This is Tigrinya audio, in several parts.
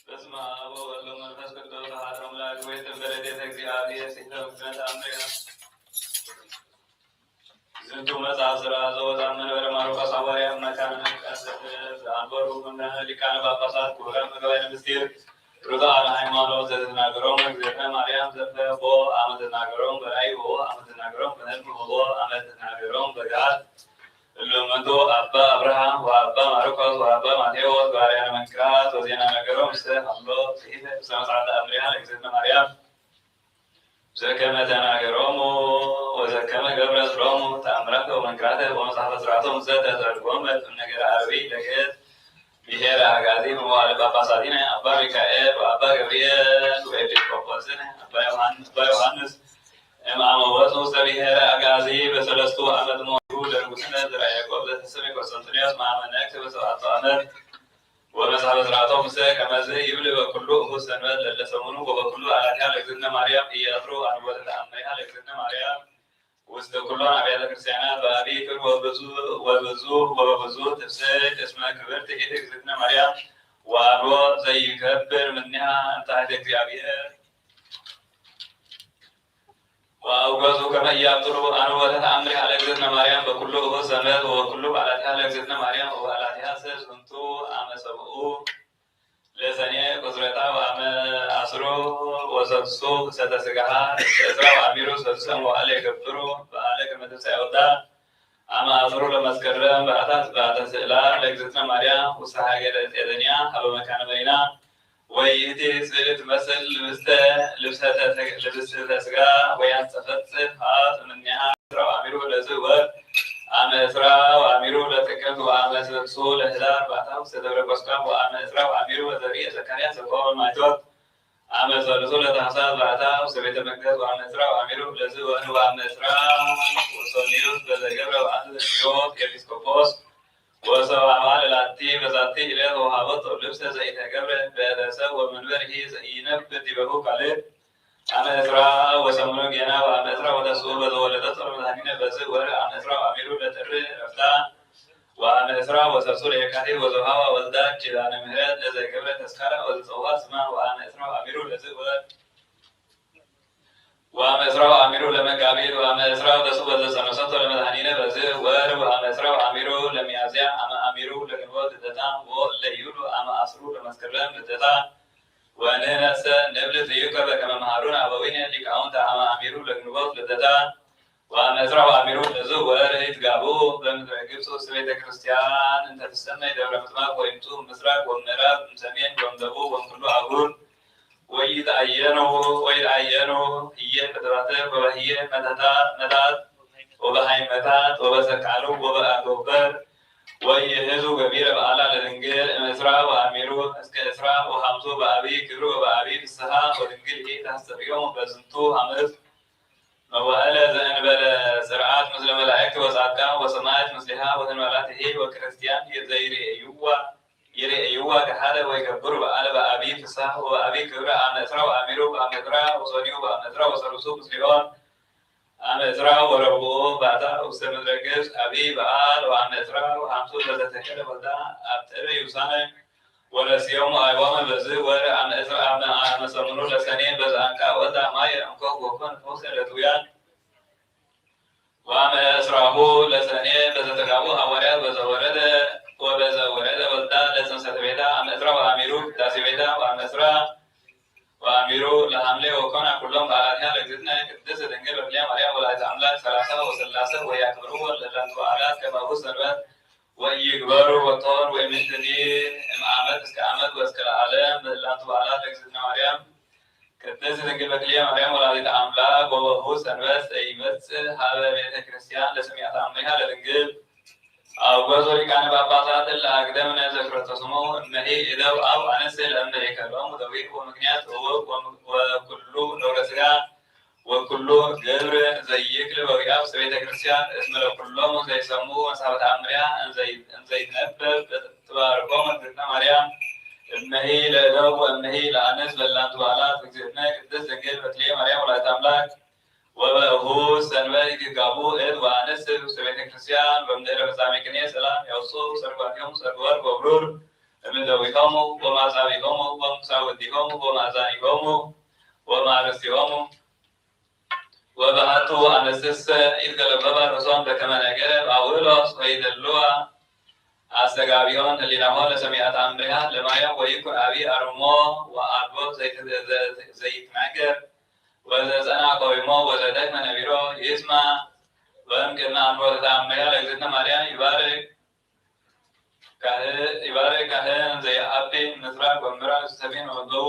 በስመ አብ ወወልድ ወመንፈስ ቅዱስ አሐዱ አምላክ። ወይትም በረድኤተ እግዚአብሔር ሲተው ተአምሪያ ዝንቱ መጽሐፍ ስራ ዘወጣ መንበረ ማርቆስ ሐዋርያ መካነ ቀሰተ ዘአንበሩ እምነ ሊቃነ ጳጳሳት ክቡራን መጋቢነ ምስጢር ርቱዓነ ሃይማኖት ዘትናገሮም እግዝእትነ ማርያም ዘፈቦ አመ ትናገሮም በራእይ ወቦ አመ ትናገሮም በህልም ወቦ አመ ትናገሮም በገሃድ እሎምንቱ አባ አብርሃም ወአባ ማርቆስ ወአባ ማቴዎስ ባርያነ መንክራት ወዜና ነገሮም ምስለ ሃሎ ጽሒፈ ውስተ መጽሐፈ ተአምሪሃ ለእግዝእትነ ማርያም ዘከመ ተናገሮሙ ወዘከመ ገብረት ሎሙ ተአምራተ ወመንክራተ ወመጽሐፈ ስርዓቶም ዘተተርጎመ እምነገረ አረዊ ለግእዝ ብሔረ አጋዚ መዋዕለ ጳጳሳቲነ አባ ሚካኤል ወአባ ገብርኤል ወኤጲስቆጶስነ አባ ዮሐን- አባ ዮሐንስ እምአመ ወፁ ውስተ ብሔረ አጋዚ በሰለስቱ ዓመት ሞቱ ለንጉስነ ዘርአ ያዕቆብ ዘተሰሜ ቆስጠንጢኖስ መአመ ነግሰ በሰባቱ ዓመት ወመጽሐፈ ስርዓቶም ምስለ ከመዝ ይብል በኩሉ እሁድ ሰንበት ለለሰሙኑ ወበኩሉ አራቲያ ለእግዝእትነ ማርያም ኢያጥሩ አንወተ ተአምሪሃ ለእግዝእትነ ማርያም ውስተ ኩሎን አብያተ ክርስቲያናት በአቢ ክብር ወብዙ ወብዙ ወበብዙ ትብስት እስመ ክብርት ኢት እግዝእትነ ማርያም ወአልቦ ዘይከብር ምኒሃ እንተ ኃይለ እግዚአብሔር ወአውገዙ ከመ ኢያብጥሉ አንወተ ተአምሪሃ ለእግዝእትነ ማርያም በኩሉ እሁድ ሰንበት ወበኩሉ በዓላቲሃ ለእግዝእትነ ማርያም ወበዓላቲሃ ሰዝንቱ አመ ሰብኡ ለሰኔ ቁጽረታ ወአመ አስሩ ወሰድሱ ሰተ ስጋሃ እስከ ዕስራ ወአሚሩ ሰድሰ መዋዕለ ይገብሩ በዓለ ከመ ትንሣኤ ወልዳ አመ አስሩ ለመስከረም በአታ ስብሐተ ስእላ ለእግዝእትነ ማርያም ውስተ ሀገረ ጼደንያ ሀበ መካነ መሪና ወይእቲ ስእሊ ትመስል ልብስተ ልብሰተ ልብስተ ስጋ ወያንጸፈጽፍ ሀጥ እምኔሃ ዕስራ ወአሚሩ ለዝ ወር አመ ዕስራ ወአሚሩ ለጥቅምት ወአመ ሰልሱ ለህዳር ባታ ውስተ ደብረ ቆስቋም ወአመ ዕስራ ወአሚሩ ለዘርኤ ዘካርያስ ዘቆመ ማይቶት አመ ሰልሱ ለታህሳስ ባታ ውስተ ቤተ መቅደስ ወአመ ዕስራ ወአሚሩ ለዝ ወር ወአመ ዕስራ ወሰኑዮስ በዘገብረ በዓል ዘስዮስ ኤጲስቆጶስ ወሰብአዋ ለላቲ በዛቲ ዕለት ወሃበቶ ልብሰ ዘኢተገብረ በእደ ሰብ ወመንበርሂ ዘኢነብር ዲበሁ ካልእ አመ ዕስራ ወሰሙኑ ጌና ወአመ ዕስራ ወተስኡ በዘወለደቶ ለመድኃኒነ በዝ ወር አመ ዕስራ ወአሚሩ ለጥር ዕረፍታ ወአመ ዕስራ ወሰሱ ለየካቲት ወዘውሃባ ወልዳ ኪዳነ ምህረት ለዘገብረ ተስካራ ወዘጸውዓ ስማ ወአመ ዕስራ ወአሚሩ ለዝ ወር ወአመ ዕስራ ወአሚሩ ለመጋቢት ወአመ ዕስራ ወተስኡ ወዘጸነሰቶ ለመድኃኒነ በዝ ወር ወአመ ዕስራ ወአሚሩ ለሚያዝያ አመ አሚሩ ለግንቦት ልደታ ወእለ ይብሉ አመ አስሩ ለመስከረም ልደታ ወንሕነሰ ንብል ትዩከ በከመ መሃሩነ አበዊነ ሊቃውንተ አመ አሚሩ ለግንቦት ልደታ ወአመ ዕስራ ወአሚሩ ለዝ ወር ይትጋቡ በምድረ ግብፅ ውስተ ቤተ ክርስቲያን እንተ ትሰመይ ደብረ ምጥማቅ ወይምቱ ምስራቅ ወምዕራብ እምሰሜን ወምደቡብ ወምኩሉ አህጉር ወይትአየኑ ወይትአየኑ ህዬ በተባተ ወበህዬ መተታ መታት ወበሃይመታት ወበሰቃሉ ወበአጎበር ወይህዙ ገቢረ በዓላ ለድንግል እምዕስራ ወአሚሩ እስከ ዕስራ ወሐምሱ በአቢ ክብር ወበአቢ ፍስሃ ወድንግል ኢታስተርእዮሙ በዝንቱ አመት መዋዕለ ዘእንበለ ስርዓት ምስለ መላእክት ወጻድቃን ወሰማዕት ምስሊሃ ወተንባላትሂ ወክርስቲያን ዘይርእይዋ ይርእይዋ ገሃደ ወይገብሩ በዓለ በአቢ ፍስሃ ወበአቢ ክብር አመ ዕስራ ወአሚሩ በአመ ዕስራ ወሶኒሁ በአመ ዕስራ ወሰሉሱ ምስሊሆን አመ ዕስራ ወረብኡ ባታ ውስተ ምድረ ግብፅ አቢ በዓል ወአመ ዕስራ ወሐምሱ ለዘተከለ ወልዳ አብ ጥሪ ውሳነ ወረስዮሙ አይዋመ በዝ ወር አመ ዕስራ አመ አመ ሰሙኑ ለሰኔ በዘአንቃ ወልዳ ማየ እንኮ ወኮን ፈውሰ ለጥውያን ወአመ ዕስራሁ ለሰኔ በዘተጋቡ ሐዋርያት በዘወረደ ወበዘወረደ ወልዳ ለጽንሰተ ቤታ አመ ዕስራ ወአሚሩ ቅዳሴ ቤታ ወአመ ዕስራ ወአሚሩ ለሐምሌ ወኮና ኩሎም በዓላቲሃ ለእግዝእትነ ቅድስት ድንግል በክልኤ ማርያም ወላዲተ አምላክ ሰላሳ ወሰላሰ ወያክብርዎ ለላንቱ በዓላት ከማሁ ሰንበት ወኢይግበሩ ወጥቶን ወኢምንትኒ እምአመት እስከ አመት ወእስከ ለዓለም ለእላንቱ በዓላት ለእግዝእትነ ማርያም ቅድስት ድንግል በክልኤ ማርያም ወላዲተ አምላክ ወበሁ ሰንበት ዘይመጽእ ሀበ ቤተ ክርስቲያን ለስሚያተ አምሪሃ ለድንግል አውገዞ ሊቃነ ጳጳሳት እለ አግደምነ ዘክረተ ስሙ እመሂ እደው አው አነስል እምነ ይከሎም ደዊር ወምክንያት እወቅ ወም- ወኩሉ ነውረ ስጋ ወኩሉ ግብር ዘይክል በዊአብ ቤተ ክርስቲያን እስመ ለኩሎም ዘይሰሙ መሳበ ተአምሪያ እንዘይትነበብ ትባርኮም እግዝእትነ ማርያም እመሂ ለእደው ወእመሂ ለአነስ በላንቱ በዓላት እግዝእትነ ቅድስት ድንግል በክልኤ ማርያም ወላዲተ አምላክ ወበእሁ ሰንበት ይትጋቡ እድ ወአንስት ውስተ ቤተ ክርስቲያን በምድረ ፍጻሜ ቅኔ ሰላም ያውሱ ሰርጓቲሆም ሰርግ ወርቅ ወብሩር እምደዊሆሙ ወማጻቢሆሙ ወምሳውዲሆሙ ወማዛኒሆሙ ወማርስቲሆሙ ወበሃቱ ኣነስስ ኢትገለበባ ርእሶም በከመ ነገረ ባውሎስ ወይደልዋ ኣስተጋቢኦን ህሊናሆ ለሰሚዐት ኣምሪሃ ለማርያም ወይኩን ኣቢ ኣርሞ ወኣልቦ ዘይት- ዘይትናገር ወዘጸንዐ ቆዊሞ ወዘደክመ ነቢሮ ይስማ ወእም ቅድመ ኣልቦ ተተኣመያ ለእግዝእትነ ማርያም ይባርክ ካህን ይባርክ ካህን ዘይኣቢ ምስራቅ ወምብራቅ ዝተፊን ወገቡ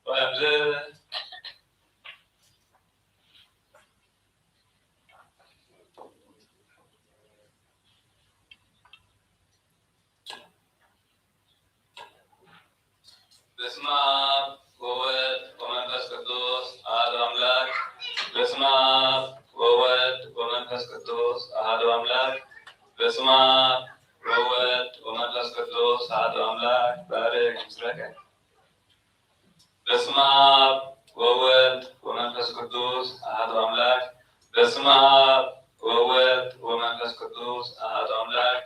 ወእምዝ በስመ አብ ወወልድ ወመንፈስ ቅዱስ አሐዱ አምላክ። በስመ አብ ወወልድ ወመንፈስ ቅዱስ አሐዱ አምላክ። በስመ አብ ወወልድ ወመንፈስ ቅዱስ አሐዱ አምላክ። ባርክ ምስረከ። በስመ አብ ወወልድ ወመንፈስ ቅዱስ አሐዱ አምላክ። በስመ አብ ወወልድ ወመንፈስ ቅዱስ አሐዱ አምላክ።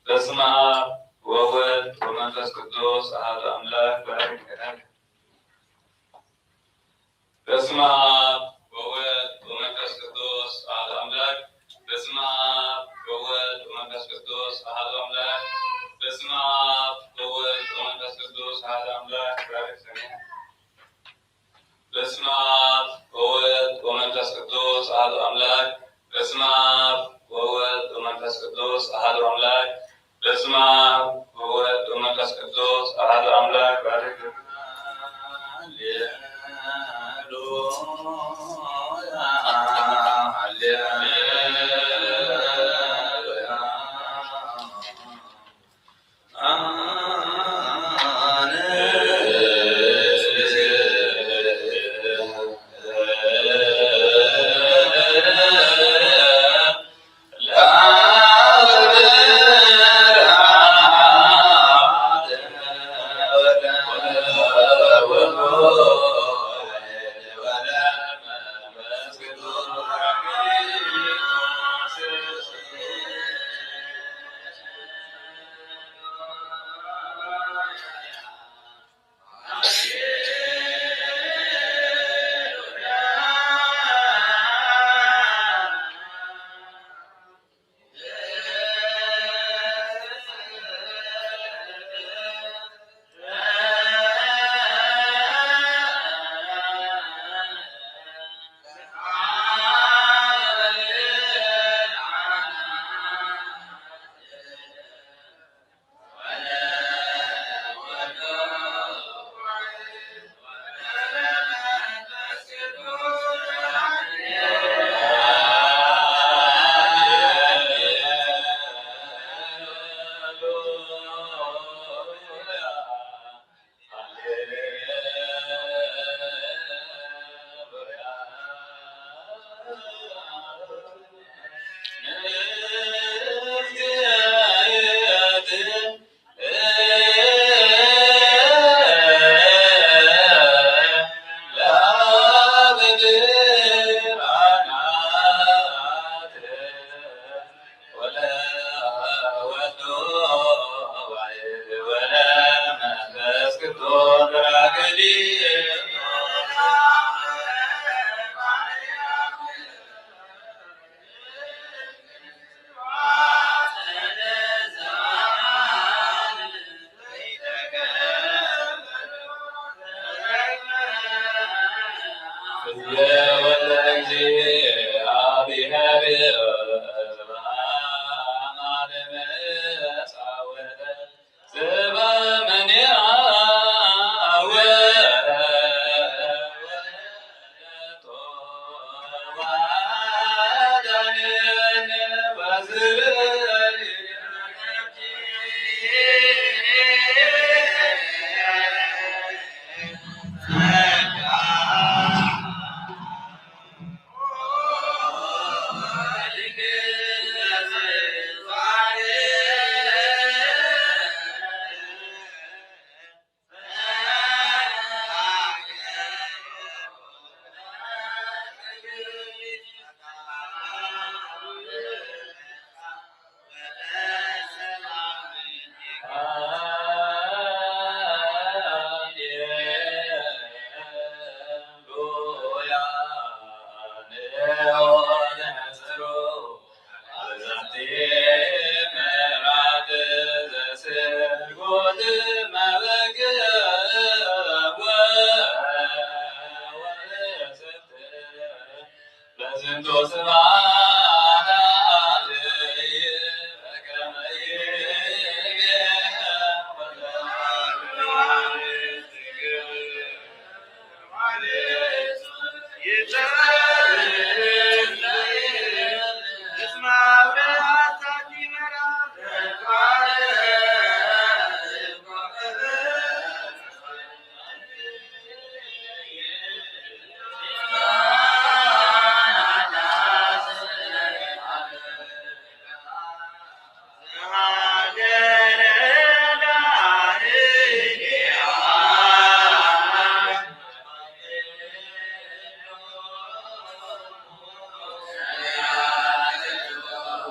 በስመ አብ ወወልድ ወመንፈስ ቅዱስ አሐዱ አምላክ። ባርክ። በስመ አብ ወወልድ ወመንፈስ ቅዱስ አሐዱ አምላክ። በስመ አብ ወወልድ ወመንፈስ ቅዱስ አሐዱ አምላክ። በስመ አብ ወወልድ ወመንፈስ ቅዱስ አሐዱ አምላክ። ባርክ ሰሜን። በስመ አብ ወወልድ ወመንፈስ ቅዱስ አሐዱ አምላክ። በስመ አብ ወወልድ ወመንፈስ ቅዱስ አሐዱ አምላክ። በስመ አብ ወወልድ ወመንፈስ ቅዱስ አሐዱ አምላክ። ባርክ።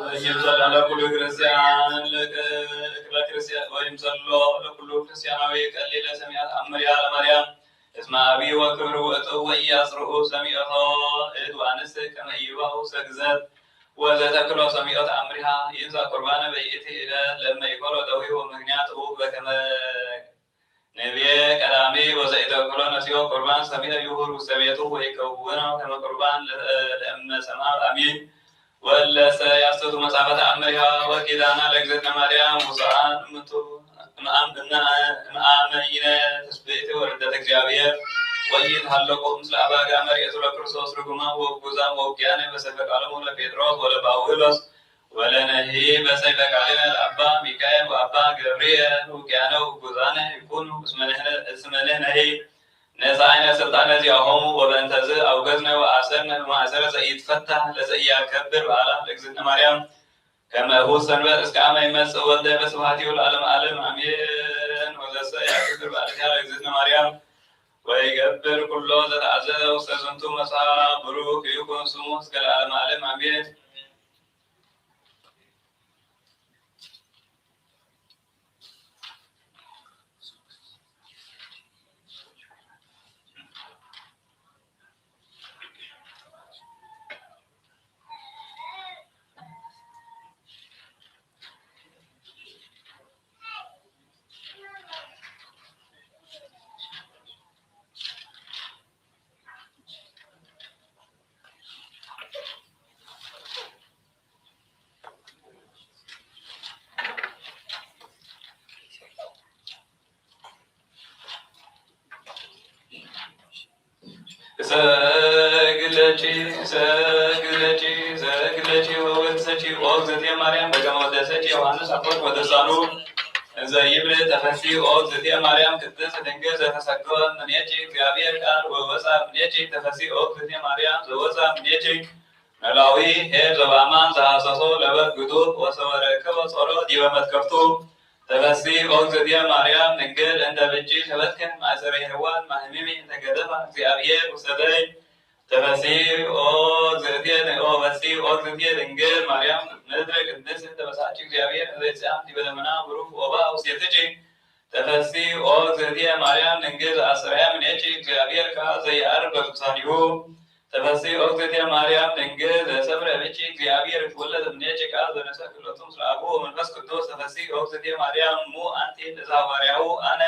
ወይም ሰላም ለኩሉ ክርስቲያን ለክ-፣ ለክርስቲያን ወይም ዘሎ ለኩሉ ክርስቲያናዊ ቀሊለ ሰሚያት አምርያ ለማርያም እስመ አቢ ወክብር ውእቱ ወኢያጽርኡ ሰሚዖቶ እድ ወአንስት ከመ ይባኡ ሰግዘት ወዘተክሎ ሰሚዖት አምሪሃ ይንሳ ቁርባነ በይእቲ እለ ለመይኮሎ ደዊ ወምክንያቱ በከመ ንቤ ቀዳሚ ወዘኢተክሎ ነሲኦ ቁርባን ሰሚኦ ይሁር ውስተ ቤቱ ወይከውኖ ከመ ቁርባን ለእመ ሰማብ አሚን። ወለሰ ያስተቱ መጻፈት አምሪሃ ወኪዳና ለእግዝእትነ ማርያም ውፅኣን እምቱ እምአመይነ ትስብእቲ ወርደት እግዚአብሔር ወይት ሃለቁ ምስለ አባጋ መርኤቱ ለክርስቶስ ርጉማ ወጉዛ ወውቅያነ በሰይፈ ቃሎሙ ለጴጥሮስ ወለጳውሎስ ወለነሂ በሰይፈ ቃልነ ለአባ ሚካኤል ወአባ ገብርኤል ውቅያነ ውጉዛነ ይኩኑ እስመ ንሕነሂ ነፃይነ ስልጣነ ዚአሆሙ ወበእንተዝ አውገዝነ ወአሰርነ በማእሰረ ዘኢትፈታህ ለዘኢያከብር በዓላ ለእግዝእትነ ማርያም ከመ እሁ ሰንበት እስከ አመ ይመጽእ ወልደ በስብሐቲሁ ለዓለመ ዓለም አሜን። ወዘሰ ያክብር በዓልኪ ለእግዝእትነ ማርያም ወይገብር ኩሎ ዘተአዘዘ ውስተ ዝንቱ መጽሐፍ ብሩክ ይኩን ስሙ እስከ ለዓለመ ዓለም አሜን። እሰግድ ለኪ እሰግድ ለኪ እሰግድ ለኪ ወወድሰኪ ኦ እግዝእትየ ማርያም በከመ ወደሰኪ ዮሐንስ አፈወርቅ ወደሳኑ እንዘ ይብል ተፈሲ ኦ እግዝእትየ ማርያም ቅድስት ድንግል ዘተሰገወ እምኔኪ እግዚአብሔር ቃል ወወፃ እምኔኪ ተፈሲ ኦ እግዝእትየ ማርያም ዘወፃ እምኔኪ ኖላዊ ኄር ዘበአማን ዘሐሰሶ ለበግ ግዱፍ ወሰወረከ ወጾሮ ዲበ መትከፍቱ ተፈሲ ኦ እግዝእትየ ማርያም ድንግል እንተ ብኪ ተበትከ ማእሰረ ሔዋን ማህሚሚ እንተ ገደፋ እግዚአብሔር ውሰደይ ተፈሲ ኦ እግዝእትየ ኦ ፈሲ ኦ እግዝእትየ ድንግል ማርያም ምድር ቅድስት እንተ በሳች እግዚአብሔር እንዘ ይጽአም ዲበ ደመና ብሩክ ወባ ውስቴትኪ ተፈሲ ኦ እግዝእትየ ማርያም ድንግል ዘአስተርአያ እምኔኪ እግዚአብሔር ከ ዘይዐርፍ በቅዱሳኒሁ። ተፈሲ ኦ እግዝእትየ ማርያም ድንግል ዘሰምረ ብኪ እግዚአብሔር ይትወለድ እምኔኪ ቃል ዘነሰ ክለቱ ምስለ አቡ ወመንፈስ ቅዱስ። ተፈሲ ኦ እግዝእትየ ማርያም እሙ አንቲ ለዘሐዋርያሁ አነ።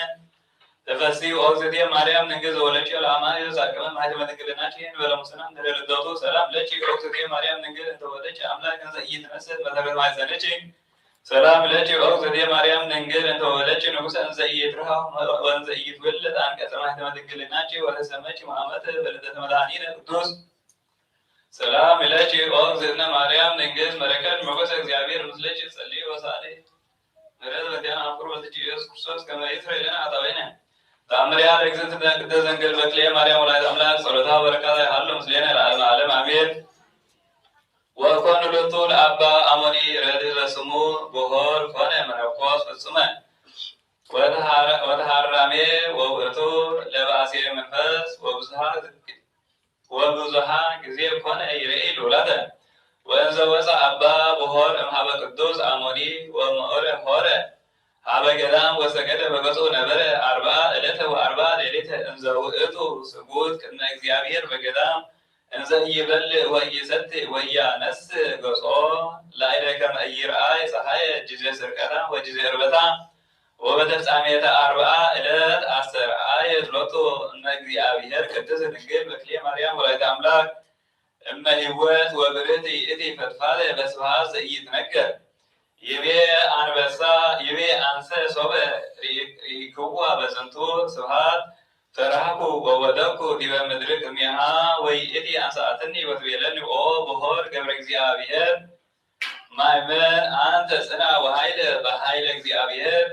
ተፈሲ ኦ እግዝእትየ ማርያም ድንግል ዘወለድኪ ለአማኑኤል ዛቅመ ማሕተመ ድንግልናኪ እንበለ ሙስና እንተ ልደቱ። ሰላም ለኪ ኦ እግዝእትየ ማርያም ድንግል እንተ ወለድኪ አምላክ እንዘ ኢይትመስል መሰረት ማሕፀንኪ ሰላም ለኪ ኦ እግዝእትየ ማርያም ድንግል እንተ ወለድኪ ንጉሰ እንዘ ኢይትረሃ ወእንዘ ኢይትውለድ አንቀጸ ማሕተመ ድንግልናኪ ወተሰመኪ መሐመተ በልደተ መድኃኒነ ቅዱስ። ሰላም ለኪ ኦ እግዝእትነ ማርያም ድንግል መለከት ሞገሰ እግዚአብሔር ምስለኪ ጸልዪ ወሳሊ ምሕረት በዚያን አፍቅሮ በልጅ ኢየሱስ ክርስቶስ ከመ ይስረይ ለነ ኃጣውኢነ። ተአምርያ ለእግዝእትነ ቅድስት ድንግል በክልኤ ማርያም ወላዲተ አምላክ ጸሎታ በረከታ ይሃሉ ምስሌነ ለዓለመ ዓለም አሜን። ወኮኑ ሎቱ ለአባ አሞኒ ረድእ ለስሙ ብሆር ኮነ መነኮስ ፍጹመ ወተሃራሜ ወውእቱ ለባሴ መንፈስ ወብዙሃ ወብዙሃ ጊዜ ኮነ ይርኢ ልውላተ። ወእንዘ ወፃ አባ ብሆር እምሃበ ቅዱስ አሞኒ ወመኦረ ሆረ ሀበ ገዳም ወሰገደ በገጹ ነበረ አርብዓ ዕለተ ወአርብዓ ሌሊተ እንዘ ውእቱ ስጉድ ቅድመ እግዚአብሔር በገዳም እንዘ ኢይበልዕ ወኢይሰትይ ወኢያነስ ገጾ ላዕለ ከመ ኢይርአይ ፀሐየ ጊዜ ስርቀታ ወጊዜ ዕርበታ። ወበተፍጻሜተ አርብዓ ዕለት አስተርአየት ሎቱ እመ እግዚአብሔር ቅድስት ድንግል በክልኤ ማርያም ወላዲተ አምላክ እመ ህይወት ወብርህቲ እቲ ፈድፋደ በስብሐት ዘኢይትነገር። ይቤ አንበሳ ይቤ አንሰ ሶበ ርኢክዋ በዝንቱ ስብሐት ፈራህኩ ወወደቅኩ ዲበ ምድሪ ቅድሜሃ። ወይእቲ አንሰአትኒ ወትቤለኒ ኦ ብሆር ገብረ እግዚኣብሔር ማእመን አንተ ጽንዐ ወኃይለ በኃይለ እግዚኣብሔር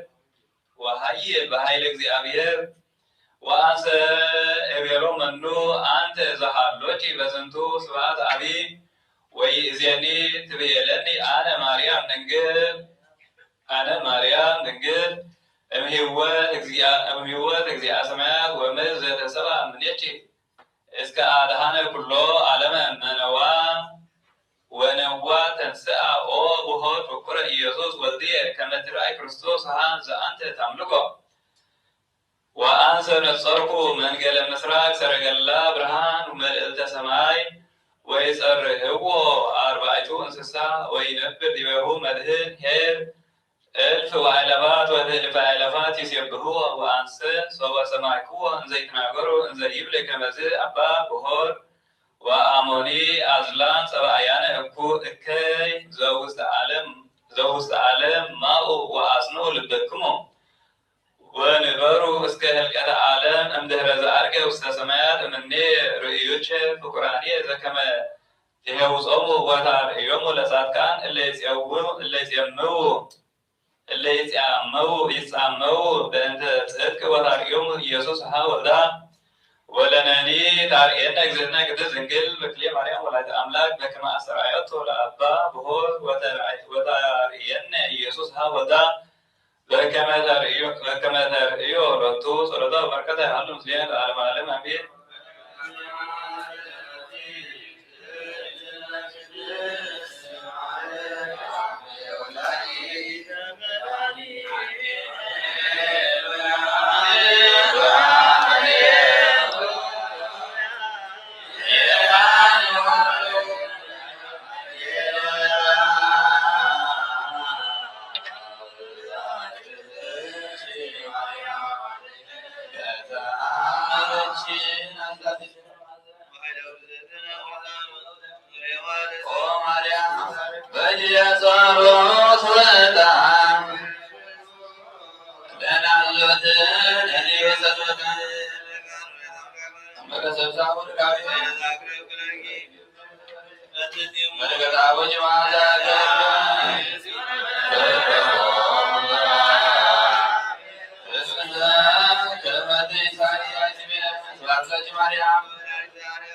ወኃይል በኃይለ እግዚኣብሔር። ወአንሰ እቤሎ መኑ አንተ ዘሃሎኪ በዝንቱ ስብሐት አቢ ወይእዜኒ ትቤለኒ አነ ማርያም ድንግል አነ ማርያም ድንግል እምሕይወት እግዚአ እምሕይወት እግዚአ ሰማያት ወምድር ዘተሰብአ እምኔኪ እስከ አድኃነ ኩሎ ዓለመ እመነዋ ወነዋ ተንሥአ ኦ ብሆ ፍቁረ ኢየሱስ ወልድየ ከመ ትርአይ ክርስቶስ ሃ ዘአንተ ታምልኮ። ወአንሰ ነጸርኩ መንገለ ምስራቅ ሰረገላ ብርሃን መልእልተ ሰማይ ወይጸርህዎ አርባዕቱ እንስሳ ወይነብር ዲበሁ መድህን ኄር እልፍ ወአእላፋት ወትእልፈ አእላፋት ይሴብሕዎ። ወአንሰ ሶበ ሰማዕክዎ እንዘ ይትናገሩ እንዘ ይብል ከመዝ አባ ብሆር ወአሞኒ አዝላን ጸባእያነ እኩ እከይ ዘውስተ ዓለም ዘውስተ ዓለም ማኡ ወአጽንዑ ልበክሙ ወንበሩ እስከ ህልቀተ ዓለም እምድህረ ዘዐርገ ውስተ ሰማያት እምኔ ርእዩቼ ፍቁራንየ ዘከመ ትሄውጾሙ ወታርእዮሙ ለጻድቃን እለ ይጼው እለ ይጼምው እለ ይጻመው ይጻመው በእንተ ጽድቅ ወታርእዮሙ ኢየሱስ ሀ ወልዳ ወለነኒ ታርእየነ እግዝእትነ ቅድስት ድንግል በክልኤ ማርያም ወላዲተ አምላክ በከመ አስተርአየቶ ለአባ ብሆር ወታርእየነ ኢየሱስ ሀ ወልዳ በከመ ተርእዮ በከመ ተርእዮ ሎቱ ጸሎታ ወበረከታ ይሃሉ ምስሌነ ለዓለመ ዓለም አሜን።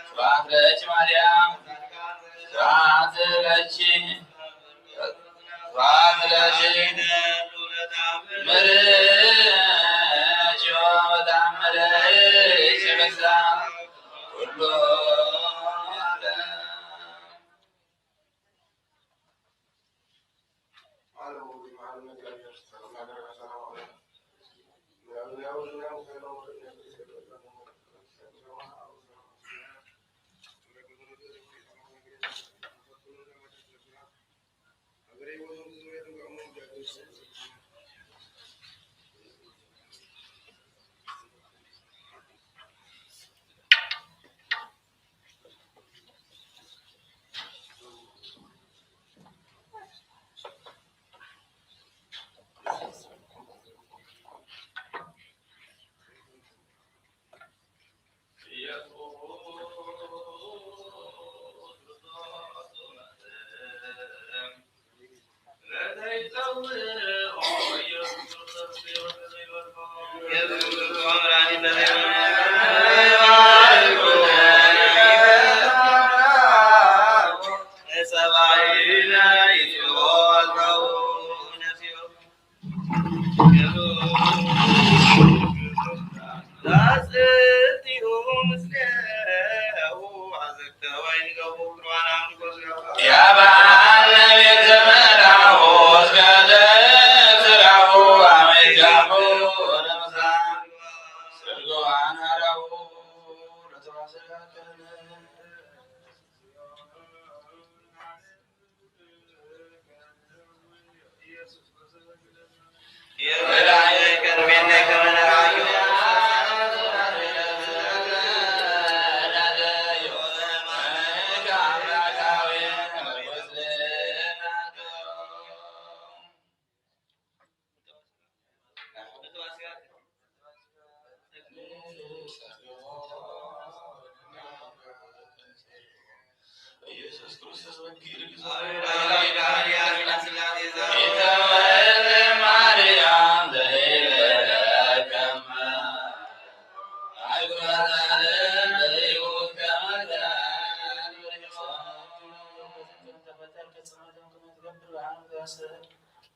ስብሐት ለኪ ማርያም፣ ስብሐት ለኪ፣ ስብሐት ለኪ። ምርኪ ወተአምርኪ በዛ ኩሉ ዓለም።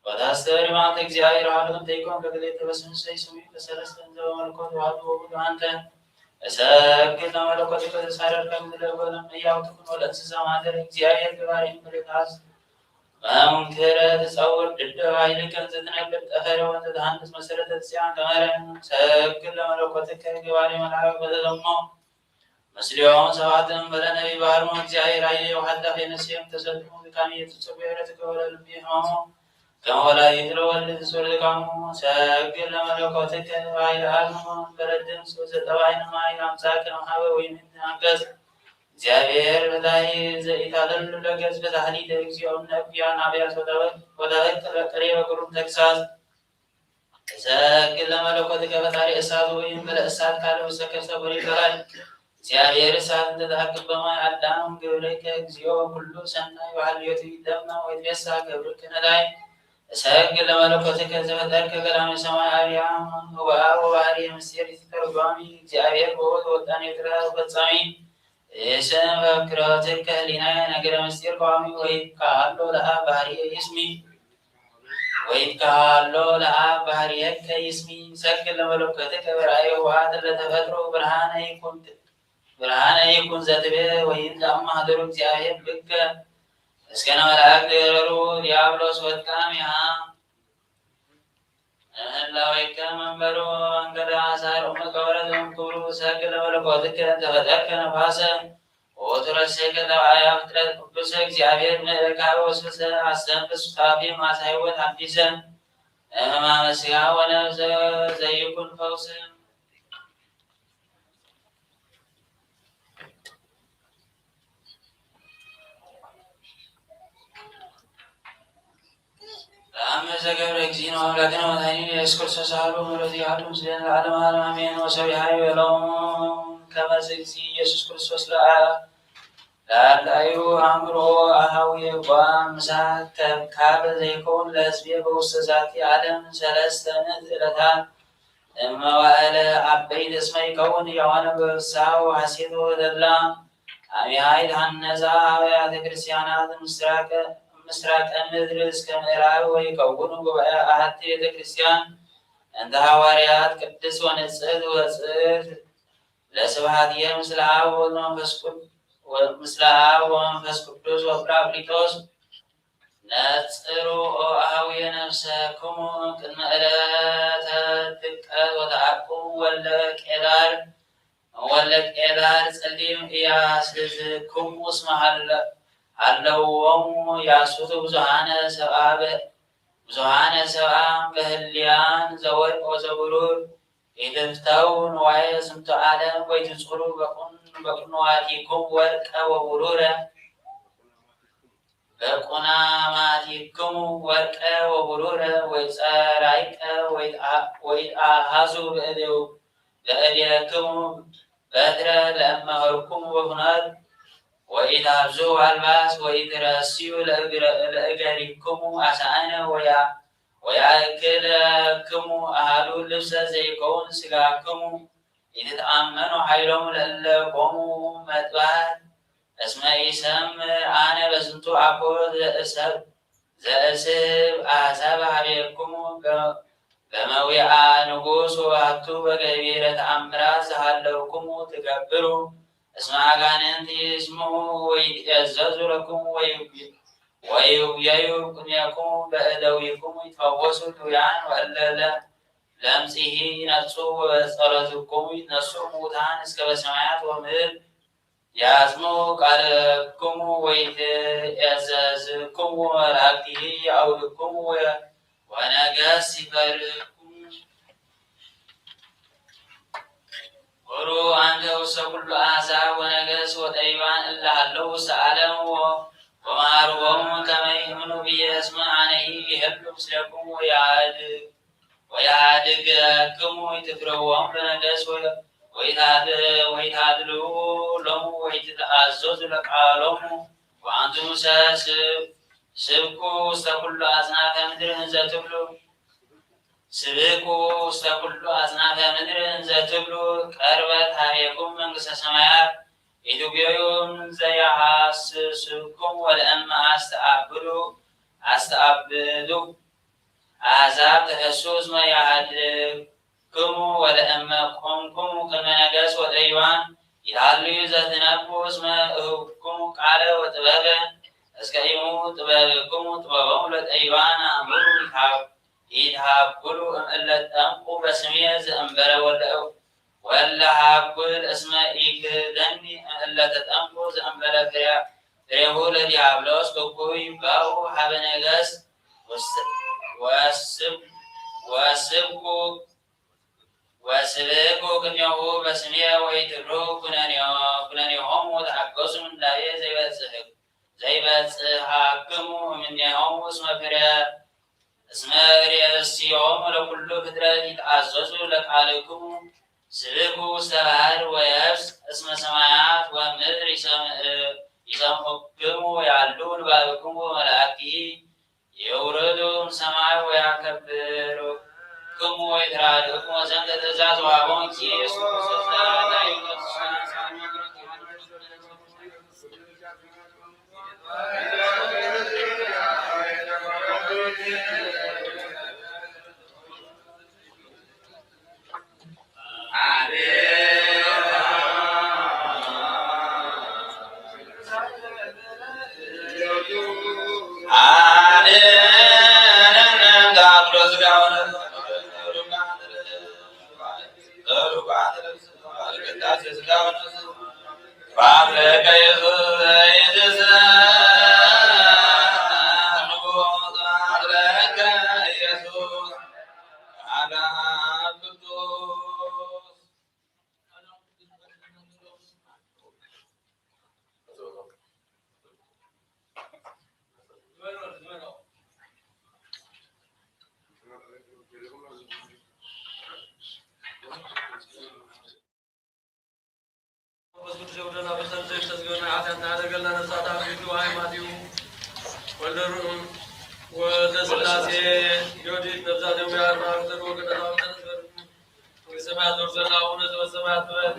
ወታስተሪ ማዕተ እግዚኣብሔር ኣብ ዓለም ተይኮን ከግሌተ በስንሰይ ስሙ ተሰለስተ እንዘ በመለኮት ዋሕዱ ወውሉድ ኣንተ እሰግድ ለመለኮት ተሳረር ከም ዝለበለ መያው ትኩን ወለእንስሳ ማህደር እግዚኣብሔር ገባሬ ምልእታዝ መምክረ ትጸውር ድደ ባይልከ እንዘትነብር ጠፈረ ወንዘትሃንስ መሰረተ ጽያን ቀመረ ሰግድ ለመለኮትከ ገባሬ መልአክ በተዘሞ ምስሌሆም ሰባት እንበለ ነቢይ ባህርሞ እግዚኣብሔር ኃይሌ ወኃላፌ ነፍሴም ተሰልሞ ድካሜ ትጽቡ የረትከ ወለልቤ ሕማሞ ከመ ወላዲት ለወልድ ትስወር ድካሙ ሰግድ ለመለኮትከ ኃይለ አብ እንበለ ድምፅ ወዘጠባይነ ማይ አምጻከ እምሃበ ወይን አንቀጽ እግዚኣብሔር በታይ ዘኢታለሉ ለገጽ በታህሊተ እግዚኦ እምነ እኩያን አብያት ወተበቅ ወተበቅ በቅሬ በግሩም ተግሳጽ እሰግድ ለመለኮትከ ፈጣሪ እሳት ወይም በለ እሳት ካለ ውስተ ከርሰ ወሪድ በላይ እግዚአብሔር እሳት እንተ ተአቅብ በማይ አዳም ግብርከ እግዚኦ ኩሉ ሰናይ ባህልዮቱ ይደማ ወይትቤሳ ገብርከ ነዳይ እሰግድ ለመለኮትከ ዘፈጠርከ ቀዳማዊ ሰማይ አርያም ወበአብ ወባህሪ ምስጢር ተርጓሚ እግዚአብሔር በወት ወጣን የጥራ ፈጻሚ እስም በክሮትከ ህሊናየ ነገረ ምስጢር ቋሚ ወይካሎ ለአብ ባህሪ ይስሚ ወይትከሃሎ ለአብ ባህርየከ ይስሚ ሰግድ ለመለኮትከ በራእየ ህወሓት ለተፈጥሮ ብርሃነ ይኩን ብርሃነ ይኩን ዘትቤ ወይም ዘአማህደሩ እግዚአብሔር ብከ እስከነ መላእክት ገረሩ ዲያብሎስ ወድቃ እምይሃ እምህላወይከ መንበሩ እንገዳ አሳር እምቀወረት እምክብሩ ሰግድ ለመለኮትከ ተፈጠርከ ነፋሰ ወትረሴከ ተባያ ፍጥረት ቅዱስ እግዚአብሔር ምእካበ ወስብሰ አስተንፍስ ሱታፌ ማሳ ሕይወት አዲሰ እህማመ ስጋ ወነፍሰ ዘይኩን ፈውስ ለአመ ዘገብረ እግዚእነ ወአምላክነ ወመድኃኒነ ኢየሱስ ክርስቶስ አሐዱ ምሕረቱ ይሃሉ ምስሌነ ለዓለመ ዓለም አሜን። ወሰቢሐ ይቤሎሙ ከመ እግዚእ ኢየሱስ ክርስቶስ ለአ ለአርዳዩ አእምሮ አሃዊ ጓ ምሳት ከብካብ ዘይከውን ለሕዝቤ በውስተ ዛቲ ዓለም ሰለስተ ምእት ዕለታት እመዋእለ አበይት እስመ ይከውን ሕያዋነ በፍስሓ ወሐሴት ወተድላ አሚሃ ይትሐነጻ አብያተ ክርስቲያናት ምስራቀ ምስራቀ ምድር እስከ ምዕራብ ወይከውኑ ጉባኤ አሐቲ ቤተ ክርስቲያን እንተ ሐዋርያት ቅድስት ወንጽሕት ወጽሕት ለስብሐትየ ምስለ አብ ወመንፈስ ቅዱስ ወ- ምስለ አብ ወመንፈስ ቅዱስ ወጳራቅሊጦስ ነጽሩ ኦ አሃውየ ነፍሰክሙ ቅድመ ዕለተ ድቀት ወተአቅቡ ወለ ቄዳር ወለ ቄዳር ጸሊም ኢያስዝክሙ እስመ ሀለ- ሀለዎሙ ያሱቱ ብዙሃነ ሰብአ በ- ብዙሃነ ሰብአ በህልያን ዘወርቅ ወዘብሩር ኢትፍተው ንዋየ ዝንቱ ዓለም ወይትጹሩ በቁን- በቁንዋቲኩም ወርቀ ወብሩረ በቁናማቲክሙ ወርቀ ወብሩረ ወይጸራይቀ ወይትአ- ወይትአሃዙ በእዴው- በእዴክሙ በትረ ለእመኸርኩሙ በኩናት ወኢታብዙ አልባስ ወኢትረስዩ ለእግረ- ለእገሪክሙ አሳእነ ወያ- ወያእክለክሙ አሃዱ ልብሰ ዘይከውን ስጋክሙ ኢትትአመኑ ኃይሎሙ ለእለ ኮሙ መጥባሕት እስመ ኢሰምዕ አነ በዝንቱ አኮ ዘእሰብ ዘእስብ አሕዛብ ሀቤክሙ በመዊአ ንጉስ ወባቱ በገቢረ ተአምራት ዝሃለውክሙ ትገብሩ እስመ አጋንንት ይስምዑ ወይትእዘዙ ለክሙ ወይብየዩ ቅድሜክሙ በእደዊክሙ ይትፈወሱ ድውያን ወእለለ ለምጽሂ ይነጹ ወበጸሎትክሙ ይትነሱ ሙታን እስከ በሰማያት ወምድር ያጽሙ ቃለክሙ ወይትእዘዝክሙ መላእክቲሂ የአውድክሙ ወነገስ ይፈርህክሙ። ሆሩ አንተ ውስተ ኩሉ አሕዛብ ወነገስ ወጠቢባን እለ ሀለው ውስተ ዓለም ወመሃርቦሙ ከመ ይእምኑ ብየ እስመ አነሂ ይህሉ ምስሌኩም ወያድግ ወያድገክሙ ይትፍረዎም ለነገስ ወይታድልዉ ሎሙ ወይትትአዘዙ ለቃሎሙ ኣንቱሰ ስብ-፣ ስብኩ ውስተ ኩሉ ኣጽናፈ ምድሪ እንዘ ትብሉ፣ ስብኩ ውስተ ኩሉ ኣጽናፈ ምድሪ እንዘ ትብሉ፣ ቀርበት ሀቤኩም መንግስተ ሰማያት ኢትጉየዩ ዘይሃስስኩም ወለእመ ኣስተአብዱ፣ ኣስተአብዱ ኣሕዛብ ተፈሱ እስመ ይሃድግክሙ ወለእመ ቆምኩሙ ቅድመ ነገሥት ወጠቢባን ይሃልዩ ዘትነብቡ እስመ እህብኩሙ ቃለ ወጥበበ እስከ ኢሙ ጥበብክሙ ጥበቦሙ ለጠቢባን ኣእምሩ ይሃብ-፣ ይሃብኩሉ እምእለ ጠምቁ በስምየ ዘእንበረ ወለ ወለሃጉል እስመ ኢክህደኒ እለ ተጠምቁ ዘእንበለ ፍሬ-፣ ፍሬሁ ለዲያብሎስ ክኩይ ባኡ ሀበ ነገሥት ወስ-፣ ወስብ-፣ ወስብኩ፣ ወስብኩ ቅኔሁ በስሜ ወኢትብሉ ኩነኔሆ-፣ ኩነኔሆሙ ተሐገሱ ምንዳቤ ዘይበጽሕ-፣ ዘይበጽሐክሙ እምኔሆሙ እስመ ፍሬ እስመ ርእስዮም ለኩሉ ፍጥረት ይትአዘዙ ለቃልክሙ። ስብኩ ውስተ ባሕር ወየብስ እስመ ሰማያት ወምድር ይሰምዕ-፣ ይሰምዑክሙ ወያሉ ንባብክሙ ወመላእክቲሂ የውርዱ እምሰማይ ወያከብርክሙ ወይትራድእክሙ። ወዘንተ ትእዛዝ ወሃቦም ኢየሱስ ክርስቶስ። መንፈስ ቅዱስ የውርደና፣ በሰንት ዘይተዝገበና ኃጢአትና ያደርገልና፣ ነፍሳት አብዝቶ ሃይማኖት ወልደ ሩ-፣ ወልደ ሥላሴ ጊዮርጊስ ነፍሳት የውያር ማርተር ወቀደሳው ተስበር። ወሰማያት ዞር ዘላ አቡነ ዘበሰማያት ትበል።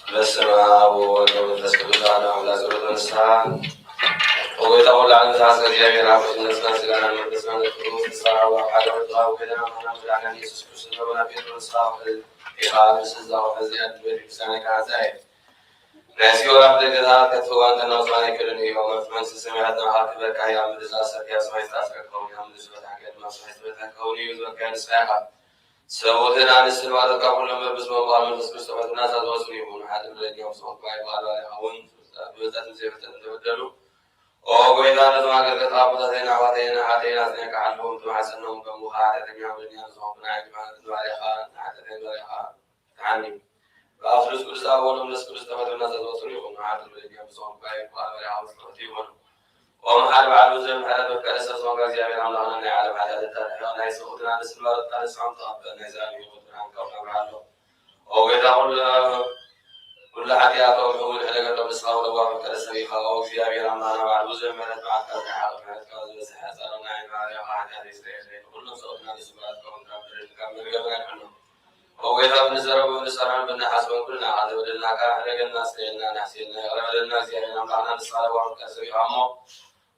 በስመ አብ ወወልድ ወመንፈስ ቅዱስ አሐዱ አምላክ። ጸሎተ ንስሐ። ኦ ጌታ ኩሉ ዓለም፣ ዝሓስከ እግዚኣብሔር አብ ቅድስና ስጋና መንፈስና ንቅዱስ ንስሐ ወአብ ሓደ ወልድ አብ ጌታና መድኃኒነ ኢየሱስ ክርስቶስ ዘመና ጴጥሮስ ንስሐ ወሕዝ ኢኻ። ንስዛ ወሕዝ ያድበት ቅዱሳን ካህዛይ ናይ ሲኦል ኣፍ ደገታት ከጥፍእዋ እንተናውፅዋን ኣይክእልን እዮም። መፍመንሲ ሰማያት ንዓኻ ክበካ እያ። ምድር ዝኣሰርካዮ ኣብ ሰማይ ዝተኣስረ ክኸውን እዩ። ኣብ ምድር ዝበትሓካዮ ድማ ኣብ ሰማይ ዝተበትሐ ክኸውን እዩ። ዝበልካዮ ንስኻ ኢኻ። ሰብኡትን ኣንስትን ማለትካ ኩሎም በብዝመንቋ መንፈስ ክርስቶስ ናዛ ዝወፅኡ ይኹኑ። ሓድር ደጊኦም ዝኸውን ጉባኤ በዓል ባሪኻ እውን ብብልጠትን ዘይፍልጠትን ተበደሉ። ኦ ጎይታ፣ ነቶም ኣገልገልቲ ኣቦታተይን ኣሕዋተይን ኣሓተይን ኣጽኒዕካ ሓልዎም። እቲ ማሕፀኖም ከም ውሃ ሓጢኣተኛ ወደኛ ንዝኾንኩ ንዓይ ድማ ነቲ ባሪኻ ንሓጢኣተይን ባሪኻ ፍትሓኒ። ብኣፍ ርስ ቅዱስ ኣብ ወልድ መንፈስ ቅዱስ ተፈጥሮና ዘዘወትሩ ይኹኑ። ሓድር ደጊኦም ዝኸውን ጉባኤ በዓል ባሪኻ ውስጥ ይኹኑ። ኦም ሓደ በዓል ብዙሕ ምሕረት መፍቀሪ ሰብ ዝኾንካ እግዚኣብሔር ኣምላኽና ናይ ዓለም ሓጢኣት እታ ናይ ሰብኡትን ኣንስትን ማለትካ ንስዖም ተቐበል። ናይ ዘላለም ህይወት ብርሃን ካብኡ ኣብርሃሎም። ኦ ጌታ ኩሉ፣ ኩሉ ሓጢኣቶም እውን ሕደገሎም ንስኻ ወለዋ መፍቀሪ ሰብ ኢኻ። ኦ እግዚኣብሔር ኣምላኽና በዓል ብዙሕ ምሕረት መዓልካ ዝሓቕ ምሕረትካ ዝበዝሐ ጻሎና ይባርኽ። ሓጢኣት ይስረየለይ። ንኩሎም ሰብኡትን ኣንስትን ማለትካ እውን ካብ ምድርን ካብ መርገምን ኣድሕኖም። ኦ ጌታ፣ ብንዘረቦ ብንሰርሖን ብንሓስቦን ኩሉ ንዓኻ ዘበደልናካ ሕደገልና፣ ስረየልና፣ ናሕስየልና፣ ይቕረ በለልና። እግዚኣብሔር ኣምላኽና ንስኻ ለዋህ መፍቀሪ ሰብ ኢኻ እሞ፣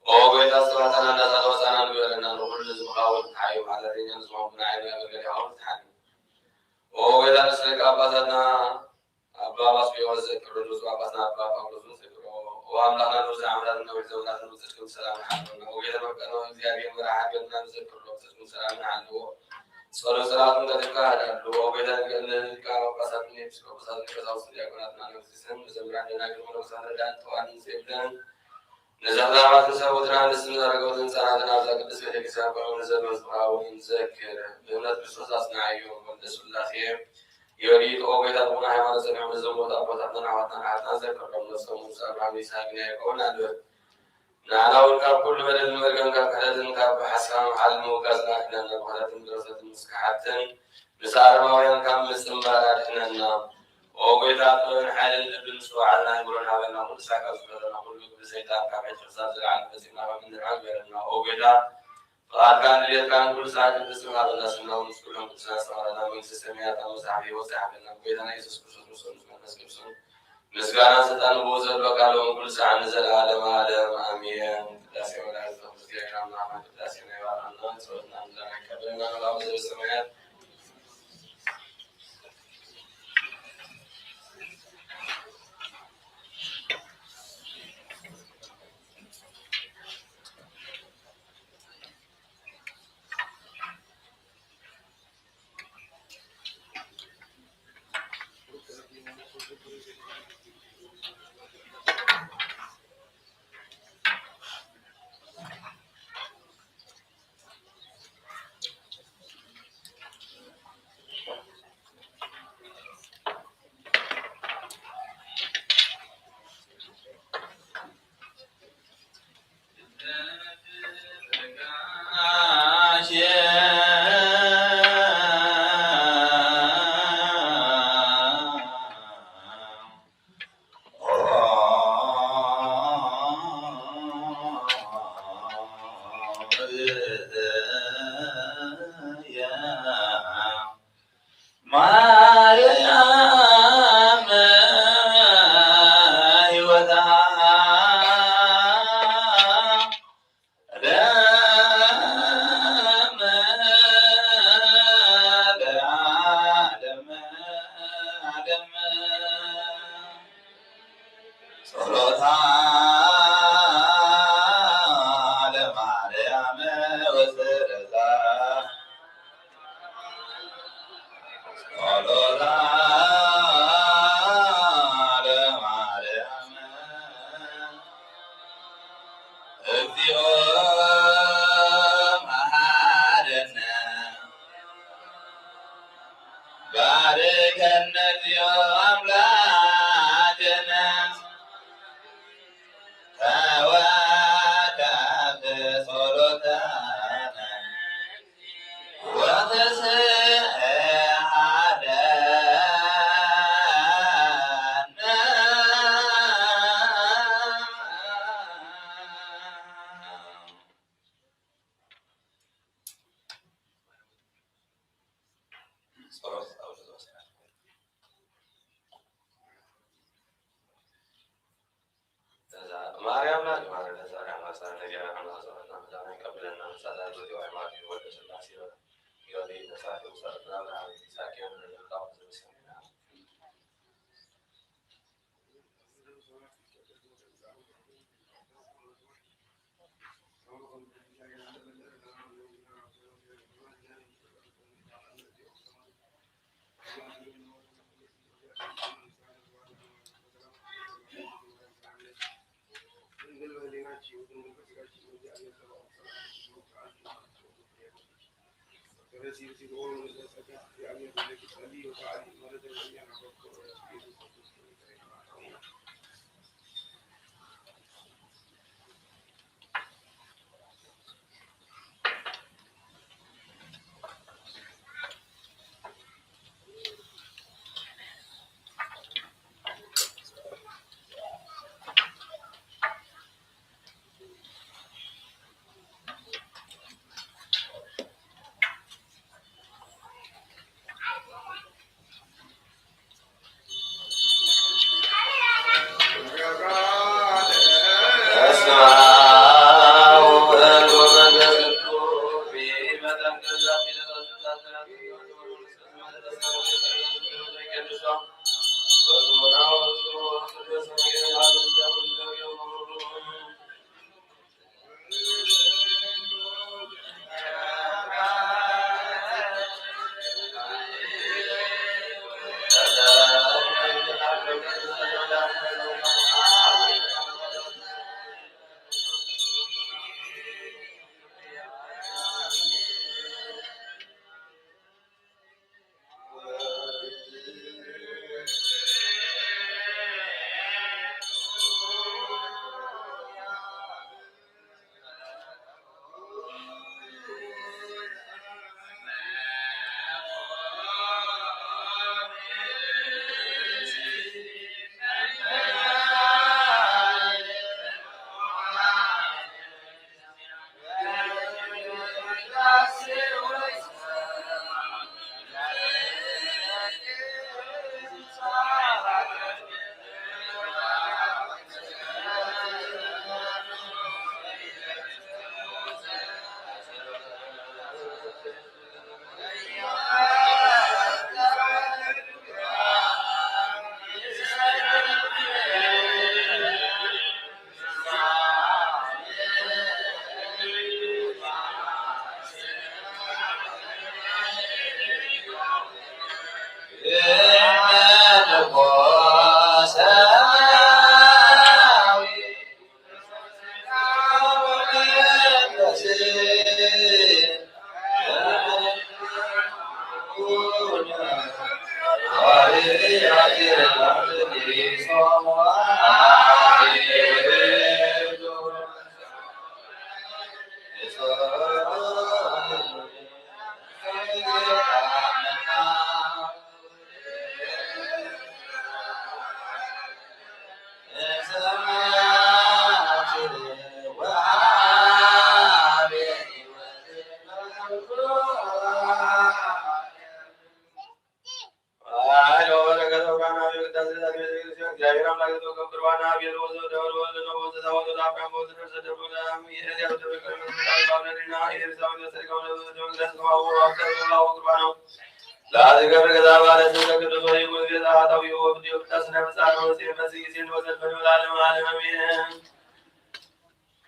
ኦ ጌታ፣ ዝተባህታና እንዳሳለ ወፃና ንግበረና፣ ንኹሉ ህዝብኻ እውን ተሓዩ፣ ሓጢኣተኛ ንዝኾንኩ ንዓይ ኣገልጋሊኻ እውን ፍትሓኒ። ኦ ጌታ፣ ንስኻ ኣባታትና ኣባ ባስልዮስ ዘክሮ፣ ንብፁዕ ኣባትና ኣባ ጳውሎስ እውን ዘክሮ። ኦ ኣምላኽና፣ ንብዙሕ ዓመታት ነዊሕ ዘመናት ንብፅትኩም ሰላም ሓልወና። ኦ ጌታ፣ መፍቀሪ እግዚኣብሔር መራሒ ሃገርና ንዘክሮ፣ ብፅትኩም ሰላም ንሓልዎ። ጸሎት ጸሎትን ቀልጥፍካ ኣዳሉ። ኦ ጎይታ፣ ንገለ ሊቃነ ጳጳሳትን ኤጲስቆጶሳትን ቀሳውስትን ዲያቆናትን ኣነግስትን፣ መዘምራን ደናግል መነኮሳት ረዳእን ጥዋንን ዘይብለን፣ ንዘኽራማትን ሰብ ወትራ ንስም ዘረገውትን ህጻናትን ኣብዛ ቅድስት ቤተክርስትያን ቆይሙ ንዘሎ ዝኽራ እውን ዘክር። ብእምነት ክርስቶስ ኣጽንዓዮም። ወልደ ስላሴ ዮዲት፣ ኦ ጎይታ፣ ብቑና ሃይማኖት ጸኒዖም ንዘሞቱ ኣቦታትናን ኣሕዋትናን ኣሓትናን ዘክሮም። ነፍሶም ምስ ኣብርሃም፣ ይስሐቅን ያዕቆብን ኣንብር። ንዓና እውን ካብ ኩሉ በደልን መርገምን ካብ ክሕደትን ካብ ሓሳም ዓለም ምውጋዝና ኣድሕነና። ብኽሕደትን ብርኽሰትን ምስ ከሓድትን ምስ ኣረማውያን ካብ ምጽንባር ኣድሕነና። ኦ ጎይታ፣ ጥበብን ሓይልን ልብን ምስትውዓልን ኣእምሮን ሃበና። ኩሉ ሳዕ ካብ ዝፈተና ኩሉ ግብሪ ሰይጣን ካብ ሕጂ ክሳብ ዘለዓለም ፈጺምና ካብ እንድሕን ግበረና። ኦ ጎይታ፣ ፍቓድካን ድሌትካን ኩሉ ሳዕ ክንፍጽም ሃበና። ስምና እውን ምስ ኩሎም ቅዱሳን ሰማዕታትና መንግስተ ሰማያት ኣብ መጽሓፍ ህይወት ጸሓፈልና። ብጎይታና የሱስ ክርስቶስ፣ ምስ ወልዱ መንፈስ ቅዱስን ምስጋና ስልጣን ንብኡ ዘሎ ቃል እውን ኩሉ ሰዓት ንዘለዓለመ ዓለም ኣሜን። ቅዳሴ መላእክት ዘክርስቲያን ኣምላኽና ቅዳሴና ይባርኸልና፣ ጸሎትና ምልጃና ይቀበለና። መልኣኩ ዘበሰማያት ማርያም ሕይወታ ለዓለመ ዓለም ዓለም። ጸሎታ ለማርያም ወስእለታ ጸሎታ ለማርያም እግዚኦ መሐረነ ባርከነ እግዚኦ ኣምላክነ ተወከፍ ጸሎተነ ወተስእለነ። ጸሎት ኣብ ዝወሰነ እዛ ማርያም ናት ማረነ ዛሬ ማሳነ ጌራ ከማሰበና ምዳና ይቀብለና። ጸሎት ወዲ ዋይ ማርያም ወልደ ስላሴ ዮዲ ነሳቱ ጸሎትና ብርሃን ይሳኪያ ንረዳው ዝምስልና።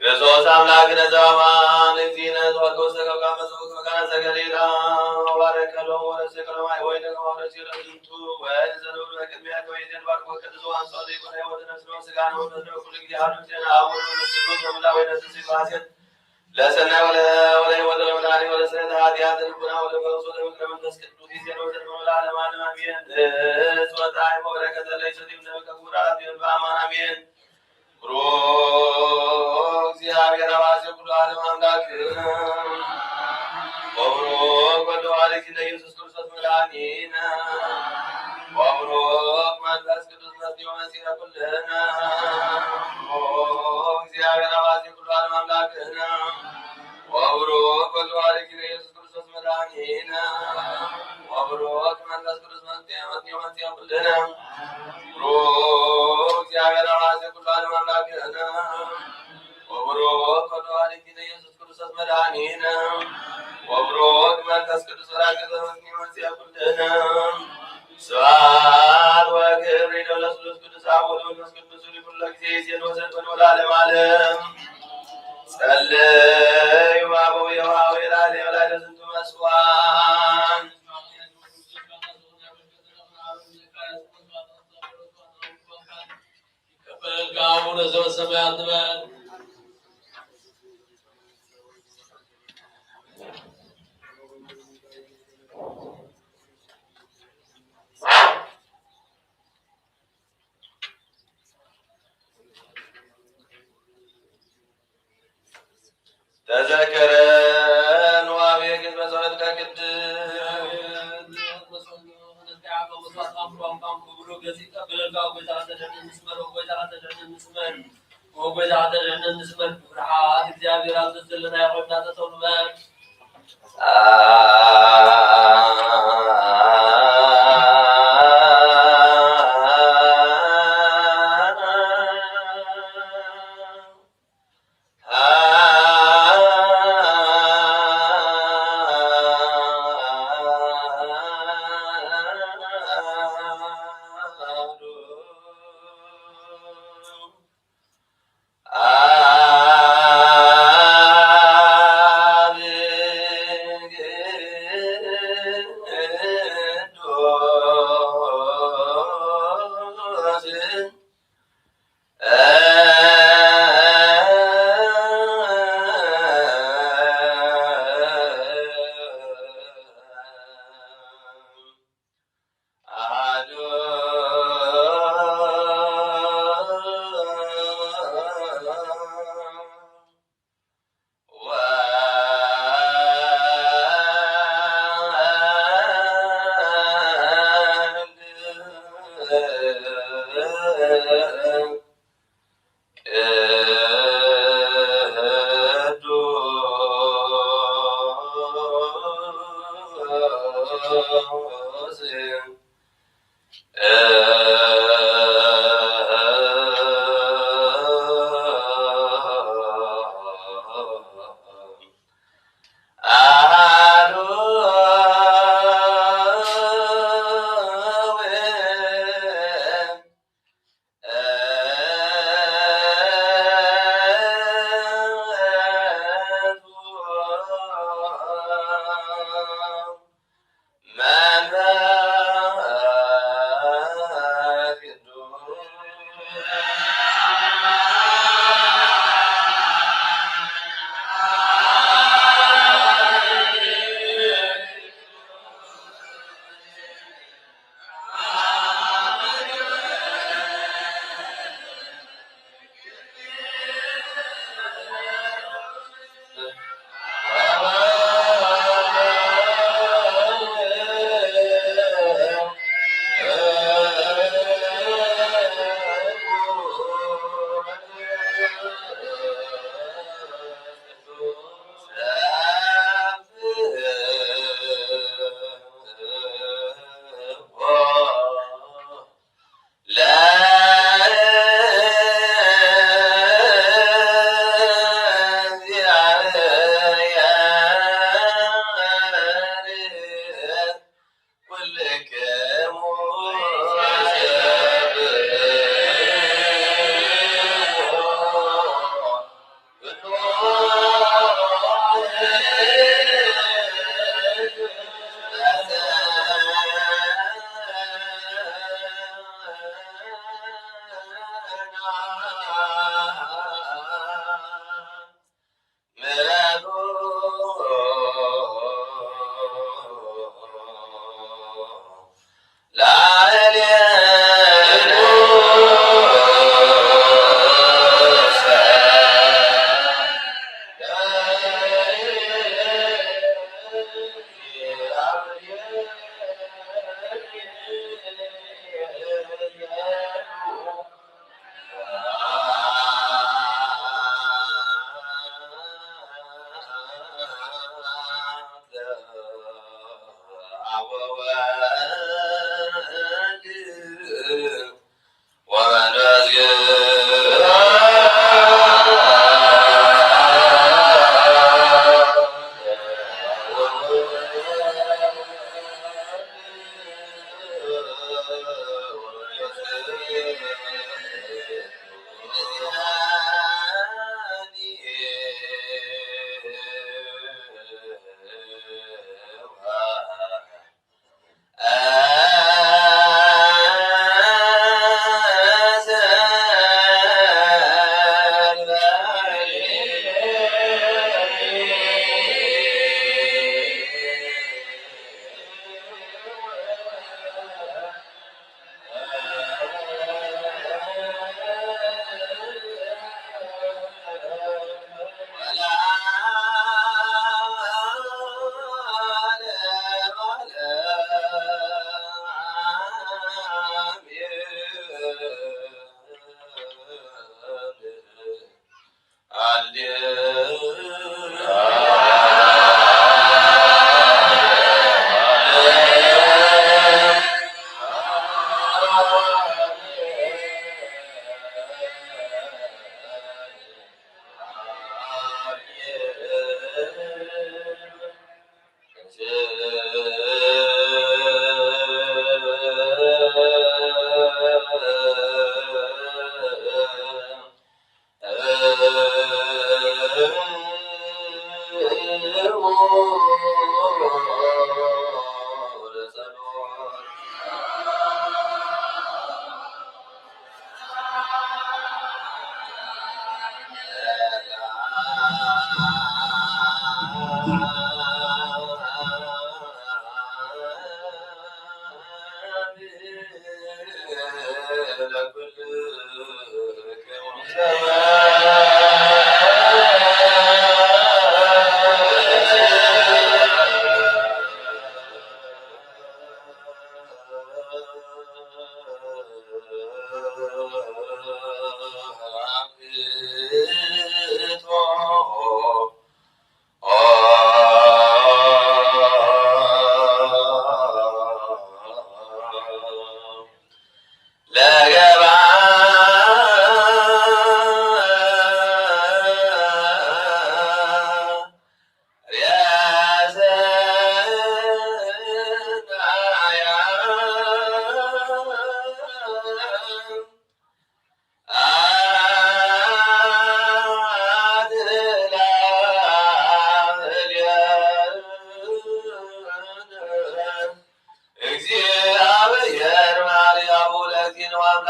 ክርስቶስ ኣምላክ ነዘባማን እግዚእነ ተወልዶ ሰገብካ መጽኡ ከመ ቃል ዘገሊላ ወባረከ ሎሙ ወረሰከ ሎሙ ወይነ ከማውረስ ይረዝንቱ ወይን ዘንብሩ በቅድሚያ ከመይዜ ንባርክ ወቀድስ ወአንሶ ዘይኮነ ወተነስሎ ስጋ ነው ተስሎ ኩሉ ጊዜ አሉ ዜና አቡነ መንፈስ ቅዱስ ወሙላ ወይነ ስስይ ማሴት ለሰናይ ወለ ወለ ወለ ወለ ወለ ስለ ኃጢአት ልቡና ወለ ፈውስ ወለ ምክረ መንፈስ ቅዱስ ጊዜ ነው ዘንብሩ ለዓለም ዓለም አሜን። እጽ ወጣይ ወበረከተ ለይሰቲም ዘበከ ክቡራት ይሁን በአማን አሜን። ብሩክ እግዚአብሔር አባዜ ኩሉ ዓለም አምላክ ወብሩክ ወልድ ዋሕድ ኢየሱስ ክርስቶስ መድኃኒነ ወብሩክ መንፈስ ቅዱስ መጽንዮ መጺአ ኩልነ። ብሩክ እግዚአብሔር አባዜ ኩሉ ዓለም አምላክነ ወብሩክ ወልድ ዋሕድ ኢየሱስ ክርስቶስ መድኃኒነ ወብሩክ መንፈስ ቅዱስ መጽንዮ መጺአ ኩልነ። ብሩክ እግዚአብሔር አባዜ ኩሉ ዓለም አምላክነ ወብሩክ ወልድ ዋሕድ ኢየሱስ ክርስቶስ መድኃኒነ ወብሩክ መንፈስ ቅዱስ በራክተ ወስኒ ወንስያ ኩልነ። ስብሐት ወክብር ይደለ ስሉስ ቅዱስ አብ ወወልድ ወመንፈስ ቅዱስ ይኩን ለጊዜ ይዜን ወዘልፈን ወለዓለመ ዓለም። ጸለዩ አበው የውሃው የላለ የላለ ዝንቱ መስዋዕት ይቀበልካ አቡነ ዘበሰማያት ንበል። ተዘከረን ወአቤኪ በጸሎትከ ቅድስት።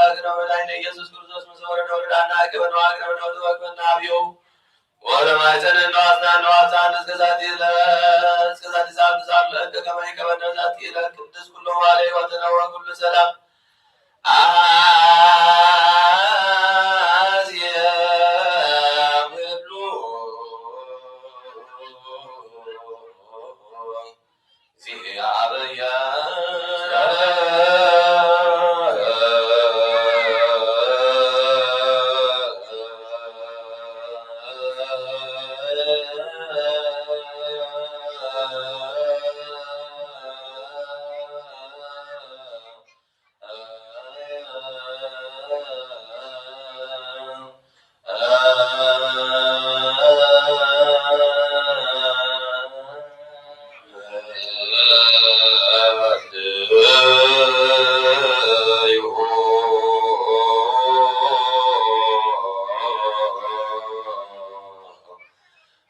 ጌታችን መድኃኒነ ኢየሱስ ክርስቶስ ምስ ወረደ ወረዳና፣ ኣቅበና ኣቅረበና ወተወክፈና ኣብዩ። ወለማይፀን ነዋስና ነዋሳን እስከ ዛቲ ዕለት፣ እስከ ዛቲ ሰዓት፣ ሰዓት ለእከ ከመ ይከበነ ዛቲ ዕለት ቅድስ ኩሎ ዋለ ሕይወትነ ወኩሉ ሰላም። አዜ ኩሉ ዚአበየ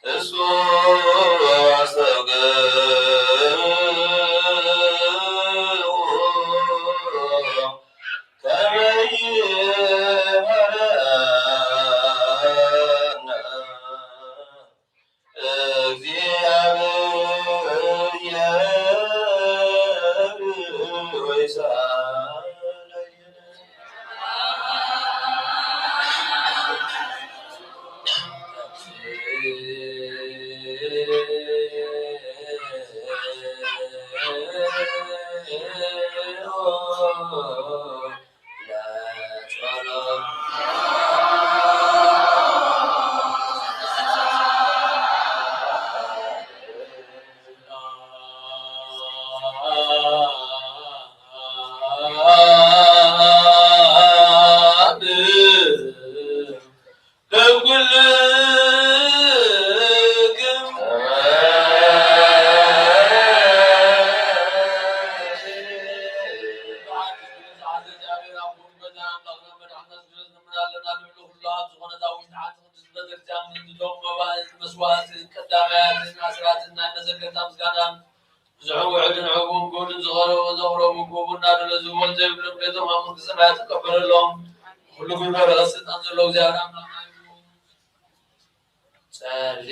እሱ አስተውገ ከመ ይመሃረነ እግዚአብሔር ወይሳለነ። ብዙሕን ውሑድን ዕቡን ክቡርን ዝኸረቡ ዘቕረቡ ክቡር እናደለ ዝህቦን ዘይብሎም ቤቶም ኣብ መንግስተ ሰማያት ይቀበለሎም። ኩሉ ክብሪ በረኸት ስልጣን ዘለዎ እግዚኣብሔር ኣምላኽና እዩ። ጸልዮ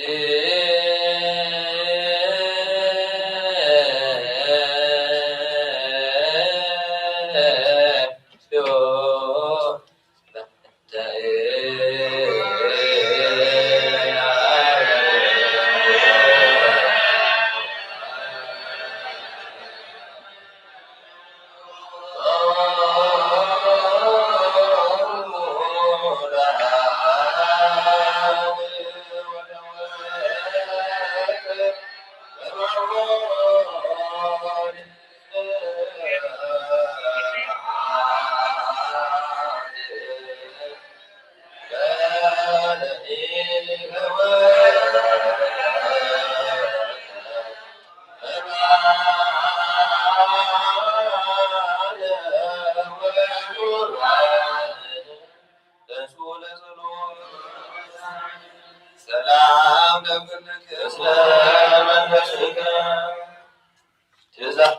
ሰላም ለኩልክስለ መንፈስከ። ትእዛዝ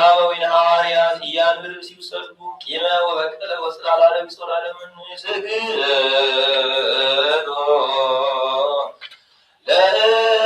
አበዊነ ሐዋርያት ኢያንብር ብሲ ውሰድኩ ቂመ ወበቀለ ወጽላላ ለግሶ ላለምን ስግዶ ለእግዚአብሔር።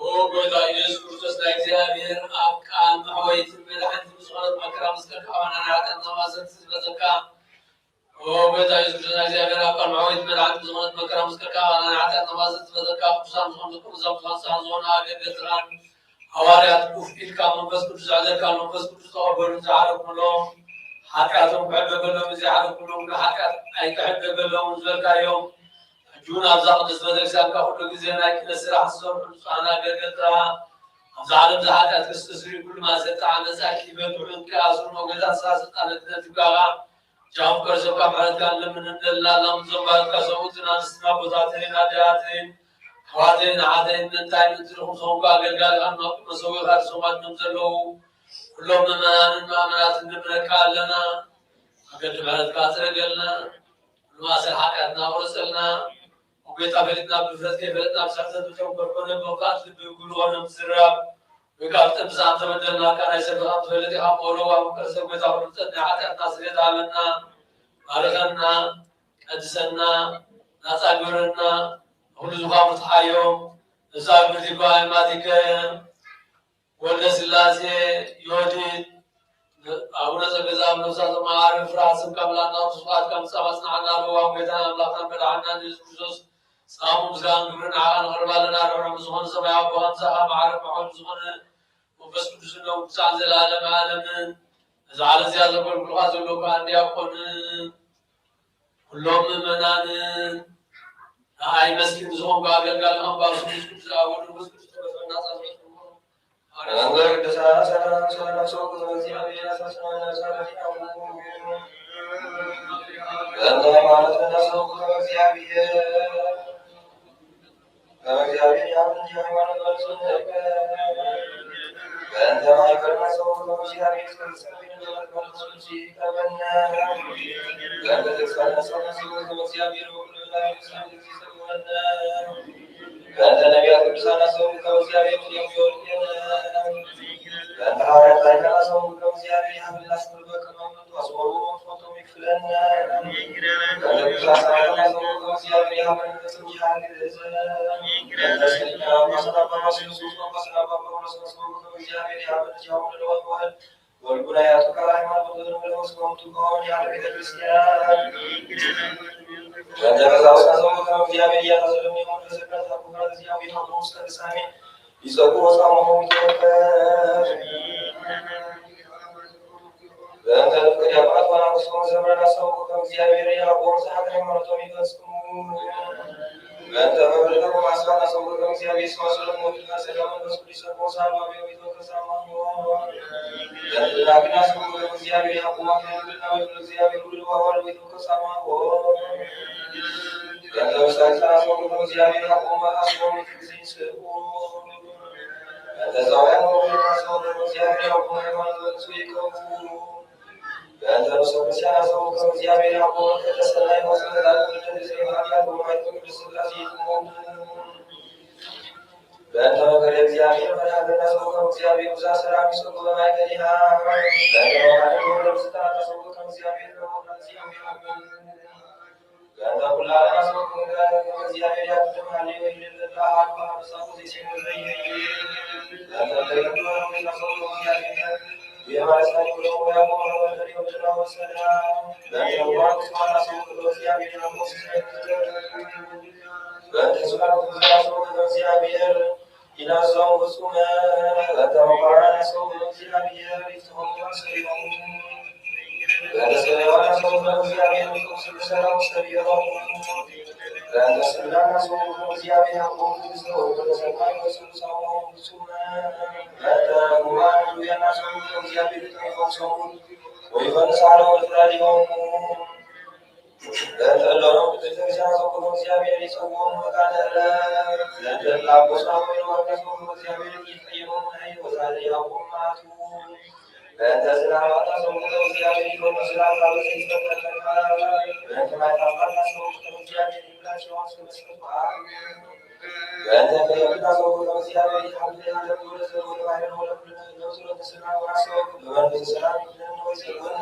ኦ ጎይታ ኢየሱስ ክርስቶስ፣ ናይ እግዚኣብሔር ኣብ ቃል መሕወይትን መድሓኒትን ዝኾነት መከራ መስቀልካ ኣባና ናይ ሓጢኣትና ማእሰርቲ ዝፈጸምካ፣ ኦ ጎይታ ኢየሱስ ክርስቶስ፣ ናይ እግዚኣብሔር ኣብ ቃል መሕወይትን መድሓኒትን ዝኾነት መከራ መስቀልካ ኣባና ናይ ሓጢኣትና ማእሰርቲ ዝፈጸምካ፣ ቅዱሳን ዝኾኑ ደቂ ቅዱሳን፣ ብዙሓን ዝኾኑ ኣገልገልትኻን ሃዋርያት፣ ኡፍ ኢልካ መንፈስ ቅዱስ ዘዕዘዝካ፣ መንፈስ ቅዱስ ተቐበሉ፣ ዝሓለፉሎም ሓጢኣቶም ክሕደገሎም፣ ዘይሓለፉሎም ግን ሓጢኣት ኣይክሕደገሎምን ዝበልካዮም፣ ሕጂ እውን ኣብዛ ቅድስት ቤተክርስትያንካ ኩሉ ግዜ ናይ ክህነት ስራሕ ዝሰርሑ ንጹሃን ኣገልገልትኻ፣ ኣብዛ ዓለም እዛ ሓጢኣት ክስተስርዩ ኩሉ ማእሰርቲ ዓመጻ ክበትዑን ክኣስሩን፣ ኦ ጎይታ፣ ስራሕ ስልጣን ነቲ ነቲ ጓኻ ጃም ቅርሶም ካብ ምሕረትካ ንለምን እንደልና፣ ሎም ዞም ባረትካ ሰብኡትን ኣንስትና ኣቦታትን ኣዴታትን ኣሕዋትን ኣሓተይን ምእንታይ ምእንቲ ድኹም ዝኾንኩ ኣገልጋልኻ ንመውቅመ ሰዊኻ ርሱማት ዮም ዘለዉ ኩሎም ምእመናንን ምእመናትን ንምረካ ኣለና። ኣገዲ ምሕረትካ ጽረገልና። ኩሉ ማእሰር ሓጢኣትና ኣውርጸልና። ኦ ጎይታ ፈሊጥና ብፍረት ከይፈለጥና ብስሕተት ብተንኮል ኮነ ብምኽኣት ልቢ ብግብሪ ኮነ ምዝራብ ወይ ካብ ጥንስኻ እንተበደልናካ ናይ ሰብ ኢኻ ትፈልጥ ኢኻ እሞ ሎዋም ቅርሰ ጎይታ ኩሉ ምጸት ናይ ሓጢኣትና ስርየት ሃበና። ባርኸና፣ ቀድሰና፣ ናጻ ግበረና። ንኹሉ ዝኳ ፍትሓዮም። እዛ ግብርቲ ጓ ኣይማቲከ ወልደ ስላሴ ዮዲት ኣቡነ ጸገዛ ኣብ ነፍሳቶም መዓርግ ፍርሃት ስምካ ምላእና ስብሐት ከም ጻማ ጽንዓና ለዋም ጎይታን ኣምላኽናን መድሓንናን የሱስ ክርስቶስ ሰላም ምስጋን ክብርን ንዓኻ ነቕርብ ኣለና። ርሕሩሕ ዝኾነ ሰማያዊ ኣቦኻ ምሳኻ መዓርግ መሓውር ዝኾነ መንፈስ ቅዱስ ነው ክሳዕ ዘለዓለመ ዓለምን። ነዛ ዓለም እዚኣ ዘገልግሉኻ ዘለዉ ካህን ዲያቆንን ኩሎም ምእመናንን ንኣይ መስኪን ዝኾንኩ ኣገልጋሊ ኣምባሱ ምስ ቅዱስ ኣወዱ ምስ ቅዱስ ተረፈና ጸሎት እንተ ቅዱሳን ሰላም ሰላም ሰው ቅዱስ እግዚአብሔር አሳስበን ነፍሳችን አሁን በእንተ ሃይማኖት ነፍሳችን ቅዱስ እግዚአብሔር ከመ እግዚአብሔር ያምን ሃይማኖት መልሱ በእንተ ማይከል ሰው ቅዱስ እግዚአብሔር በእንተ ነቢያት ቅዱሳን አስተውሉ ከእግዚአብሔር በእንተ ሐዋርያት ላይካን አስተውሉ ከእግዚአብሔር ያህብና ስምር በቅመም አስቆሩ መጥፎቶም ይክፍለነ በእንተ ቅዱሳን ሰማዕታት አስተውሉ ከእግዚአብሔር ያህብን በስም ይሃግዝ በእንተ ስልጣን አባሰን አባ ባስልዮስ ጳጳስን አባ ጳውሎስ አስተውሉ ከእግዚአብሔር ያህብን ያሁን ለወል ወልጉና ያቱ ከላይ ሃይማኖት ወዘን ወለወስ ከሆኑ ትቆሆን ያለ ቤተ ክርስቲያን በእንተ ቀሳውስት አስተውሉ ከእግዚአብሔር ያታዘሉም የሆኑ ለሰብረት አቡራት እግዚአብሔር ሀብሮስ ከልሳሜ ይጸጉ ወጻሞሆም ይተወከል በእንተ ፍቅር ያቋት ወናቁስኩም ዘምረን አስተውሉ ከእግዚአብሔር ያቆም ሰዓት ሃይማኖቶም ይፈጽሙ በእንተ መብረታኩም አስፋት አስተውሉ ከእግዚአብሔር ሰዋስለት ሞትና ጸጋ መንፈስ ቅዱስ ጸቆ ሳሉ አብያው ይተወከል ሳማሆ በእንተ ዳግና አስተውሉ ከእግዚአብሔር ያቆም አክሊልና ወይም እግዚአብሔር ሁሉ ለዋዋሉ ይተወከል ሳማሆ በእንተ ውሳኔ አስተውሉ ከእግዚአብሔር ያቆም አስቆም ጊዜ ይስቁ በእንተ መከረ እግዚአብሔር መድኃኒነ ሰው ከመ እግዚአብሔር ብዛ ሰላም ይሰጡ በማይከሊሃ በእንተ መካነ ወደ ብስታ ሰው ከመ እግዚአብሔር በመውራት እግዚአብሔር አብ በእንተ ኩላና ሰው ከመ እግዚአብሔር ያቅድም ሀሌ ወይ ለላ አባ በሳቁ ዜሴ ወዘይ በእንተ ተገዱ ወደ ሰው ከመ እግዚአብሔር የማርሳኒ ብሎ ያቆመ ወደ ወደ ወሰዳ በእንተ ቁርባን ስማና ሰው ከመ እግዚአብሔር ያቆመ በእንተ ስጋው ከመ እግዚአብሔር ይላሰው ፍጹመ በእንተ መቋራን ሰው ከመ እግዚአብሔር ይፍትሆ ሰይሆ በእንተ ሰማያውያን ሰው ከመ እግዚአብሔር ፍጹም ስለ ሰላም ሰብየሆ በእንተ ስላሴ ሰው ከመ እግዚአብሔር አቦ ቅዱስ ነው በእንተ ሰማይ ወስሉስ አቦ ፍጹመ በእንተ ጉባኤ ሉያና ሰው ከመ እግዚአብሔር ይጠይፈው ሰው ወይፈንስ አለ ወልፍራድ ይሆኑ በእንተ እሎሮም ቅድስተ ክርስቲያን ዘኩሎ እግዚአብሔር ይጸውዖም መካነ ዕረፍት። ለእንተ እለ አቦስና ወይን ወርቀ ዘኩሎ እግዚአብሔር ይቀይሞም ናይ ወዛለ ያዕቆብ ማቱ። በእንተ ዝናባታ ዘኩሎ እግዚአብሔር ይፈርዶ ዝናብ ላበሰ ይፈርዶ ለካ። በእንተ ማይ ታባታ ዘኩሎ እግዚአብሔር ይብላቸው እስከ መስቀል በአብ። በእንተ ከየብታ ዘኩሎ እግዚአብሔር ይሐምድ ያለ ወደ ዘሩ ባሕር ወደ ኩሉ ነፍሱ ለተሰራ ወራሰው በመንፈስ ሰላም ይብለን ወይዘሩን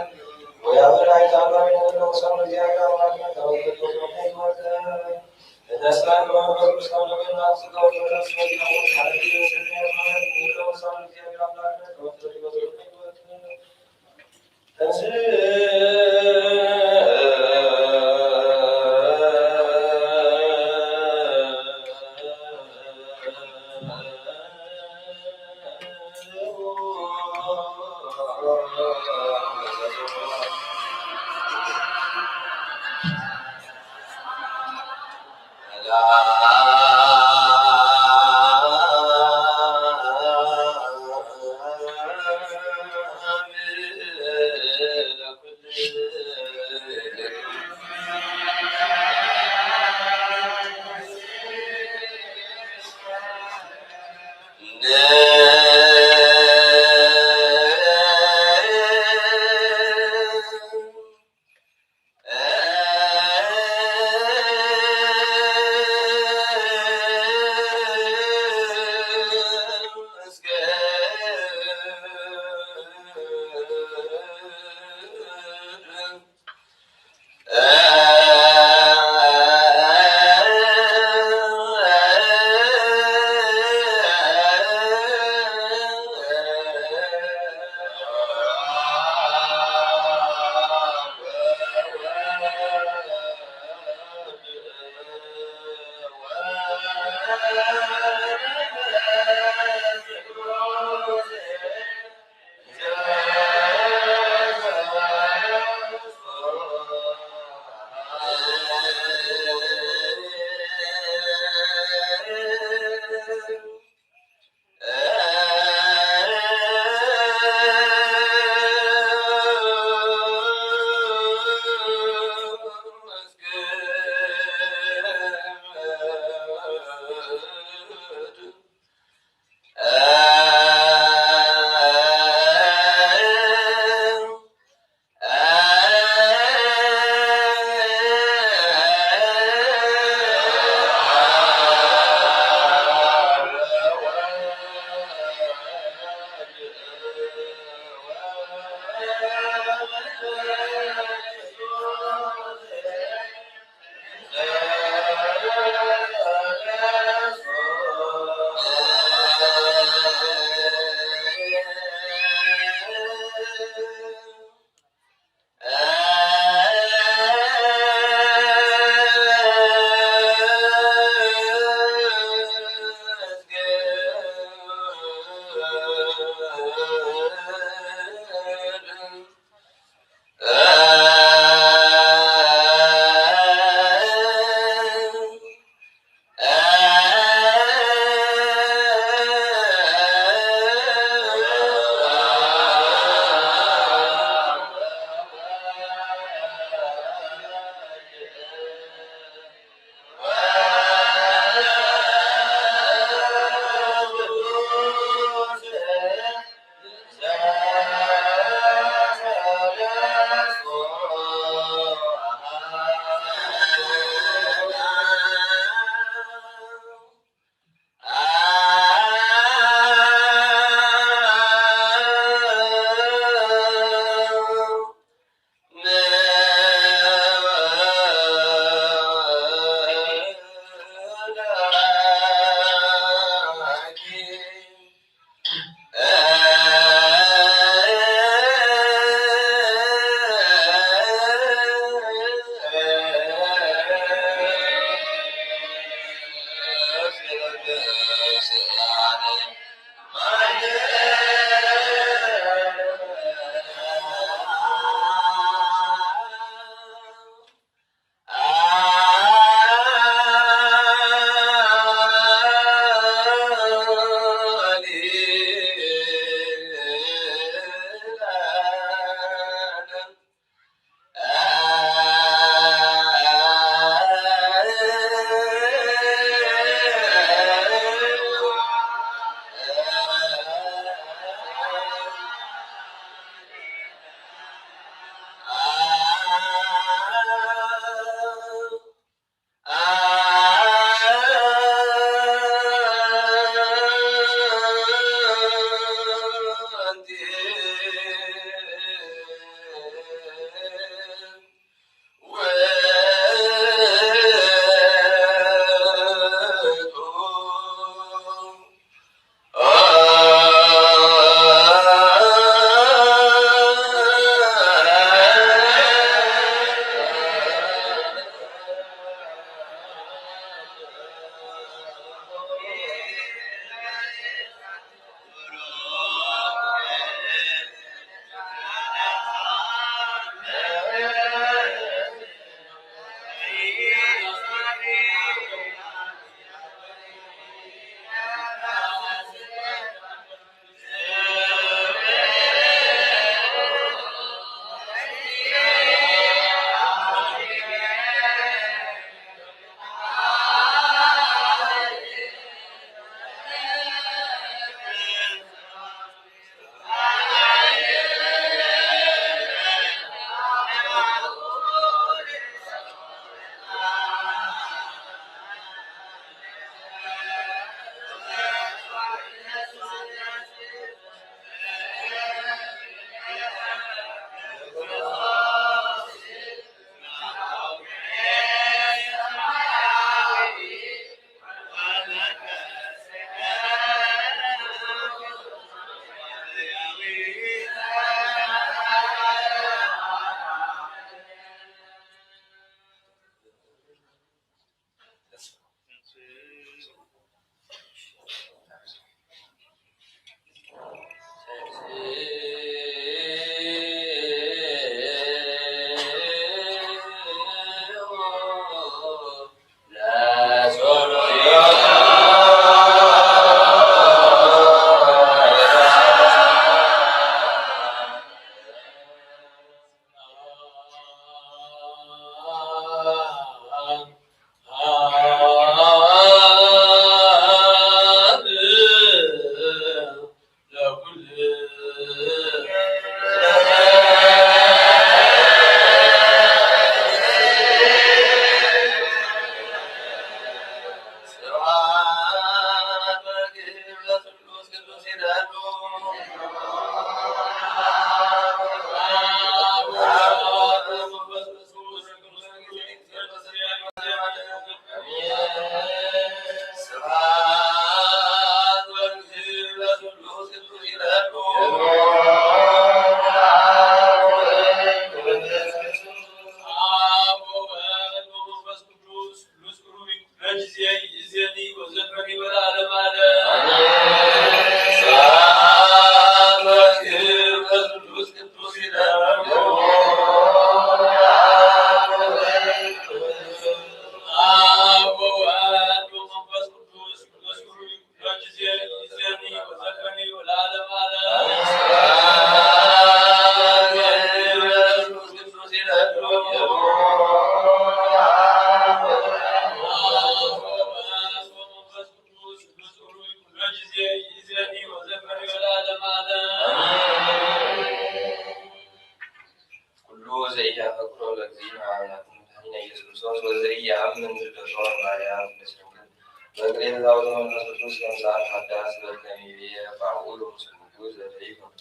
ኢየሱስ ክርስቶስ ወዘኢየኣምን ልደቶ ማርያም ቅድስት ድንግል በክልኤ ሕዛውቲ መንፈስ ቅዱስ ለምጽኣን ሓዳስ በከመ ይቤ ፋቁሉ ምስሉ ዘተ ይኩን።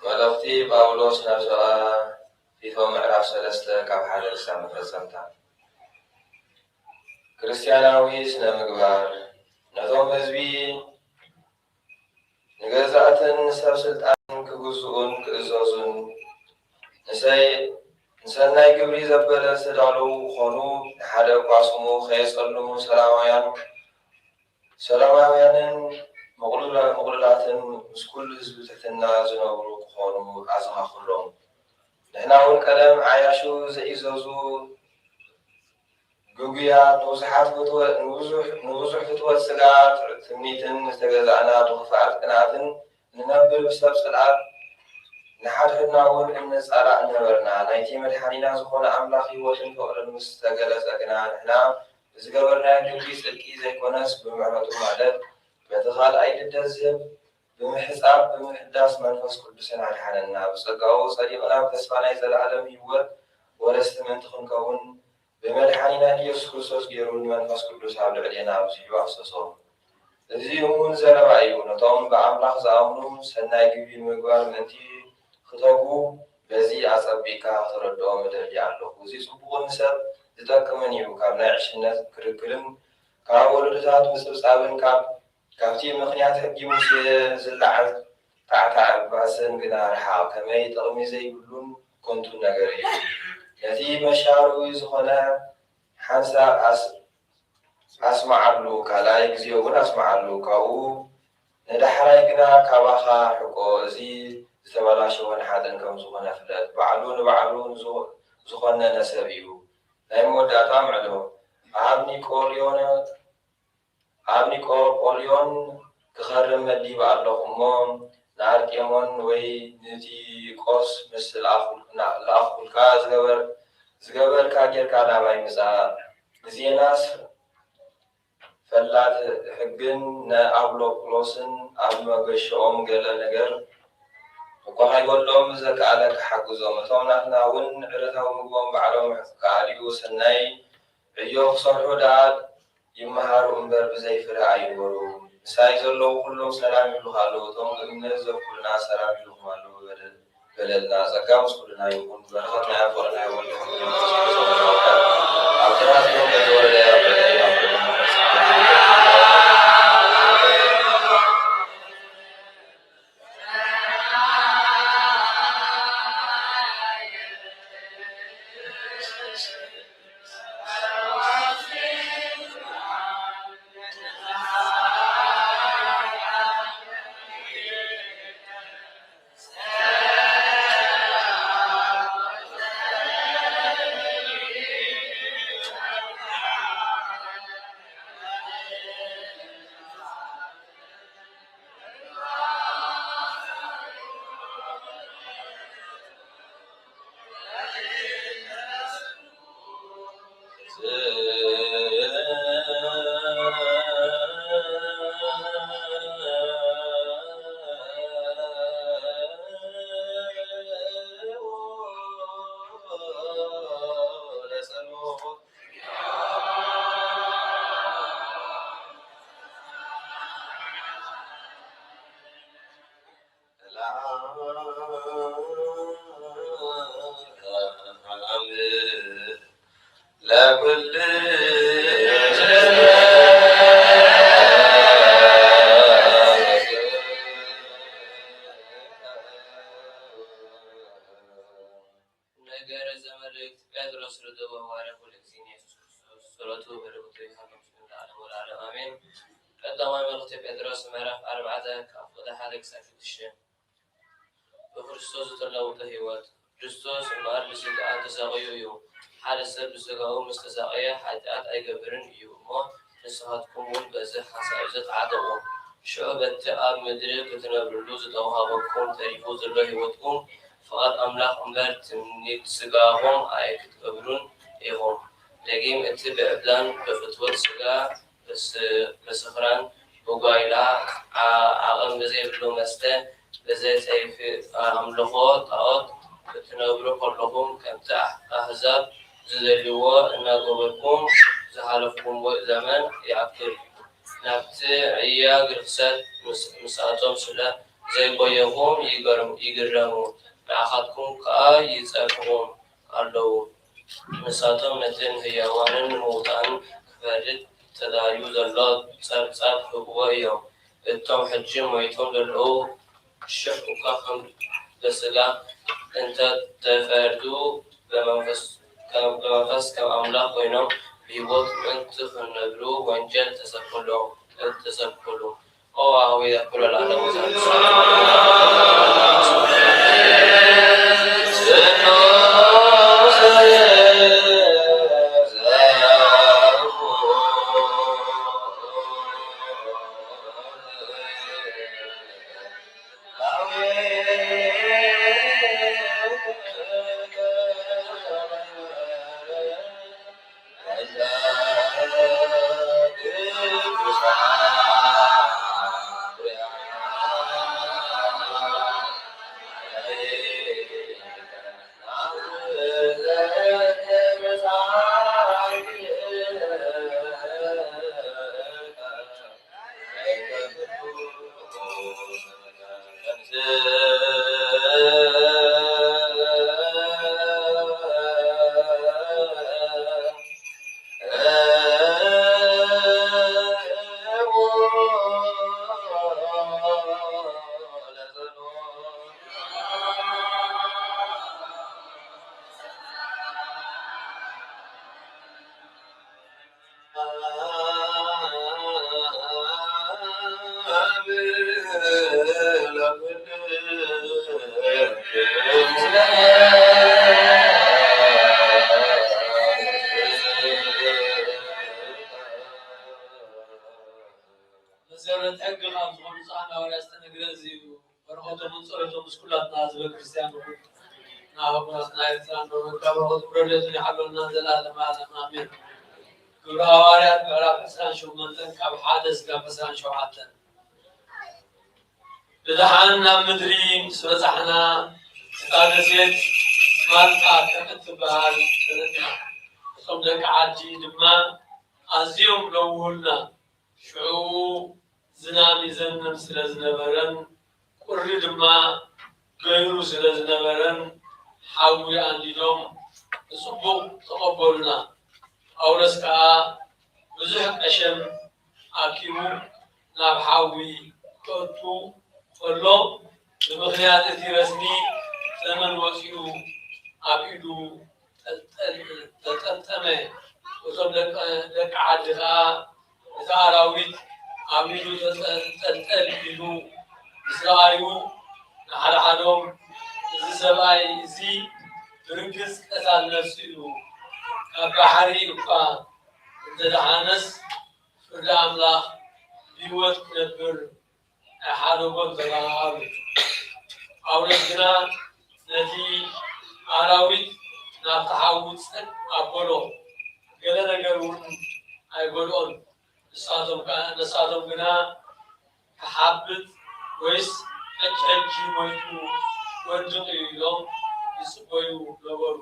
መልእኽቲ ጳውሎስ ናብ ሰብኣ ፊቶ ምዕራፍ ሰለስተ ካብ ሓደ ክሳብ መፈጸምታ። ክርስትያናዊ ስነ ምግባር ነቶም ህዝቢ ንገዛእትን ሰብ ስልጣንን ክግዝኡን ክእዘዙን ንሰይ ንሰናይ ግብሪ ዘበለ ዝተዳለዉ ክኾኑ ንሓደ እኳ ስሙ ከየጸልሙ ሰላማውያን ሰላማውያንን ምቕሉላ- ምቕሉላትን ምስ ኩሉ ህዝቢ ትሕትና ዝነብሩ ክኾኑ ኣዘኻኽሮም። ንሕና እውን ቀደም ዓያሹ ዘኢዘዙ ግጉያት ንብዙሓት ፍትወ- ንብዙሕ- ንብዙሕ ፍትወት ስጋ ትምኒትን ዝተገዛእና ብኽፍኣት ቅንኣትን ንነብር ብሰብ ጽልኣት ንሓድሕድና እውን እንጻላእ ነበርና። ናይቲ መድሓኒና ዝኾነ ኣምላኽ ህይወትን ፍቕርን ምስ ተገለጸ ግና ንሕና ብዝገበርናዮ ግብሪ ጽድቂ ዘይኮነስ ብምሕረቱ ማለት በቲ ካልኣይ ልደት ዝህብ ብምሕጻብ ብምሕዳስ መንፈስ ቅዱስን ኣድሓነና። ብጸጋኡ ጸዲቕና ብተስፋ ናይ ዘለኣለም ህይወት ወረስቲ ምእንቲ ክንከውን ብመድሓኒና ኢየሱስ ክርስቶስ ገይሩ ንመንፈስ ቅዱስ ኣብ ልዕሌና ኣብዚሑ ኣፍሰሶ። እዚ እሙን ዘረባ እዩ። ነቶም ብኣምላኽ ዝኣምኑ ሰናይ ግብሪ ንምግባር ምእንቲ ክተጉ በዚ ኣጸቢቕካ ክተረድኦም እደሊ ኣለኹ። እዚ ጽቡቕን ንሰብ ዝጠቅምን እዩ። ካብ ናይ ዕሽነት ክርክርን ካብ ወለዶታት ምጽብጻብን ካብ ካብቲ ምኽንያት ሕጊ ሙሴ ዝለዓል ታዕታዕ ባእስን ግና ርሓቕ። ከመይ ጥቕሚ ዘይብሉን ከንቱን ነገር እዩ። ነቲ መሻርዊ ዝኾነ ሓንሳብ ኣስ- ኣስምዓሉ፣ ካልኣይ ግዜ እውን ኣስምዓሉ። ካብኡ ንዳሕራይ ግና ካባኻ ርሕቆ፣ እዚ ዝተበላሸወን ሓጥን ከም ዝኾነ ፍለጥ። ባዕሉ ንባዕሉ ንዝኾ- ዝኾነነ ሰብ እዩ። ናይ መወዳእታ ምዕዶ ኣብ ኒቆልዮን ኣብ ኒቆፖልዮን ክኸርም መዲበ ኣለኹ እሞ፣ ንኣርጤሞን ወይ ንቲቆስ ምስ ለኣኹልካ፣ ዝገበርካ ጌርካ ናባይ ምጻእ። ንዜናስ ፈላጥ ሕግን ንኣብሎቅሎስን ኣብ መገሽኦም ገለ ነገር እኳ ከይጎድሎም ዘከኣለ ክሓግዞም፣ እቶም ናትና እውን ዕለታዊ ምግቦም ባዕሎም ክኣልዩ ሰናይ ዕዮ ክሰርሑ ደኣ ይመሃሩ እምበር ብዘይ ፍረ ኣይንበሩ። ምሳይ ዘለዉ ኩሎም ሰላም ይብሉኻ ኣለዉ፣ እቶም እምነት ዘብኩልና ሰላም ይብሉኹም ኣለዉ በለልና። ጸጋ ምስ ኩልና ይኹን። በረኸት ናይ ኣቦና ናይ ወልድ ናይ መንፈስ ቅዱስ ኣብ ጥራት ዮም ለተወለደ ኣብ ልዕሊ ኣብ ነገረ ዘመልእክት ጴጥሮስ ርዱእ ወሐዋርያ ኩሉ ግዜ ንየሱስ ክርስቶስ ጸሎቱ በረከቱ ይሃበኩም ለዓለሙ ለዓለም ኣሜን። ቀዳማይ መልእኽቲ ጴጥሮስ ምዕራፍ ኣርባዕተ ካብ ቁጥሪ ሓደ ክሳብ ሽዱሽተ። ብክርስቶስ ዝተለወጠ ህይወት። ክርስቶስ እምበኣር ብስጋ ተሳቕዩ እዩ። ሓደ ሰብ ብስጋኡ ምስ ተሳቐየ ሓጢኣት ኣይገብርን እዩ እሞ ንስኻትኩም እውን በዚ ሓሳብ እዚ ተዓጠቑ። ሽዑ በቲ ኣብ ምድሪ ክትነብርሉ ዝተዋህበኩም ተሪፉ ዘሎ ህይወትኩም ፍቓድ ኣምላኽ እምበር ትምኒት ስጋኹም ኣይክትገብሩን ኢኹም። ደጊም እቲ ብዕብላን ብፍትወት ስጋ ብስኽራን ብጓይላ ዓቐን ብዘይብሉ መስተ ብዘይ ጸይፊ ኣምልኾ ጣኦት ክትነብሩ ከለኹም ከምቲ ኣህዛብ ዝደልይዎ እናገበርኩም ዝሓለፍኩምዎ ዘመን ይኣክል። ናብቲ ዕያግ ርኽሰት ምስኣቶም ስለ ዘይጎየኹም ይግረሙ፣ ንዓኻትኩም ከኣ ይጸርፍኹም ኣለዉ። ንሳቶም ነቲ ንህያዋንን ንምውታን ክፈርድ ተዳልዩ ዘሎ ጸብጻብ ክህብዎ እዮም። እቶም ሕጂ ሞይቶም ዘለዉ ሽሕ እኳ ከም ብስጋ እንተ ተፈርዱ፣ ብመንፈስ ከም ኣምላኽ ኮይኖም ብህይወት ምእንቲ ክነብሩ ወንጀል ተሰብከሎም። ተሰብከሉ። ኦ ኣህዊ ኩሎ ለዓለም መሰረት ሕጊ ካብ ዝኾኑ ጻዕዳ ወርያ ዝተነግረ እዚ እዩ። በረኸቶምን ጸሎቶም ምስ ኩላትና ህዝበ ክርስትያን ይኹን። ንኣቦታትና ኤርትራ ንበረከቱ ረድኤቱን ይሓልወልና ዘላለመ ዓለም ኣሜን። ግብረ ሃዋርያት ምዕራፍ ዕስራን ሸሞንተን ካብ ሓደ ስጋብ ዕስራን ሸውዓተን። ብደሓን ናብ ምድሪ ምስ በጻሕና፣ እታ ደሴት ማልጣ ከም እትበሃል ፈለጥና። እቶም ደቂ ዓዲ ድማ ኣዝዮም ለውሁልና። ሽዑ ዝናም ይዘንብ ስለ ዝነበረን ቁሪ ድማ ገይሩ ስለ ዝነበረን፣ ሓዊ ኣንዲዶም ብጽቡቕ ተቐበሉና። ጳውሎስ ከኣ ብዙሕ ቀሸም ኣኪቡ ናብ ሓዊ ክእቱ ከሎ፣ ብምኽንያት እቲ ረስኒ ተመን ወጺኡ ኣብ ኢዱ ተጠልጠመ። እቶም ደቂ ዓዲ ኸኣ እቲ ኣራዊት ኣብ ኢዱ ተንጠልጠል ኢሉ ምስ ረኣዩ፣ ንሓደ ሓዶም፣ "እዚ ሰብኣይ እዚ ብርግጽ ቀታል ነፍሲ እዩ፣ ካብ ባሕሪ እኳ እንተደሓነስ ፍርዲ ኣምላኽ ብህይወት ክነብር ኣይሓደጎን" ተባሃሃሉ። ጳውሎስ ግና ነቲ ኣራዊት ናብቲ ሓዊ ጸግ ኣበሎ፣ ገለ ነገር እውን ኣይጎድኦን። ንሳቶም ከ-፣ ንሳቶም ግና "ክሓብጥ ወይስ ሕጂ ሕጂ ሞይቱ ክወድቕ እዩ?" ኢሎም ይጽበዩ ነበሩ።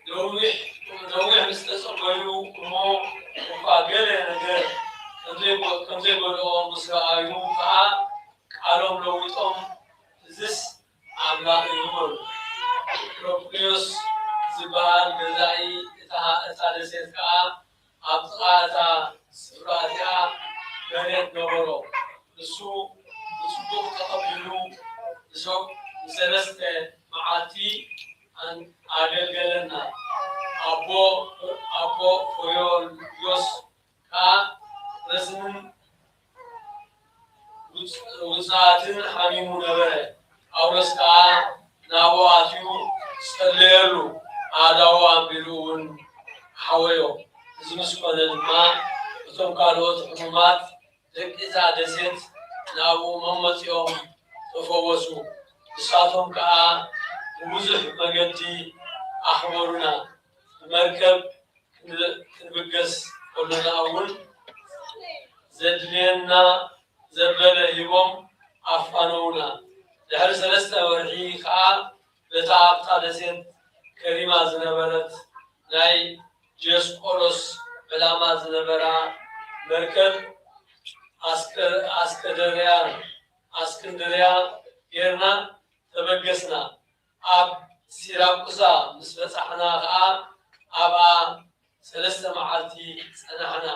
ነዊሕ፣ ነዊሕ ምስ ተጸበዩ እሞ እኳ ገለ ነገር ከም ዘይጎ-፣ ከም ዘይጎድኦ ምስ ረኣዩ ከኣ ቃሎም ለዊጦም፣ "እዝስ ኣምላኽ እዩ" በሉ። ፕሮቅልዮስ ዝበሃል ገዛኢ እታ፣ እታ ደሴት ከኣ ኣብ ጥቓ እታ ስፍራ እቲኣ መሬት ነበሮ። ንሱ ብጽቡቕ ተቐቢሉ ንሰ-፣ ንሰለስተ መዓልቲ ኣን-፣ ኣገልገለና። ኣቦ፣ ኣቦ ፎዮልዮስ ከኣ ረስንን ውጽ-፣ ውጽኣትን ሓሚሙ ነበረ። ጳውሎስ ከኣ ናብኡ ኣትዩ ጸለየሉ፣ ኣእዳዉ ኣንቢሩ እውን ሓወዮ። እዚ ምስ ኮነ ድማ፣ እቶም ካልኦት ሕሙማት ደቂ እታ ደሴት ናብኡ መመጺኦም ተፈወሱ። ንሳቶም ከኣ ብብዙሕ መገዲ ኣኽበሩና። ብመርከብ ክንብገስ ከሎና እውን ዘድልየና ዘበለ ሂቦም ኣፋነዉና። ድሕሪ ሰለስተ ወርሒ ከኣ በታ ኣብታ ደሴት ከሪማ ዝነበረት ናይ ዲዮስቆሮስ ዕላማ ዝነበራ መርከብ ኣስከ-፣ ኣስከደርያ፣ ኣስክንድርያ ጌርና ተበገስና። ኣብ ሲራኩሳ ምስ በጻሕና ከኣ ኣብኣ ሰለስተ መዓልቲ ጸናሕና።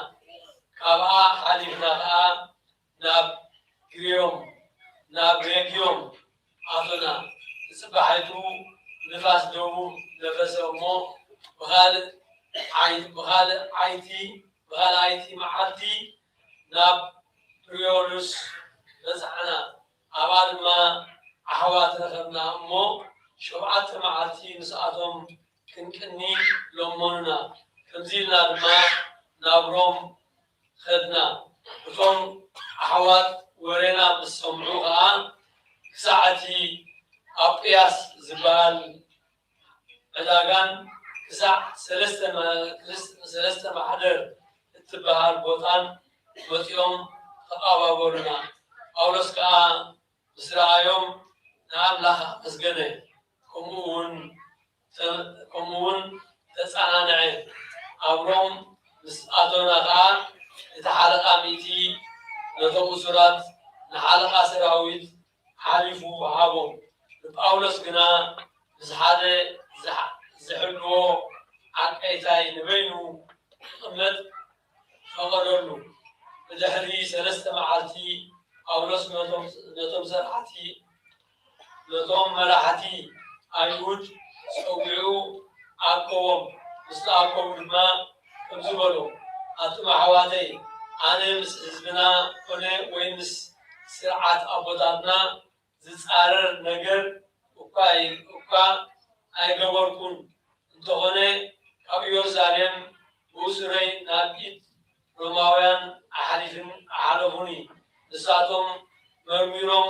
ካብኣ ሓሊፍና ከኣ ናብ ግሪዮም፣ ናብ ሬግዮም ኣቶና። ንጽባሒቱ ንፋስ ደቡብ ነፈሰ እሞ ብኻልእ ዓይ-፣ ብኻልእ ዓይቲ፣ ብኻልኣይቲ መዓልቲ ናብ ፕሪዮሉስ በጻሕና። ኣብኣ ድማ ኣሕዋት ረኸብና እሞ ሸውዓተ መዓልቲ ምስኣቶም ክንቅኒ ለመኑና። ከምዚ ኢልና ድማ ናብ ሮም ኸድና። እቶም ኣሕዋት ወሬና ምስ ሰምዑ ኸኣ ክሳዕ እቲ ኣጵያስ ዝበሃል ዕዳጋን ክሳዕ ሰለስተ መ-፣ ክልስ-፣ ሰለስተ ማሕደር እትበሃል ቦታን መጺኦም ተቐባበሉና። ጳውሎስ ከኣ ምስ ረኣዮም ንኣምላኽ ኣመስገነ። ከምኡ እውን ተ-፣ ከምኡ እውን ተጸናንዐ። ኣብ ሮም ምስ ኣቶና ከኣ እቲ ሓለቓ ሚእቲ ነቶም እሱራት ንሓለቓ ሰራዊት ሓሊፉ ሃቦም። ንጳውሎስ ግና ምስ ሓደ ዝሓ-፣ ዝሕልዎ ዓቀይታይ ንበይኑ ክቕመጥ ፈቐደሉ። ብድሕሪ ሰለስተ መዓልቲ ጳውሎስ ነቶም፣ ነቶም ሰራሕቲ፣ ነቶም መራሕቲ ኣይሁድ ጸዊዑ ኣከቦም። ምስ ተኣከቡ ድማ ከምዚ በሎም፣ ኣቱም ኣሕዋተይ፣ ኣነ ምስ ህዝብና ኮነ ወይ ምስ ስርዓት ኣቦታትና ዝጻረር ነገር እኳ፣ እኳ ኣይገበርኩን። እንተኾነ ካብ ኢየሩሳሌም ብእሱረይ ናብ ኢድ ሮማውያን ኣሕሊፍን-፣ ኣሕለፉኒ። ንሳቶም መርሚሮም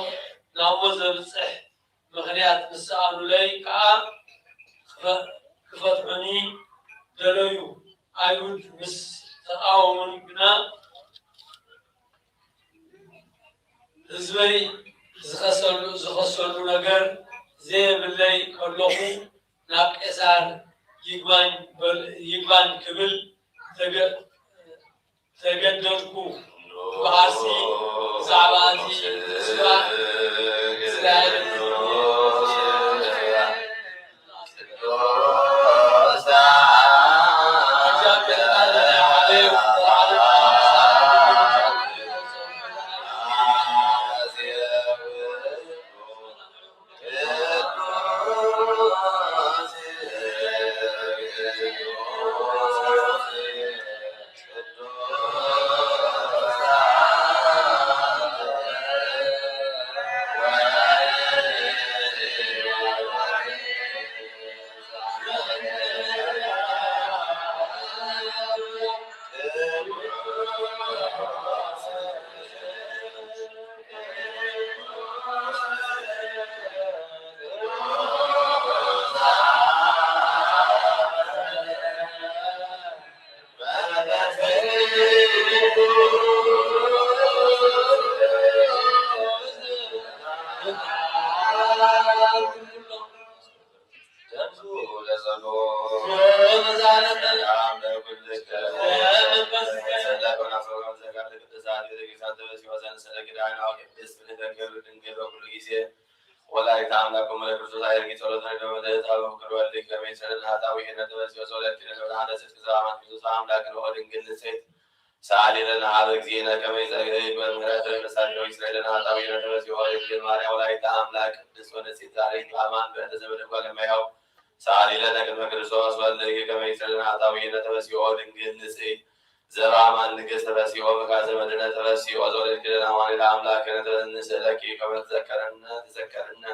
ናብ ሞት ዘብጽሕ ምኽንያት ምስ ሰኣኑለይ ከኣ ክፈ-፣ ክፈትሑኒ ደለዩ። ኣይሁድ ምስ ተቃወሙኒ ግና ህዝበይ ዝኸሰሉ፣ ዝኸሰሉ ነገር ዘየብለይ ከለኹ ናብ ቄሳር ይግባኝ በል-፣ ይግባኝ ክብል ተገ-፣ ተገደድኩ። እምበኣርሲ ብዛዕባ እቲ ተስፋ እስራኤል ወላዲተ ኣምላክ እሞ ለክርስቶስ ኣይርጊ ጸሎተ ንደመ ተህታበ ፍቅር ወልድ ከመይ ጸለና ኃጣዊ ሄነ ተበስዮ ጸሎት ኪነ ለብርሃነ ጽድቅ ዘባማት ክርስቶስ ኣምላክ ንኦ ድንግል ንጽሕት ሰዓሊ ለነ ሀበ እግዚእነ ከመ ይጸግብ በምህረት መሳሌ ወይስረይ ለነ ኃጣዊ ለተበስዮ ድንግል ማርያም ወላዲተ አምላክ ቅድስት ወንጽሕት ዛሬት በአማን በእንተ ዘመደ ጓለ እመሕያው ሰዓሊ ለነ ቅድመ ክርስቶስ ወልድኪ ከመ ይስረይ ለነ ኃጣዊ ለተበስዮ ድንግል ንጽሕት ዘበአማን ንግሥት ተበስዮ መካዘ መድነ ተበስዮ ዘወለድኪ ለነ አማኑኤል አምላክ ነተንስእለኪ ከመ ትዘከረነ ትዘከረነ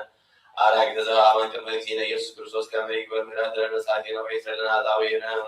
አራጊተ ዘበአማን ቅድመ እግዚእነ ኢየሱስ ክርስቶስ ከመ ይግበር ምህረት ለነ ሳቲነ ወይስረይ ለነ ኃጣዊ ለነ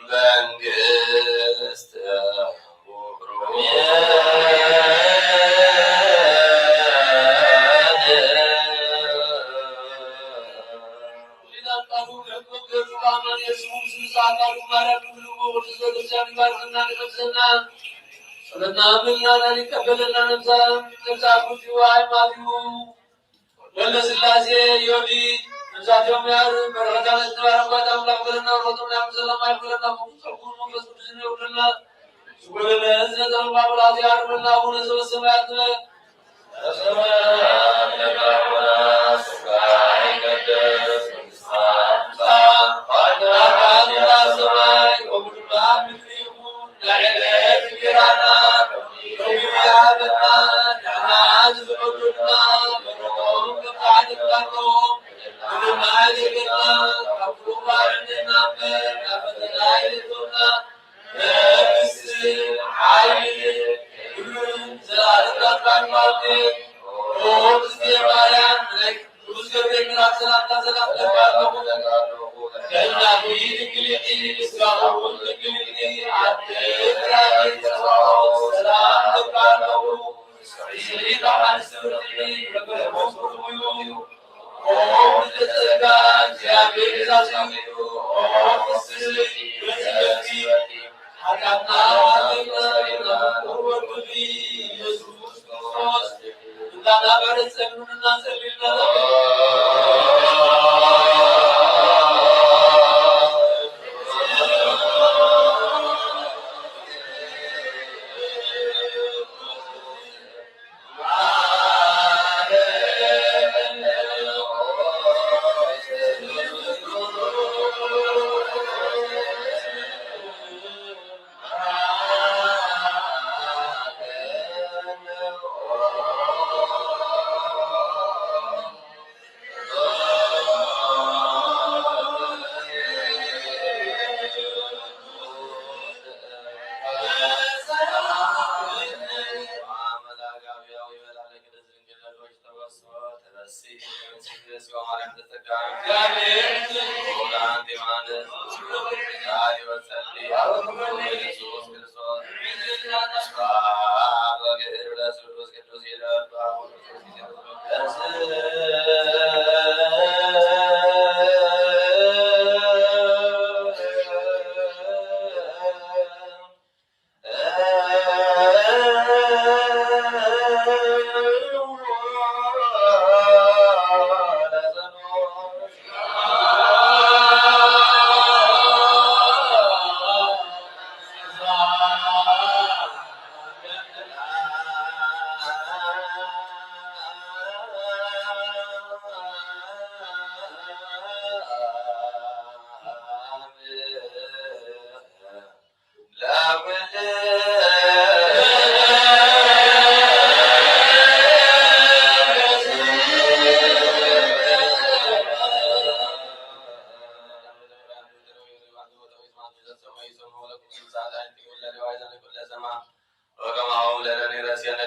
መንግስት ጸሎትና ምእመናን ይቀበለልና። ነብሳ ነብሳ ኩሉ ሃይማኖት ወልደ ስላሴ ዮዲ፣ ነብሳቶም ያር በረከታ ለዝተባረክ ጓል ኣምላክ በለና። ሮቶም ናይ ሰላም ኣይፈለና። መንፈስ ቅዱስ መንፈስ ቅዱስ ይውርድና። ዝጎደለ ህዝብ ዘንባ ብላዚ ያርብና። አቡነ ዘበሰማያት ንበል። በስመ አብ ወወልድ ወመንፈስ ቅዱስ።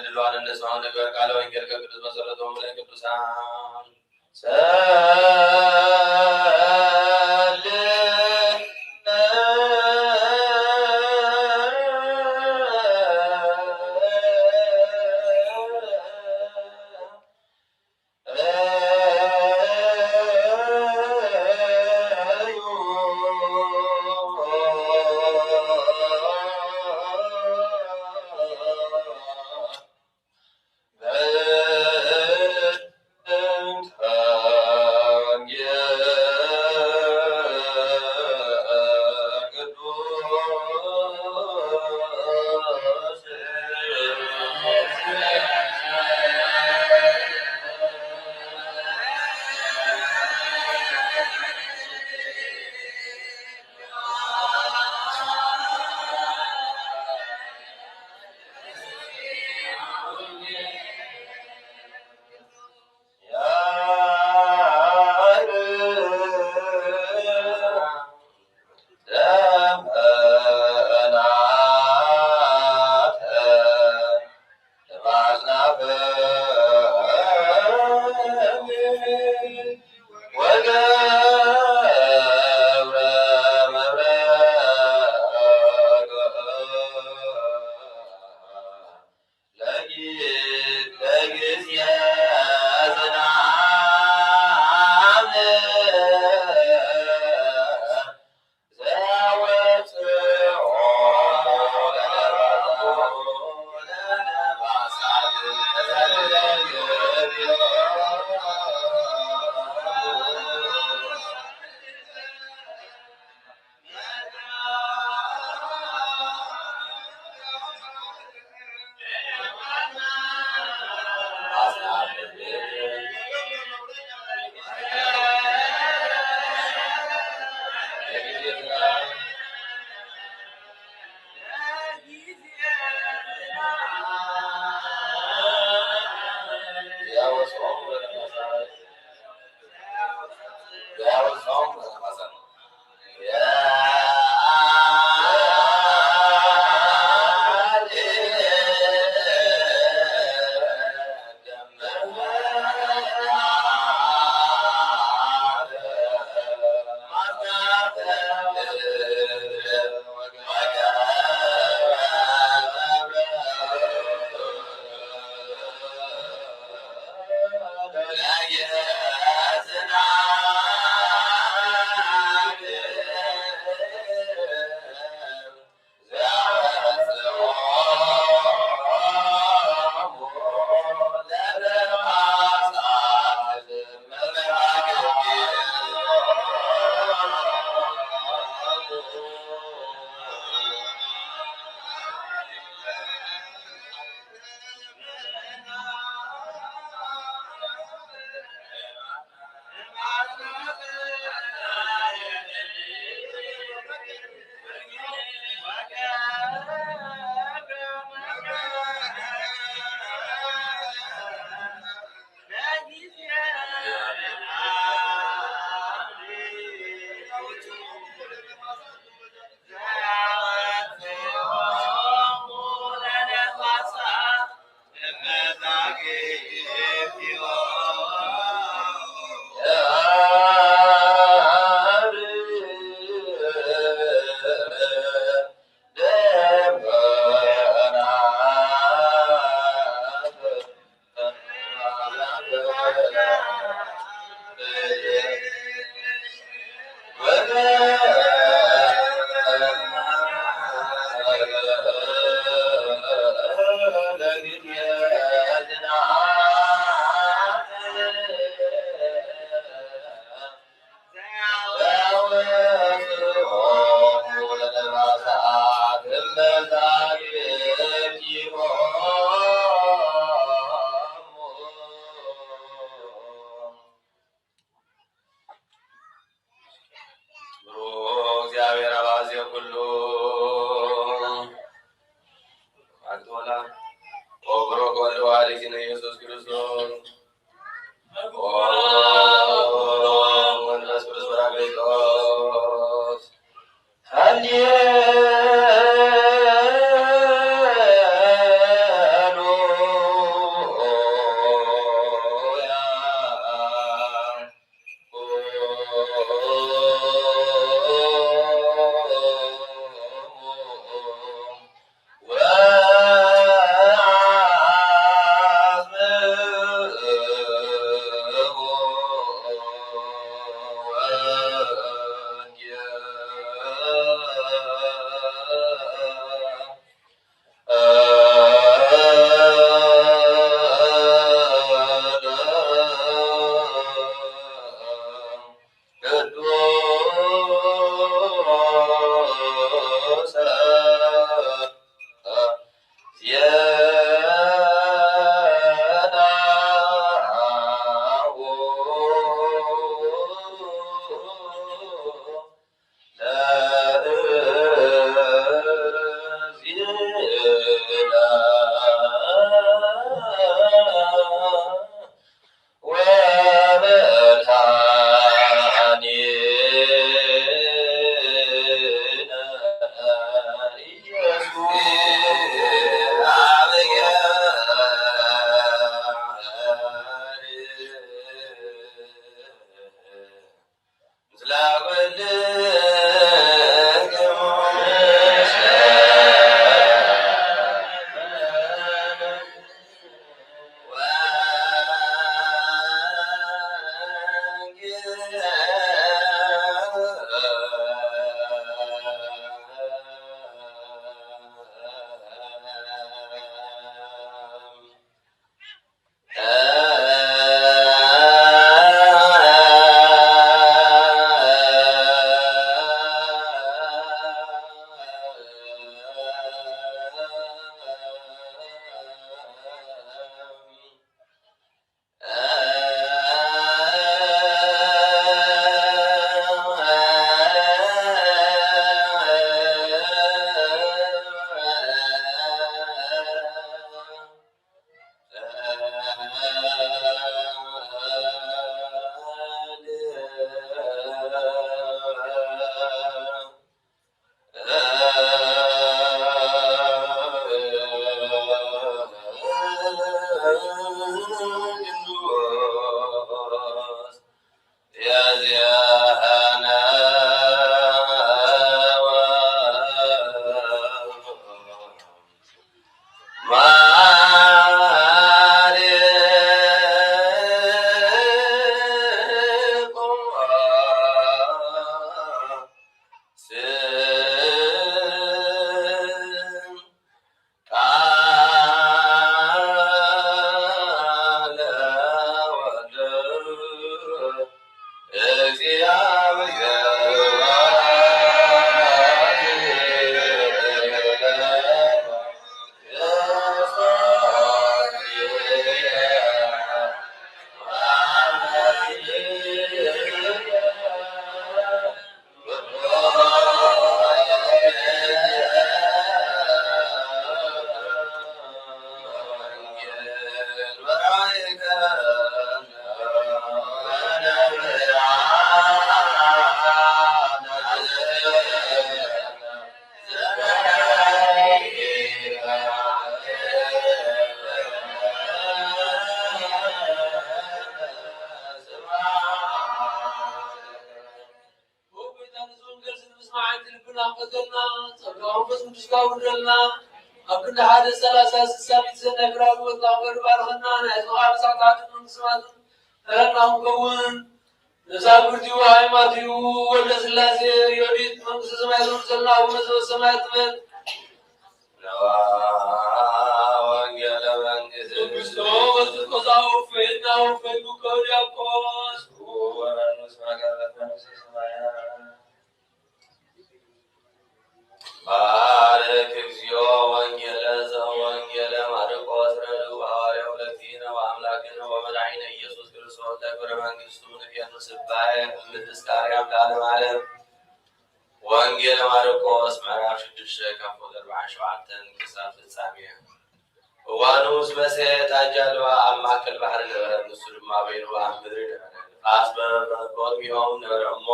ድልዋን እንስማው ንግበር ቃለ ወንጌል ከቅዱስ መሰረቶም ለቅዱሳን ጎይታ፣ ነዚ ወንጌል እዚ ንምስማዕ ዓይንቲ ልብና ክፈተልና፣ ጸጋ መንፈስ ቅዱስካ ኣውርደልና። ኣብ ክንዲ ሓደ ሰላሳ ስሳ ሚእቲ ሰናይ ፍረ ህይወት ንኽንገብር ባርኸና። ናይ ዝኸዓ ብጻዕታት መንግስቲ ሰማያት ተረና ክንከውን። ነዛ ብርቲኡ ሃይማኖት እዩ ወልደ ስላሴ ዮዲት መንግስተ ሰማይ ዘውርሰልና ኣቡነ ዘበሰማያት ትበል። ነዋ ወንጌለ መንግስት። መንግስቶ በዝቆዛው ፈይና ወፈይዱ ከውዲያቆስ። ወመንግስት መጋበት መንግስተ ሰማያት። ባርክ እግዚኦ ወንጌለ ዘወንጌለ ማርቆስ ረድኡ ሐዋርያው ለእግዚእነ ወአምላክነ ወመድኃኒነ ኢየሱስ ክርስቶስ ለክብረ መንግስቱ ንቤኑ ስባኤ እምድስካርያም ለዓለመ ዓለም። ወንጌለ ማርቆስ ምዕራፍ ሽዱሽተ ካብ ቁጥሪ ኣርባዓን ሸውዓተን ክሳብ ፍጻሜ። እዋኑ ምስ መሰ እታ ጃልባ ኣብ ማእከል ባሕሪ ነበረት፣ ንሱ ድማ በይኑ ኣብ ምድሪ ነበረ። ንፋስ በ-፣ በ-፣ ብቕድሚኦም ነበረ እሞ